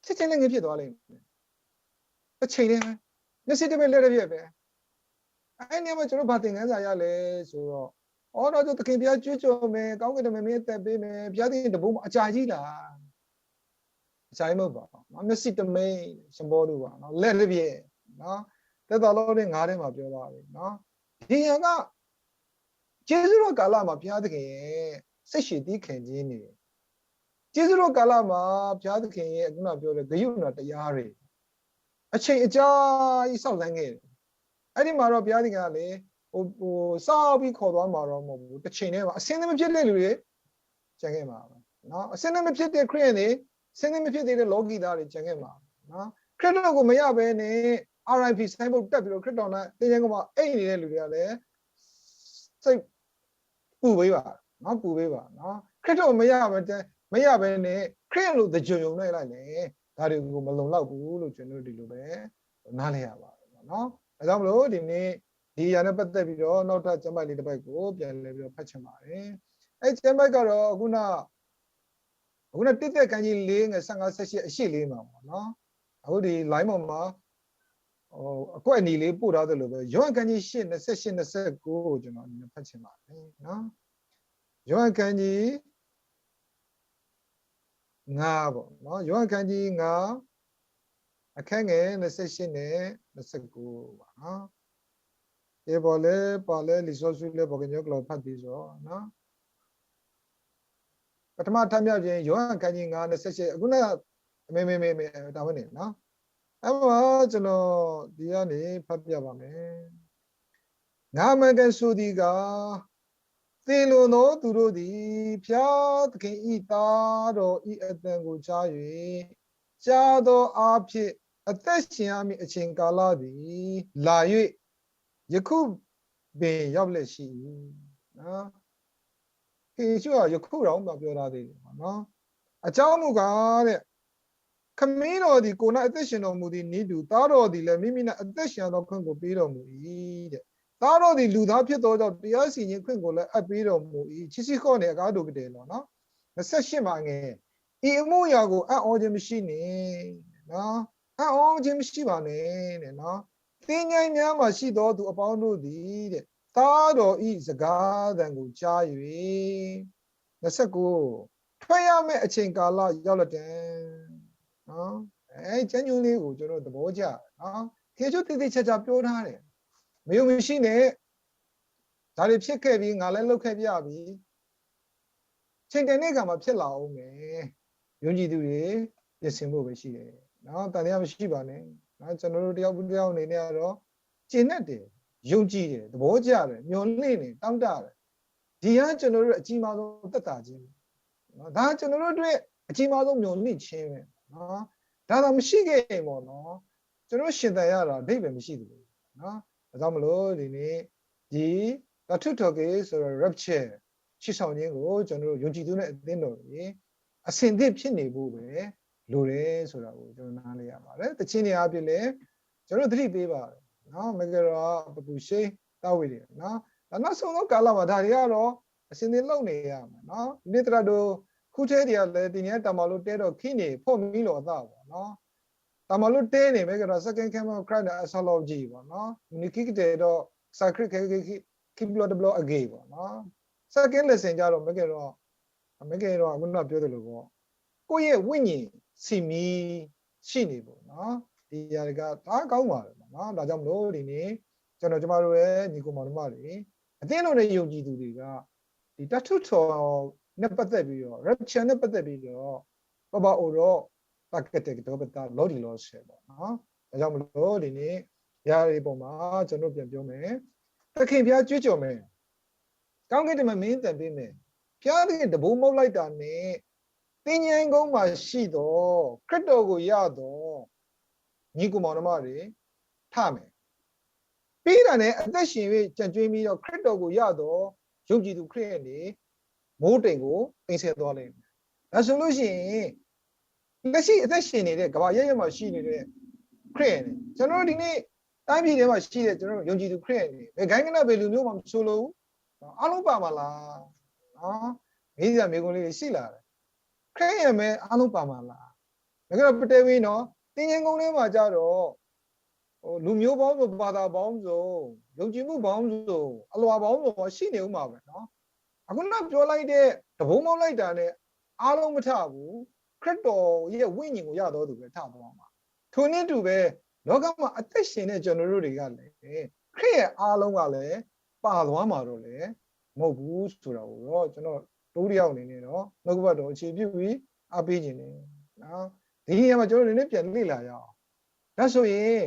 ချက်ချင်းလည်းငြိမ်ဖြစ်သွားလိမ့်မယ်တစ်ချိန်တည်းပဲမျက်စိတစ်ဖက်လက်တစ်ဖက်ပဲအဲ့နေရာမှာကျွန်တော်ဘာသင်ခန်းစာရလဲဆိုတော့အော်တော့သခင်ဘုရားကြွေးကြော်မယ်ကောင်းကင်တမန်မင်းအသံပေးမယ်ဘုရားသခင်တဘိမုတ်အကြာကြီးလားအကြာကြီးမဟုတ်ပါဘူးနော်မျက်စိတစ်မိတ်ရှင်ဘောတို့ပါနော်လက်တစ်ဖက်နော် သဲသးလီၢ်ဒၣ်ငါးထဲမှာပြောထားတယ်နော်. ဒီညက ကျေးဇူးတော်ကာလမှာ ဘုရားသခင်ရဲ့ စိတ်ရှည်သည်းခံခြင်းနဲ့ ကျေးဇူးတော်ကာလမှာ ဘုရားသခင်ရဲ့ အခုနပြောတဲ့ ကရုဏာတရားတွေ အချိန်အကြာကြီး စောင့်ဆိုင်းခဲ့တယ်. အဲ့ဒီမှာတော့ ဘုရားသခင်ကလည်း ဟို ဟို စောင့်ပြီးခေါ်သွားမှာတော့ မဟုတ်ဘူး. တစ်ချိန်တည်းမှာ အဆင်သင့်မဖြစ်တဲ့လူတွေ ကျန်ခဲ့မှာပဲနော်. အဆင်သင့်မဖြစ်တဲ့ ခရစ်ယာန်တွေ အဆင်သင့်မဖြစ်သေးတဲ့ လောကီသားတွေ ကျန်ခဲ့မှာပဲနော်. ခရစ်တော်ကို မရဘဲနဲ့ R I P ဆိုင်းဘုတ် တပ်ပြီးတော့ ခရစ်တော်နဲ့ သင်္ချိုင်းကုန်းမှာ အိပ်နေတဲ့လူတွေကလည်း စိတ်ပူပေးပါနော်, ပူပေးပါနော်. ခရစ်တော်မရဘဲ မရဘဲနဲ့ ခရစ်ယာန်လိုသင်္ချိုင်းကုန်းနဲ့ လိုက်နေ ဒါတွေကို မလုံလောက်ဘူးလို့ ကျွန်တော်တို့ ဒီလိုပဲ နားလည်ရပါတယ်ပေါ့နော်. ဒါကြောင့်မလို့ ဒီနေ့ ဒီအရာနဲ့ပတ်သက်ပြီးတော့ နောက်ထပ်ကျမ်းပိုဒ်လေးတစ်ပိုဒ်ကို ပြန်လည်ပြီးတော့ ဖတ်ချင်ပါတယ်. အဲ့ကျမ်းပိုဒ်ကတော့ အခုန အခုန တစ်သ့စကားကြီး လေးငယ် ဆယ့်ငါး ဆယ့်ရှစ် အရှေ့လေးမှာပေါ့နော်. အခုဒီ line ပေါ်မှာ ဟို အကွက်အနီလေးပို့ထားသလိုပဲ ယောဟန်ခန်းကြီး ရှစ် နှစ်ဆယ့်ရှစ် နှစ်ဆယ့်ကိုး ကို ကျွန်တော် အနေနဲ့ ဖတ်ချင်ပါတယ်နော်. ယောဟန်ခန်းကြီး ငါး ပေါ့နော်. ယောဟန်ခန်းကြီး ငါး အခန်းငယ် နှစ်ဆယ့်ရှစ် နဲ့ နှစ်ဆယ့်ကိုး ပေါ့နော်. ကဲ ပှၤလၢ ပှၤလၢလံာ်စီဆှံလၢ ပှၤကညီကျိာ် ဖတ်ပြီးဆိုနော်. ပထမထမြောက်ခြင်း ယောဟန်ခန်းကြီး ငါး နှစ်ဆယ့်ရှစ် အခုန မ့မ့မ့မ့ တာဝန်နေနော်. အဲ့မှာ ကျွန်တော် ဒီကနေ ဖတ်ပြပါမယ်. ငါအမှန်အကန်ဆိုသည်ကား၊ သေလွန်သောသူတို့သည် ဘုရားသခင်၏သားတော်၏အသံကိုကြား၍ ကြားသောအားဖြင့် အသက်ရှင်ရမည့်အချိန်ကာလသည် လာ၍ ယခုပင်ရောက်လျက်ရှိ၏နော်. ယေရှုက ယခုတောင်မှ ပြောထားသေးတယ်ပေါ့နော်. အကြောင်းမူကားတဲ့ ခမည်းတော်သည် ကိုယ်၌အသက်ရှင်တော်မူသည်နည်းတူ သားတော်သည်လည်း မိမိ၌အသက်ရှင်သောခွင့်ကိုပေးတော်မူ၏တဲ့. သားတော်သည် လူသားဖြစ်သောကြောင့် တရားစီရင်ခြင်းခွင့်ကိုလည်း အပ်ပေးတော်မူ၏. ခြေစည်းခေါ်နဲ့ အကားတို့ကတည်းကနော်. နှစ်ဆယ့်ရှစ်မှာ အငယ် ဤအမှုအရာကို အံ့ဩခြင်းမရှိနှင့်နော်. အံ့ဩခြင်းမရှိပါနဲ့တဲ့နော်. သင်္ချိုင်းများမှာရှိသောသူအပေါင်းတို့သည်တဲ့ သားတော်၏စကားသံကိုကြား၍ နှစ်ဆယ့်ကိုး ထွက်ရမယ့်အချိန်ကာလရောက်လတံနော်. အဲကျမ်းညွှန်းလေးကို ကျွန်တော်သဘောကျတယ်နော်. ယေရှုသေသေချာချာပြောထားတယ်. မယုံမရှိနဲ့. ဒါတွေဖြစ်ခဲ့ပြီ, ငါလည်းလုပ်ခဲ့ပြပြီ. ချိန်တန်တဲ့အခါမှာဖြစ်လာဦးမယ်. ယုံကြည်သူတွေ ပြင်ဆင်ဖို့ပဲရှိတယ်နော်. သံသယမရှိပါနဲ့နော်. ကျွန်တော်တို့တယောက်တစ်ယောက်အနေနဲ့ကတော့ ကျေနပ်တယ်, ယုံကြည်တယ်, သဘောကျတယ်, မျှော်လင့်တယ်, တောင့်တတယ်. ဒီကကျွန်တော်တို့ရဲ့အကြီးမားဆုံးသက်သာခြင်းပဲနော်. ဒါကျွန်တော်တို့အတွက်အကြီးမားဆုံးမျှော်လင့်ခြင်းပဲနော်. ဒါသာမရှိခဲ့ရင်ပေါ့နော်, ကျွန်တော်တို့ရှင်သန်ရတာအဓိပ္ပာယ်မရှိသလိုနော်. ဒါကြောင့်မလို့ဒီနေ့ ဒီတထုးထီၣ်က့ၤဆိုတော့ rapture ချီဆောင်ခြင်းကို ကျွန်တော်တို့ယုံကြည်သူနဲ့အသင်းတော်တွေ အဆင်သင့်ဖြစ်နေဖို့ပဲလိုတယ်ဆိုတာကို ကျွန်တော်နားလည်ရပါတယ်. သီချင်းတွေအားဖြင့်လည်း ကျွန်တော်တို့သတိပေးပါတယ်နော်. မကယ်တော့ ပပူရှေး တာဝေတွေနော်. ဒါနောက်ဆုံးသောကာလမှာ ဒါတွေကတော့ အဆင်သင့်လုပ်နေရမယ်နော်. ဒီနေ့သရၣ်ဒို ခူထဲတွေကလည်း ဒီနေ့တၢ်မၤလိတဲတော့ ခီးန့ၣ် ဖီၣ်မံလီၤအသးပေါ့နော်. တၢ်မၤလိတဲန့ၣ် မကယ်တော့ Second Coming of Christ နဲ့ Eschatology ပေါ့နော်. မနုၤခံကတၢၢ်ဒီး ကစၢ်ခရံာ်ခဲ ခံဘျီတဘျီအဂ့ၢ်ပေါ့နော်. Second lesson ကျတော့ မကယ်တော့ မကယ်တော့ အခုနပြောသလိုပေါ့, ကိုယ့်ရဲ့ဝိညာဉ်ဆီမီးရှိနေဖို့နော်. ဒီအရာတွေက တအားကောင်းပါတယ်ပေါ့နော်. ဒါကြောင့်မလို့ ဒီနေ့ ကျွန်တော် ကျမတို့ရဲ့ညီအစ်ကိုမောင်နှမတွေ အသင်းတော်နဲ့ယုံကြည်သူတွေက ဒီတၢ်ထုးထီၣ်နဲ့ပတ်သက်ပြီးတော့ rapture နဲ့ပတ်သက်ပြီးတော့ ပဘၣ်အိၣ်ဒီးတၢ်ကတဲာ်ကတီၤပသး လောဒံလောဆဲးပေါ့နော်. ဒါကြောင့်မလို့ ဒီနေ့ ဒီအရာတွေပေါ်မှာ ကျွန်တော်ပြန်ပြောမယ်. သခင်ဘုရားကြွေးကြော်မယ်. ကောင်းကင်တမန်မင်းအသံပေးမယ်. ဘုရားသခင်တံပိုးမှုတ်လိုက်တာနဲ့ သင်္ချိုင်းကုန်းမှာရှိသော ခရစ်တော်ကိုရသော ညီအစ်ကိုမောင်နှမတွေ ထမယ်. ပြီးတာနဲ့ အသက်ရှင်၍ ကျန်ကြွင်းပြီးတော့ ခရစ်တော်ကိုရသော ယုံကြည်သူခရစ်ယာန်တွေ မိုးတိမ်ကို သိမ်းဆည်းသွားလိမ့်မယ်. ဒါဆိုလို့ရှိရင် လက်ရှိအသက်ရှင်နေတဲ့ ကမ္ဘာအရပ်ရပ်မှာရှိနေတဲ့ ခရစ်ယာန်တွေ ကျွန်တော်တို့ဒီနေ့ တိုင်းပြည်ထဲမှာရှိတဲ့ ကျွန်တော်တို့ယုံကြည်သူခရစ်ယာန်တွေ ဘယ်ဂိုဏ်းကနၣ် ဘယ်လူမျိုးမှာမဆိုလို့ အားလုံးပါမှာလားနော်. မေးစရာမေးခွန်းလေးတွေရှိလာတယ်. ခရစ်ယာန်ပဲအားလုံးပါမှာလား. ဒါကတော့ ပတဲဝင်းနော်, သင်္ချိုင်းကုန်းထဲမှာကျတော့ ဟို လူမျိုးပေါင်းစုံ, ဘာသာပေါင်းစုံ, ယုံကြည်မှုပေါင်းစုံ, အလွှာပေါင်းစုံရှိနေဦးမှာပဲနော်. အခုနပြောလိုက်တဲ့ တံပိုးမှုတ်လိုက်တာနဲ့ အားလုံးမထဘူး. ခရစ်တော်ရဲ့ဝိညာဉ်ကိုရသောသူပဲထသွားမှာ. ထိုနည်းတူပဲ လောကမှာအသက်ရှင်တဲ့ကျွန်တော်တို့တွေကလည်း ခရစ်ရဲ့အားလုံးကလည်းပါသွားမှာတော့လည်းမဟုတ်ဘူးဆိုတာကိုတော့ ကျွန်တော်တို့တစ်ယောက်အနေနဲ့တော့ နှုတ်ကပတ်တော်အခြေပြုပြီးအားပေးခြင်းနဲ့နော်။ ဒီနေရာမှာကျွန်တော်တို့နည်းနည်းပြန်လေ့လာရအောင်။ ဒါဆိုရင်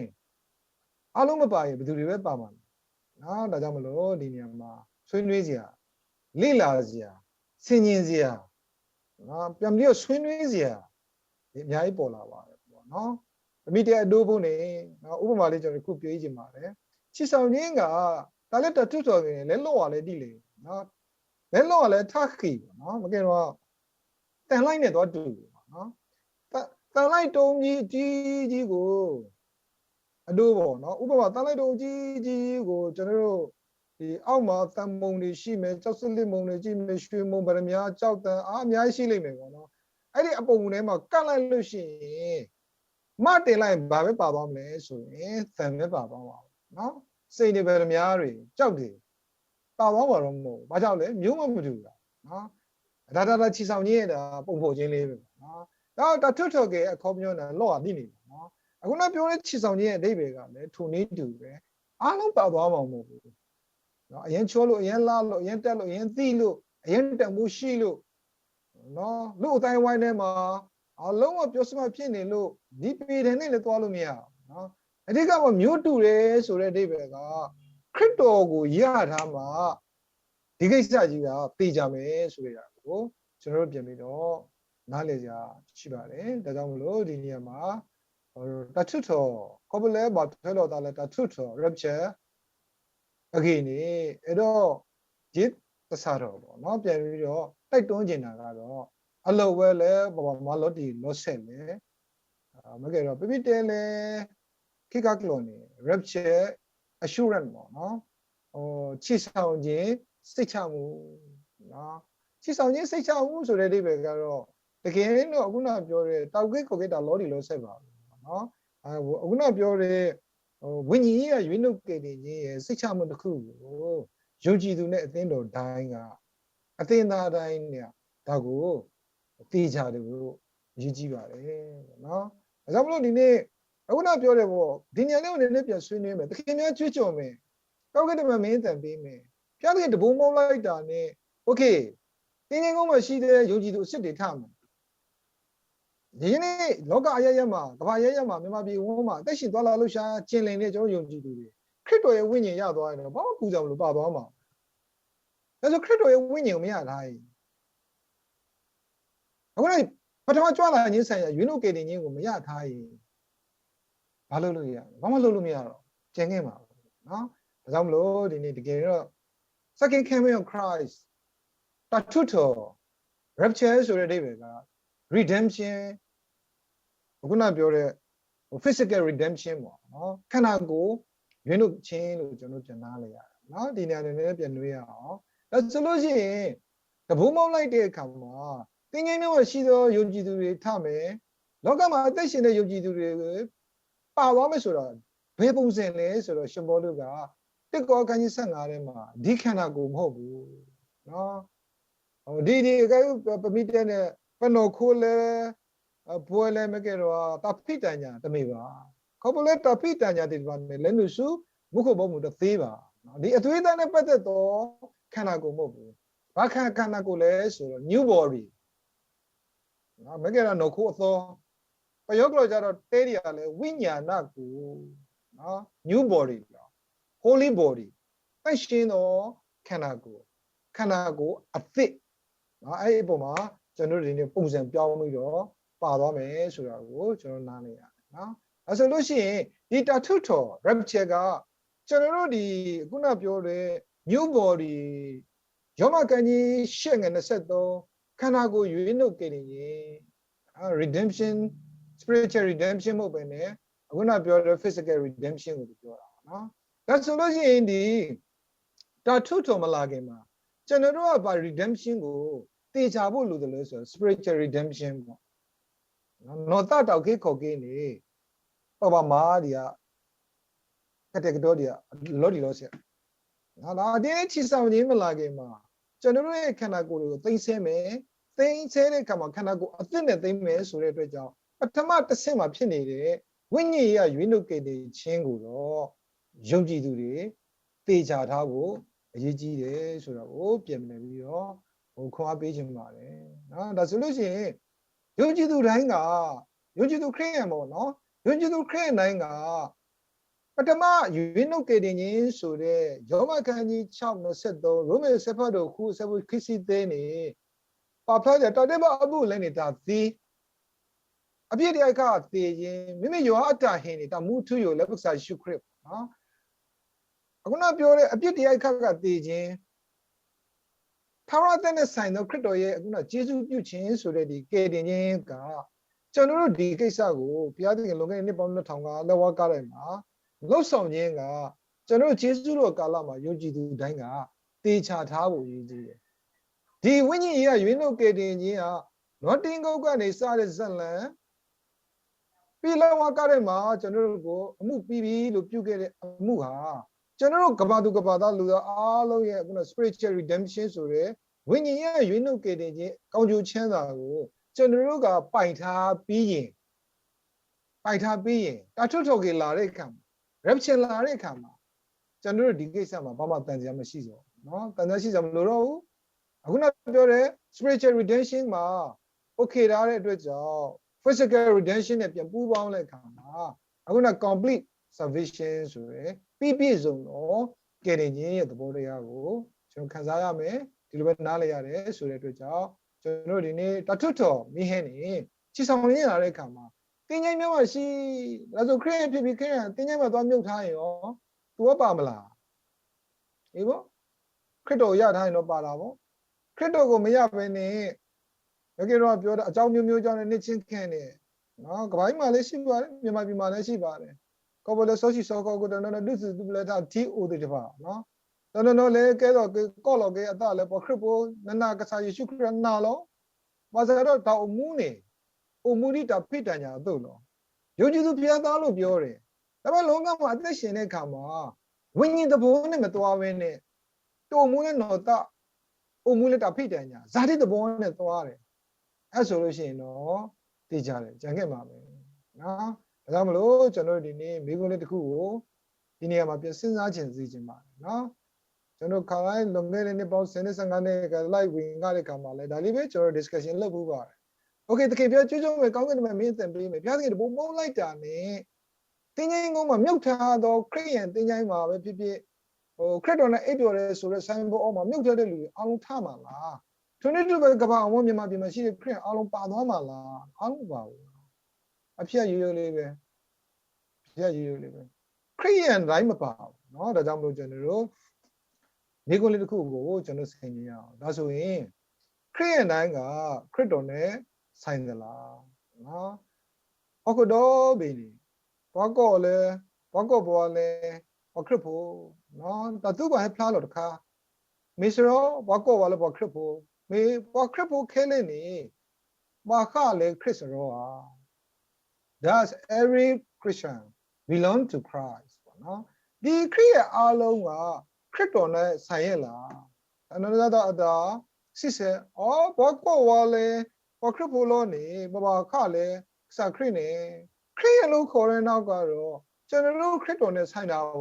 အားလုံးမပါရင်ဘယ်သူတွေပဲပါမှာလဲနော်။ ဒါကြောင့်မလို့ဒီနေရာမှာဆွေးနွေးစရာ လေ့လာစရာ ဆင်ခြင်စရာ နော် ပြန်ပြီးတော့ဆွေးနွေးစရာအများကြီးပေါ်လာပါတယ်ပေါ့နော်။ ပမီတဲအဒိဖိန့ၣ်နော် ဥပမာလေးကျွန်တော်တစ်ခုပြောချင်ပါတယ်။ ချစ်ဆောင်ခြင်းကဒါလည်းတတ်ထွတ်တော်နေလဲလော့ရလဲဒိလေနော် လဲလော့ရလဲထါခီပေါ့နော် မကဲတော့ တန်လိုက်နဲ့သွားတူတယ်ပေါ့နော်။ တန်လိုက်တုံးကြီးအကြီးကြီးကိုအဒိပေါ့နော် ဥပမာတန်လိုက်တုံးကြီးကြီးကိုကျွန်တော်တို့ဒီအောက်မှာသံမုံတွေရှိမယ်ကျောက်စလစ်မုံတွေရှိမယ်ရွှေမုံဗရမ ्या ကျောက်သံအားအများကြီးရှိလိမ့်မယ်ပေါ့နော်။ အဲ့ဒီအပုံထဲမှာကတ်လိုက်လို့ရှိရင်မတင်လိုက်ရင်ဘာပဲပါသွားမလဲဆိုရင်သံပဲပါသွားမှာပေါ့နော်။ စိတ်တွေဗရမ ्या တွေကျောက်တွေပါသွားမှာတော့မဟုတ်ဘူး။ ဘာကြောင့်လဲမျိုးမမတူတာနော်။ ဒါဒါဒါချီဆောင်ကြီးရဲ့ဒါပုံဖော်ခြင်းလေးပဲပေါ့နော်။ ဒါတတ်ထွတ်တော်ကဲအခီပညီနဲ့လော့ရသည့်နေပေါ့နော်။ အခုနပြောတဲ့ချီဆောင်ကြီးရဲ့အဓိပ္ပာယ်ကလည်းထိုနည်းတူပဲအားလုံးပါသွားမှာမဟုတ်ဘူးနော်။ အရင်ချိုးလို့အရင်လာလို့အရင်တက်လို့အရင်သီးလို့အရင်တန်မိုးရှိလို့နော်လူအတိုင်းဝိုင်းထဲမှာအလုံးဝပြောစမှဖြစ်နေလို့ဒီပေထဲနဲ့လည်းသွားလို့မရဘူးနော်။ အဓိကကမျိုးတူတယ်ဆိုတဲ့အဓိပ္ပာယ်ကခရစ်တော်ကိုယှဉ်ထားမှဒီကိစ္စကြီးကသေချာမယ်ဆိုတဲ့အရာကိုကျွန်တော်တို့ပြန်ပြီးတော့နားလည်ကြရှိပါတယ်။ ဒါကြောင့်မလို့ဒီနေရာမှာတတ်ထွတ်တော်ခေါ်ပလဲဘာထွဲတော်သားလဲတတ်ထွတ်တော် rapture အဂ့ၢ်န့ၣ်အဲတော့ယ့တဆါထီၣ်ပေါ့နော်။ ပြန်ပြီးတော့တိုက်တွန်းချင်တာကတော့အလုပ်ဝဲလဲပပမၤလောတံလောဆဲလဲမကဲတော့ပပိတဲလဲခိကကျိာ်န့ၣ် rapture assurance ပေါ့နော်။ ချစ်ဆောင်ခြင်းစိတ်ချမှုနော်။ ချစ်ဆောင်ခြင်းစိတ်ချမှုဆိုတဲ့အိဗယ်ကတော့တကယ်တော့အခုနပြောတဲ့တောက်ကိခိကတာလောတံလောဆဲပါဘူးနော်။ အခုနပြောတဲ့ဝိညာဉ်ရေးရာရွေးနှုတ်ကယ်တင်ခြင်းရဲ့စိတ်ချမှုတစ်ခုကိုယုံကြည်သူနဲ့အသင်းတော်တိုင်းကအသင်သားတိုင်းเนี่ยဒါကိုသေချာတယ်လို့အရေးကြီးပါတယ်နော်။ ဒါကြောင့်မလို့ဒီနေ့အခုနပြောတဲ့ပေါ့ဒီညနေကိုနည်းနည်းပြန်ဆွေးနွေးမယ်။ သခင်များကြွေးကြော်မယ်။ ကောင်းကင်တမန်မင်းအသံပေးမယ်။ ဘုရားသခင်တံပိုးမုတ်လိုက်တာနဲ့ okay တင်းငင်းကုန်းမှာရှိတဲ့ယုံကြည်သူအစစ်တွေထမယ်။ ဒီနေ့လောကအရပ်ရပ်မှာကမ္ဘာအရပ်ရပ်မှာမြန်မာပြည်ဝန်းမှာအသက်ရှင်သွားလာလှုပ်ရှားခြင်းလင်တဲ့ကျွန်တော်ယုံကြည်သူတွေခရစ်တော်ရဲ့ဝိညာဉ်ရသွားရင်တော့ဘာမှပူစရာမလိုပါသွားမှာဒါဆိုခရစ်တော်ရဲ့ဝိညာဉ်ကိုမရထားရင်အခုနပထမကြွလာခြင်းဆိုင်ရာရွေးနှုတ်ကယ်တင်ခြင်းကိုမရထားရင်ဘာလုပ်လို့ရလဲ။ ဘာမှလုပ်လို့မရတော့ကျန်ခဲ့မှာပဲနော်။ ဒါကြောင့်မလို့ဒီနေ့တကယ်တော့ second coming of Christ တတ်ထွတ်တော် rapture ဆိုတဲ့အဓိပ္ပာယ်က redemption အခုနပြောတဲ့ physical redemption ပေါ့နော်။ ခန္ဓာကိုယ်ရွေးနှုတ်ခြင်းလို့ကျွန်တော်ပြန်နားလည်ရတယ်နော်။ ဒီနေရာနဲ့လည်းပြန်နွေးရအောင်။ ဒါဆိုလို့ရှိရင်တံပိုးမုတ်လိုက်တဲ့အခါမှာတင်းငင်းမြို့မှာရှိသောယုံကြည်သူတွေထမယ်။ လောကမှာအသက်ရှင်တဲ့ယုံကြည်သူတွေပါသွားမယ်ဆိုတာဘယ်ပုံစံလဲဆိုတော့ရှင်ပေါလုကတစ်ကောခန်းကြီးဆယ့်ငါးထဲမှာဒီခန္ဓာကိုယ်မဟုတ်ဘူးနော်။ ဒီဒီကပမီတဲနဲ့ပနီၢ်ခိလဲပှဲလဲမကဲတော့တၢ်ဖံးတၢ်ညၣ်တမ့ၢ်ဘၣ်။ ခီဖျိလၢတၢ်ဖံးတၢ်ညၣ်သ့ၣ်တဖၣ်န့ၣ်လဲနုာ်ဆူမူခိၣ်ဘီမုၢ်တသ့ဘၣ်. ဒီအသွေးသားနဲ့ပတ်သက်သောခန္ဓာကိုယ်မဟုတ်ဘူး. ဘာခန္ဓာကိုယ်လဲဆိုတော့ new body မကဲဒီးနီၢ်ခိအသီ ပယီၤကျိာ်ကျတော့တဲဒံးဧါလဲၣ် ဝိညာဏကိုယ် new body လီၤ holy body သန့်ရှင်းသောခန္ဓာကိုယ် ခန္ဓာကိုယ်အသစ် အဲ့ဒီအပေါ်မှာကျွန်တော်တို့ဒီနေ့ပုံစံပြောင်းပြီးတော့ပါသွားမယ်ဆိုတာကိုကျွန်တော်နားလည်ရတယ်နော်. ဒါဆိုလို့ရှိရင်ဒီတၢ်ထုးထီၣ် rapture ကကျွန်တော်တို့ဒီခုနပြောတဲ့ new body ယောမကန်းကြီးရှစ်ငယ်နှစ်ဆယ့်သုံး ခန္ဓာကိုယ်ရွေးနှုတ်ကယ်တင်ခြင်း redemption spiritual redemption မဟုတ်ပဲနဲ့အခုနပြောတဲ့ physical redemption ကိုပြောတာပေါ့နော်. ဒါဆိုလို့ရှိရင်ဒီတၢ်ထုးထီၣ်မလာခင်မှာကျွန်တော်တို့ကဘာ redemption ကိုသေချာဖို့လိုတယ်လဲဆိုတော့ spiritual redemption ပေါ့နော်. နီၢ်သးတၢ်အုၣ်က့ၤခီၣ်က့ၤန့ၣ်ပဘၣ်မၤဒံးဧါ ကတဲာ်ကတီၤဒံးဧါ လီၤတံၢ်လီၤဆဲး ဒီးဒ်န့ၣ် ချစ်ဆောင်ခြင်းမလာခင်မှာကျွန်တော်တို့ရဲ့ခန္ဓာကိုယ်တွေကိုသိမ်းဆည်းမယ်. သိမ်းဆည်းတဲ့အခါမှာခန္ဓာကိုယ်အသစ်နဲ့သိမ်းမယ်ဆိုတဲ့အတွက်ကြောင့်ပထမတစ်ဆင့်မှာဖြစ်နေတဲ့ ဝိညာဉ်ရေးရာ ရွေးနုတ်ကယ်တင်ခြင်းကိုတော့ ယုံကြည်သူတွေ သေချာထားဖို့ အရေးကြီးတယ်ဆိုတာကို ပြန်လည်ပြီးတော့ ဟို ခွန်အားပေးချင်ပါတယ်နော်. ဒါဆိုလို့ရှိရင် ယုံကြည်သူတိုင်းက ယုံကြည်သူခရစ်ယာန်ပေါ့နော်, ယုံကြည်သူခရစ်ယာန်တိုင်းက ပထမ ရွေးနုတ်ကယ်တင်ခြင်းဆိုတဲ့ ယောမခန်းကြီးခြောက် နှစ်ဆယ့်သုံး, ရိမ့အဆၢဖးဒိၣ်ဃု အဆၢဖိခံဆံသၢန့ၣ် ပာ်ဖျါတဲ့ တၢ်ဒဲးဘးအဘူးအလဲန့ၣ် တၢ်သံ, အပြစ်တရားအခါ သေခြင်း, မိမိယွၤအတၢ်ဟ့ၣ်န့ၣ် တၢ်မူထူယိာ်လၢပကစၢ်ယ့ၣ်ၡူးခရစ်ပေါ့နော်. အခုနပြောတဲ့ အပြစ်တရားအခါ သေခြင်း, ထာဝရအသက်နဲ့ဆိုင်သော ခရစ်တော်ရဲ့ အခုန ကျေးဇူးပြုခြင်းဆိုတဲ့ ဒီကယ်တင်ခြင်းက ကျွန်တော်တို့ ဒီကိစ္စကို ဘုရားသခင် လွန်ခဲ့တဲ့ နှစ်ပေါင်း နှစ်ထောင်က လက်ဝါးကါးထဲမှာ လုပ်ဆောင်ခြင်းက ကျွန်တော်တို့ ကျေးဇူးတော်ကာလမှာ ယုံကြည်သူတိုင်းက သေချာထားဖို့ အရေးကြီးတယ်. ဒီဝိညာဉ်ရေးရာ ရွေးနုတ်ကယ်တင်ခြင်းက နွားတင်းကုန်းကနေ စတဲ့ဇာတ်လမ်း ပြီး လက်ဝါးကါးထဲမှာ ကျွန်တော်တို့ကို အမှုပြီးပြီလို့ ပြုခဲ့တဲ့ အမှုဟာ ကျွန်တော်တို့ ကမ္ဘာသူ ကမ္ဘာသား လူသားအားလုံးရဲ့ အခုန spiritual redemption ဆိုတဲ့ ဝိညာဉ်ရေးရာ ရွေးနုတ်ကယ်တင်ခြင်း ကောင်းကျိုးချမ်းသာကို ကျွန်တော်တို့က ပိုင်ထားပြီးရင် ပိုင်ထားပြီးရင် တၢ်ထုးထီၣ်က့ၤလာတဲ့အခါမှာ rapture လာတဲ့အခါမှာ ကျွန်တော်တို့ ဒီကိစ္စမှာ ဘာမှ သံသယမရှိစော်နော်, သံသယရှိစရာမလိုတော့ဘူး. အခုနပြောတဲ့ spiritual redemption မှာ okay ထားတဲ့အတွက်ကြောင့် physical redemption နဲ့ ပြန်ပူးပေါင်းတဲ့အခါမှာ အခုန complete salvation ဆိုရယ် ပြီးပြည့်စုံသော ကယ်တင်ခြင်းရဲ့ သဘောတရားကို ကျွန်တော် ခံစားရမယ်, ဒီလိုပဲ နားလည်ရတယ်ဆိုတဲ့အတွက်ကြောင့် ကျွန်တော်တို့ ဒီနေ့ တၢ်ထုးထီၣ်မ့ၢ်ဟဲန့ၣ် ချီဆောင်ရေးလာတဲ့အခါမှာ သင်္ချိုင်းများမှာရှိ, ဒါဆို ခရစ်ယာန်ဖြစ်ပြီး ခရစ်ယာန် သင်္ချိုင်းမှာ သွားမြုပ်ထားရင်ရော သူက ပါမလား? အေးပေါ့, ခရစ်တော်ကို ရထားရင်တော့ ပါတာပေါ့. ခရစ်တော်ကို မရဘဲနဲ့ မက့တော့ ပြောတာ အကြောင်းမျိုးမျိုးကြောင့်လည်း နှစ်ချင်းခံနေ, နော်, ကမ္ဘာကြီးမှာလည်း ရှိပါတယ်, မြန်မာပြည်မှာလည်း ရှိပါတယ်. ကဘၣ်လၢ စီဆှံစီခီ ကတနီၤနီၤ ဒုးသုးဒုးပျဲထီၣ် ထံအိၣ်သ့ၣ်တဖၣ်, နော်, တနီၤနီၤလည်း ကဲထီၣ်က့ၤ ကီၢ်လီၤက့ၤအသးလၢ ပှၤခရံာ်ဖိ နနာ်ကစၢ်ယ့ၣ်ၡူးခရံာ်နာ်လီၤ. ဘၣ်ဆၣ်ဒီး တၢ်အိၣ်မူန့ၣ် အိၣ်မူဒ်တၢ်ဖံးတၢ်ညၣ်အသိးလီၤ. ယုံကြည်သူ ဘုရားသားလို့ ပြောတယ်. ဒါပေမဲ့ လောကမှာ အသက်ရှင်တဲ့အခါမှာ ဝိညာဉ်သဘောနဲ့ မသွားဘဲနဲ့ တအိၣ်မူလၢ နီၢ်သး, အိၣ်မူလၢ တၢ်ဖံးတၢ်ညၣ်, ဇာတိသဘောနဲ့ သွားတယ်. အဲဆိုလို့ရှိရင်တော့ သေချာတယ်, ကျန်ခဲ့မှာပဲနော်. ဒါကြောင့်မလို့ ကျွန်တော်တို့ ဒီနေ့ မေးခွန်းလေးတစ်ခုကို ဒီနေရာမှာ ပြန်စဉ်းစားချင်စေချင်ပါတယ်နော်. ကျွန်တော် ခါတိုင်း လွန်ခဲ့တဲ့ နှစ်ပေါင်း ဆယ်နှစ် ဆယ့်ငါးနှစ်က live ဝင်ခဲ့တဲ့အခါမှာလည်း ဒါလေးပဲ ကျွန်တော် discussion လုပ်ဖူးပါတယ်. Okay, သခင်ဘုရား ကျေးဇူးတင်မယ်, ကောင်းကင်တမန် မင်းအသံပေးမယ်, ဘုရားသခင် တံပိုးမှုတ်လိုက်တာနဲ့ သင်္ချိုင်းကုန်းမှာ မြုပ်ထားသော ခရစ်ယာန်သင်္ချိုင်းမှာပဲဖြစ်ဖြစ်, ဟို ခရစ်တော်နဲ့ အိပ်ပျော်တယ်ဆိုတဲ့ ဆိုင်းဘုတ်အောက်မှာ မြုပ်ထားတဲ့လူတွေ အားလုံးထမှာလား? ထိုနည်းတူပဲ ကမ္ဘာအဝန်း မြန်မာပြည်မှာရှိတဲ့ ခရစ်ယာန်အားလုံး ပါသွားမှာလား? အားလုံးမပါဘူးနော်. အဖြေက ရိုးရိုးလေးပဲ. အဖြေက ရိုးရိုးလေးပဲ. ခရစ်ယာန်တိုင်း မပါဘူးနော်. ဒါကြောင့်မလို့ ကျွန်တော်တို့ မေးခွန်းလေးတစ်ခုကို ကျွန်တော် ဆင်ခြင်ရအောင်. ဒါဆိုရင် ခရစ်ယာန်တိုင်းက ခရစ်တော်နဲ့ ဆိုင်သလားနော်. ဟီၣ်ခိၣ်ဒီဘ့ၣ်န့ၣ် ပှၤကိးလဲ, ပှၤကိးပှၤလဲ, ပှၤခရံာ်ဖိနော်. တၢ်သူပှၤဟဲဖျါလီၤတခါ, မ့ၢ်စရီ ပှၤကိးပှၤလၢ ပှၤခရံာ်ဖိ, မ့ၢ်ပှၤခရံာ်ဖိခဲလၢာ်န့ၣ် ဘၣ်ဃးလၢ ခရံာ်စရီဧါ. Does every Christian belong to Christ ပေါ့နော်. ဒီခရစ်ယာန်အားလုံးက ခရစ်တော်နဲ့ ဆိုင်ရဲ့လား. တနီၤနီၤ အတၢ်စံးဆၢ, အိ ပှၤကိးဝဲလၢ ပှၤခရံာ်ဖိလီၤန့ၣ် ပဘၣ်ဃးလၢ ကစၢ်ခရံာ်န့ၣ်, ခရစ်ယာန်လို့ ခေါ်တဲ့နောက်ကတော့ ကျွန်တော်တို့ ခရစ်တော်နဲ့ ဆိုင်တာပေါ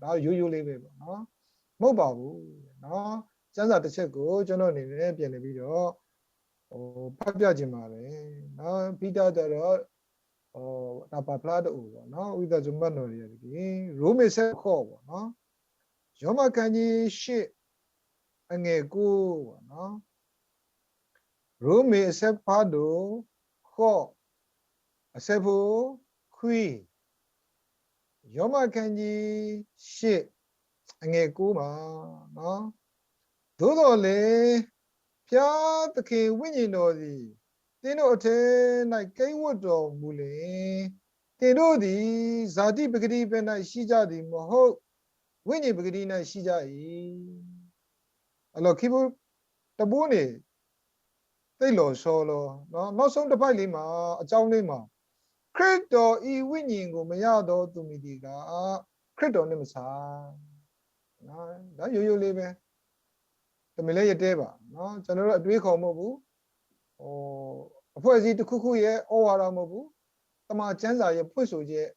့. ဒါ ရိုးရိုးလေးပဲပေါ့နော်. မဟုတ်ပါဘူးနော်. ကျမ်းစာတစ်ချက်ကို ကျွန်တော်အနေနဲ့ ပြန်လည်ပြီးတော့ ဟို ဖတ်ပြချင်ပါတယ်နော်. ပြီးတော့တော့ ဟို တၢ်ပာ်ဖျါတအိၣ်ပေါ့နော်. ဝံသးစူၤ မၤနီၣ်ရံၣ်တက့ၢ်. ရိမ့ၤ ဆယ့်ကိုး ပေါ့နော်. ယောမခန်းကြီး ရှစ် အငယ်ကိုး ပေါ့နော်. ရိမ့ၤ အဆၢဖးဒိၣ် ဃိး, အဆၢဖိ ခွံ. ယောမခန်းကြီး ရှစ် အငယ်ကိုး မှာနော်. သို့သော်လည်း ဘုရားသခင်ဝိညာဉ်တော်သည် သင်တို့အထဲ၌ ကိန်းဝပ်တော်မူလျှင် သင်တို့သည် ဇာတိပကတိဘက်၌ရှိကြသည်မဟုတ်, ဝိညာဉ်ပကတိ၌ရှိကြ၏. အဲ့တော့ ခံဘိတဘိန့ၣ် သိပ်လီၤဆီလီၤနော်. နောက်ဆုံးတစ်ပိုဒ်လေးမှာ, အကြောင်းလေးမှာ, ခရစ်တော်၏ဝိညာဉ်ကိုမရသောသူမည်သည်ကား ခရစ်တော်နှင့်မဆိုင်. နော်, ဒါရိုးရိုးလေးပဲ. တမင်လည်း ယတဲပါနော်. ကျွန်တော်တို့ အတွေးခေါ်မဟုတ်ဘူး. ဟို, အဖွဲ့အစည်းတစ်ခုခုရဲ့ ဩဝါဒမဟုတ်ဘူး. တ ကျမ်းစာရဲ့ဖွင့်ဆိုချက်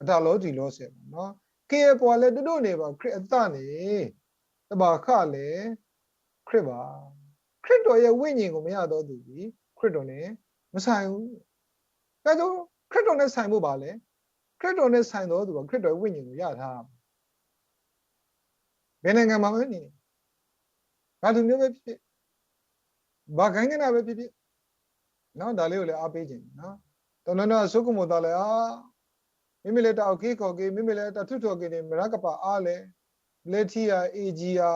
အတၢ်လီၤတံၢ်လီၤဆဲးဘၣ်. ကယဲၢ်ပှၤလၢတဒိးန့ၢ်ဘၣ်ခရံာ်အသးန့ၣ် တဘၣ်ဃၣ်လၢခရံာ်ဘၣ်. ခရစ်တော်ရဲ့ဝိညာဉ်ကို မရသောသူသည် ခရစ်တော်နဲ့ မဆိုင်ဘူး. ဒါကြောင့် ခရစ်တော်နဲ့ဆိုင်ဖို့ ဘာလဲ? ခရစ်တော်နဲ့ဆိုင်သောသူက ခရစ်တော်ရဲ့ဝိညာဉ်ကို ရထားရမယ်. ဘယ်နိုင်ငံမှာပဲနေနေ, ဘာလူမျိုးပဲဖြစ်ဖြစ်, ဘာကမ်းကနၣ်ပဲဖြစ်ဖြစ်, နော်, ဒါလေးကိုလည်းအားပေးချင်တယ်နော်. တနီၤနီၤအဆိကမိၣ်သးလဲၣ်, အာ, မ့မ့ၢ်လဲၤတၢ်အုၣ်က့ၤခီၣ်က့ၤ, မ့မ့ၢ်လဲၤတၢ်ထုးထီၣ်က့ၤန့ၣ် မရကပာ်အါလဲၣ်, ဘျဲထံဧါ, အ့ၣ်ကံဧါ,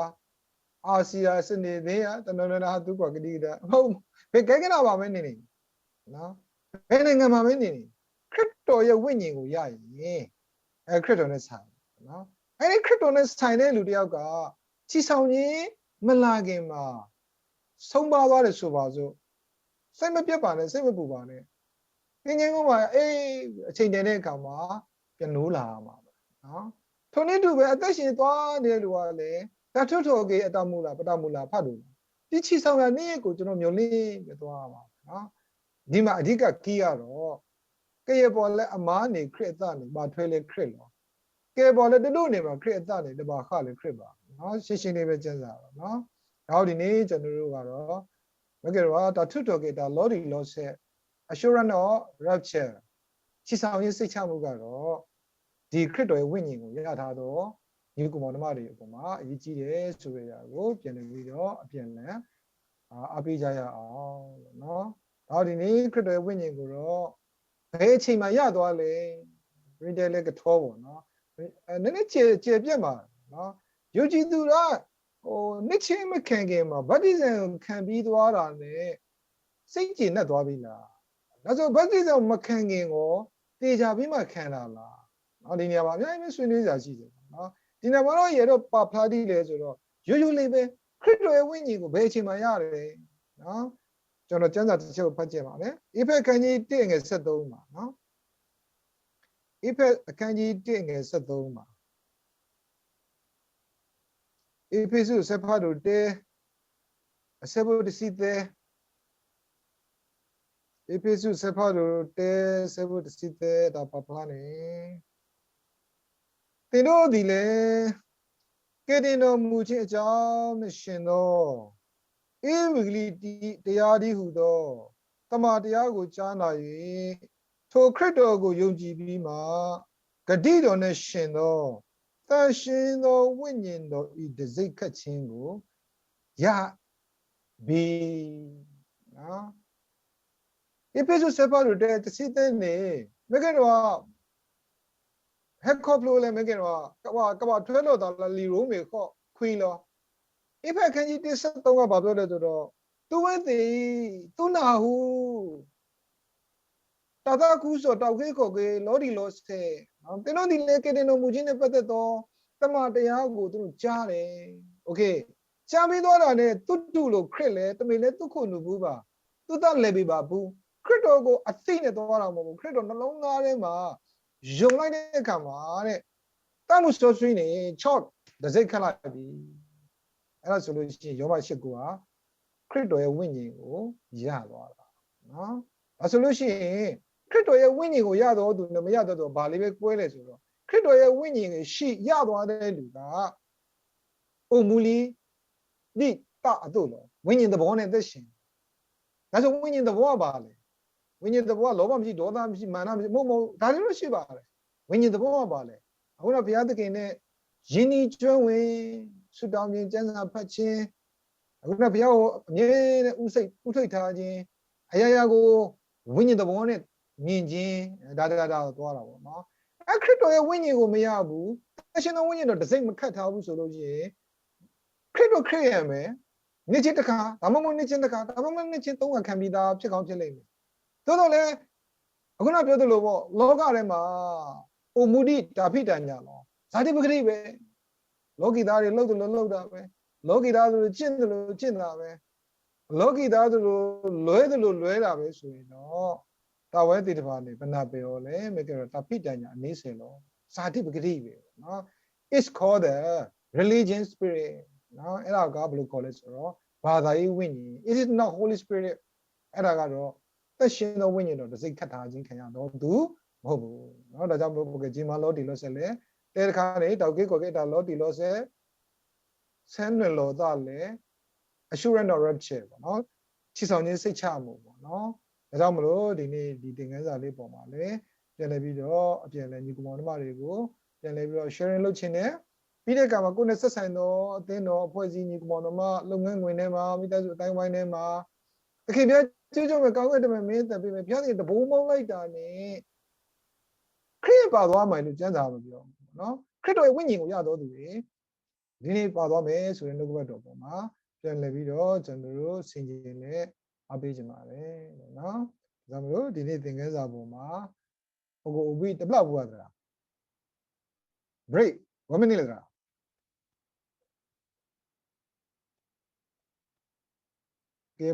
အါစံဧါ, စနေနေ့ဧါ, တနီၤနီၤဟးသူကွၢ်ကဒံကဒါ, မဟုတ်, ဘယ်ကမ်းကနၣ်ပါပဲနေနေ, နော်, ဘယ်နိုင်ငံမှာပဲနေနေ, ခရစ်တော်ရဲ့ဝိညာဉ်ကိုရရင် အဲ ခရစ်တော်နဲ့ဆိုင်တယ်နော်. အဲဒီခရစ်တော်နဲ့ဆိုင်တဲ့လူတစ်ယောက်က ထီဆောင်ခြင်းမလာခင်မှာ ဆုံးပါးသွားတယ်ဆိုပါစို့, စိတ်မပျက်ပါနဲ့, စိတ်မပူပါနဲ့, သင်္ချိုင်းကုန်းမှာ အေး, အချိန်တန်တဲ့အခါမှာ ပြန်နိုးလာရမှာပဲနော်. ထိုနည်းတူပဲ အသက်ရှင်သွားနေတဲ့လူကလည်း တၢ်ထုးထီၣ်က့ၤအတၢ်မုၢ်လၢ်, ပတၢ်မုၢ်လၢ်ဖးဒိၣ်လီၤ. ဒီထီဆောင်ရာနေ့ကို ကျွန်တော်မျှော်လင့်ပြီးသွားရမှာပဲနော်. ဒီမှာအဓိက key ကတော့ ကယဲၢ်ပှၤလၢအမၤန့ၢ်ခရံာ်အသးန့ၣ် ဘၣ်ထွဲလၢခရံာ်လီၤ. ကဲပှၤလၢတဒိးန့ၢ်ဘၣ်ခရံာ်အသးန့ၣ် တဘၣ်ဃၣ်လၢခရံာ်ဘၣ်. ရှင်းရှင်းလေးပဲ ကျမ်းစာတော့နော်. ဒီးဒီနေ့ ကျွန်တော်တို့ကတော့ မကဲတော့ တၢ်ထုးထီၣ်က့ၤတၢ်လီၤတံၢ်လီၤဆဲး assurance of rapture ထီဆောင်ခြင်းစိတ်ချမှုကတော့ ဒီခရစ်တော်ရဲ့ဝိညာဉ်ကိုရထားသောညီအစ်ကိုမောင်နှမတွေအပေါ်မှာအရေးကြီးတယ်ဆိုတဲ့အရာကိုပြန်လည်ပြီးတော့အပြန်အလှန်အားပေးကြရအောင်နော်. ဒီးဒီနေ့ခရစ်တော်ရဲ့ဝိညာဉ်ကိုတော့ ဘယ်အချိန်မှာရသွားလဲ, ရင်းတဲလဲကထောပေါ့နော်. အဲ, နည်းနည်းကျယ်, ကျယ်ပြန့်ပါနော်. ယုံကြည်သူက ဟို, နှစ်ချင်းမခံခင်မှာ ဗတ္တိဇံကိုခံပြီးသွားတာနဲ့ စိတ်ကျေနပ်သွားပြီလား? ဒါဆို ဗတ္တိဇံမခံခင်ကို သေချာပြီးမှခံတာလားနော်. ဒီနေရာမှာအများကြီးပဲဆွေးနွေးစရာရှိတယ်နော်. ဒီနေရာမှာတော့ ယဲတော့ ပာ်ဖျါတတ်တယ်ဆိုတော့ ရိုးရိုးလေးပဲ, ခရစ်တော်ရဲ့ဝိညာဉ်ကို ဘယ်အချိန်မှာရတယ်နော်. ကျွန်တော်ကျမ်းစာတစ်ချက်ကိုဖတ်ကြည့်ပါမယ်. ဧဖက်အခန်းကြီးတစ်အငယ်ဆယ့်သုံးမှာနော်. ဧဖက်အခန်းကြီးတစ်အငယ်ဆယ့်သုံးမှာ. ဧဖ့းစူးအဆၢဖးဒိၣ်တၢ, အဆၢဖိတဆံသၢ. ဧဖ့းစူးအဆၢဖးဒိၣ်တၢ အဆၢဖိတဆံသၢ တၢ်ပာ်ဖျါန့ၣ်, သင်တို့သည်လည်း ကယ်တင်တော်မူခြင်းအကြောင်းနှင့်ယှဉ်သော ဧဝံဂေလိတရားတည်းဟူသော သမ္မာတရားကိုကြားနာ၍ ထိုခရစ်တော်ကိုယုံကြည်ပြီးမှ ဂတိတော်နှင့်ယှဉ်သော သန့်ရှင်းသောဝိညာဉ်တော်၏တံဆိပ်ခတ်ခြင်းကိုရပြီ. နော်. ဧဖ့းစူးအဆၢဖးဒိၣ်တၢ တဆံသၢန့ၣ် မ့ၢ်ကဲဒီး ဟဲခီဖျိလဲၣ် မ့ၢ်ကဲဒီး ကဘၣ်, ကဘၣ်ထွဲလိာ်သးလၢလံာ်ရိမ့ၤအခိၣ်ခွံလီၤ. ဧဖက်အခန်းကြီးတစ်ဆယ့်သုံးက ဘာပြောလဲဆိုတော့ သူဝဲသ့ၣ်, သူနၢ်ဟူ တၢ်သးခုကစီၣ်, တၢ်အုၣ်က့ၤခီၣ်က့ၤ, လီၤတံၢ်လီၤဆဲး, သင်တို့သည်လည်း ကယ်တင်တော်မူခြင်းနှင့်ပတ်သက်သော သမ္မာတရားကို သူတို့ကြားတယ်. Okay. ကြားပြီးသွားတာနဲ့ သူတူလို့ခရစ်လဲ တမ့ၢ်လၢသူ့ခိၣ်နူာ်ပူၤဘၣ်, သူ့သးလဲၤဘ့ၣ်ဘၣ်ပူၤ, ခရစ်တော်ကိုအသိနဲ့သွားတာမဟုတ်ဘူး, ခရစ်တော်နှလုံးသားထဲမှာ ယုံလိုက်တဲ့အခါမှာတဲ့ သးမုၢ်စီဆှံန့ၣ် ချောက်တံဆိပ်ခတ်လိုက်ပြီ. အဲ့ဒါဆိုလို့ရှိရင် ယောဘရှစ်ကိုက ခရစ်တော်ရဲ့ဝိညာဉ်ကိုရသွားတာနော်. ဒါဆိုလို့ရှိရင် ခရစ်တော်ရဲ့ဝိညာဉ်ကိုရသောသူနဲ့မရသောသူ ဘာလေးပဲကွဲလဲဆိုတော့ ခရစ်တော်ရဲ့ဝိညာဉ်ကိုရှိရသွားတဲ့လူက အိုမူလီ ဒီတအသို့လီၤ. ဝိညာဉ်သဘောနဲ့အသက်ရှင်. ဒါဆိုဝိညာဉ်သဘောကဘာလဲ? ဝိညာဉ်သဘောကလောဘမရှိ, ဒေါသမရှိ, မာနမရှိ, မဟုတ်, မဟုတ်, ဒါတွေတော့ရှိပါတယ်. ဝိညာဉ်သဘောကဘာလဲ? အခုတော့ဘုရားသခင်နဲ့ရင်းနှီးကျွမ်းဝင်, ဆုတောင်းခြင်း, ကျမ်းစာဖတ်ခြင်း, အခုတော့ဘုရားကိုအမြဲတမ်းဦးစိတ်, ဦးထိပ်ထားခြင်း, အရာရာကိုဝိညာဉ်သဘောနဲ့မြင်ခြင်း, ဒါတဂၤဒါကိုသွားတာပေါ့နော်. အဲခရစ်တော်ရဲ့ဝိညာဉ်ကိုမရဘူး, သန့်ရှင်းသောဝိညာဉ်တော်တံဆိပ်မခတ်ထားဘူးဆိုလို့ရှိရင် ခရစ်တော်ခရစ်ယာန်ပဲ, နှစ်ချင်းတစ်ခါ, ဒါမှမဟုတ်နှစ်ချင်းတစ်ခါ, ဒါမှမဟုတ်နှစ်ချင်းသုံးခါခံပြီးသားဖြစ်ကောင်းဖြစ်လိမ့်မယ်. သို့သော်လည်း အခုနပြောသလိုပေါ့, လောကထဲမှာ အိုမူဒိ တၢ်ဖံးတၢ်ညၣ်လီၤ. ဇာတိပကတိပဲ. လောကီသားတွေလုပ်သလိုလုပ်တာပဲ. လောကီသားတွေကျင့်သလိုကျင့်တာပဲ. လောကီသားသလိုလွဲသလိုလွဲတာပဲဆိုရင်တော့ တၢ်ဝဲသ့ၣ်တဖၣ်န့ၣ် ပနၢ်ပၢၢ်အီၤလဲၣ်, မ့ၢ်ကဲဒီးတၢ်ဖံးတၢ်ညၣ်အန့ဆဲးလီၤ. ဇာတိပကတိပဲပေါ့နော်. It's called the religion spirit. နော်, အဲ့ဒါကဘယ်လိုခေါ်လဲဆိုတော့ ဘာသာရေးဝိညာဉ်. It is not Holy Spirit. အဲ့ဒါကတော့ သန့်ရှင်းသောဝိညာဉ်တော် တစိတ်ခံထားခြင်းခံရသောသူ မဟုတ်ဘူးနော်။ ဒါကြောင့်မလို့ ပကကြီးမားလောတံၢ်လောဆဲးလဲၣ်, တဲတခါန့ၣ် တၢ်အုၣ်က့ၤခီၣ်က့ၤအတၢ်လောတံၢ်လောဆဲး ဆက်နွယ်လောင်သးလဲၣ်, assurance of rapture ပေါ့နော်, ချီဆောင်ခြင်းစိတ်ချမှုပေါ့နော်. ဒါကြောင့်မလို့ ဒီနေ့ ဒီသင်ခန်းစာလေးပေါ်မှာလည်း ပြန်လည်ပြီးတော့ အပြန်လည်ညီကောင်မောင်နှမတွေကို ပြန်လည်ပြီးတော့ sharing လုပ်ချင်တယ်. ပြီးတဲ့အခါမှာ ကိုယ့်နဲ့ဆက်ဆိုင်သောအသင်းတော်အဖွဲ့အစည်း ညီကောင်မောင်နှမ လုပ်ငန်းခွင်ထဲမှာ မိသားစုအသိုင်းအဝိုင်းထဲမှာ သခင်ဘုရားကျေးဇူးတော်မကောင်းကင်တမန်မင်းအသံပေးမယ်, ဘုရားသခင်တဘိမုန်းလိုက်တာနဲ့ ခရစ်ပါသွားမယ်လို့ကျမ်းစာမှာပြောနော်. ခရစ်တော်ရဲ့ဝိညာဉ်ကိုရသောသူတွေ ဒီနေ့ပါသွားမယ်ဆိုတဲ့နှုတ်ကပတ်တော်ပေါ်မှာ ပြန်လည်ပြီးတော့ကျွန်တော်တို့ဆင်ခြင်နဲ့အားပေးချင်ပါတယ်နော်. ဒါကြောင့်မလို့ဒီနေ့သင်ခန်းစာပေါ်မှာ ပကအိၣ်ဘှံးတဘျီပူၤသရၣ် break ဝဲမနုၤလဲၣ်သရၣ်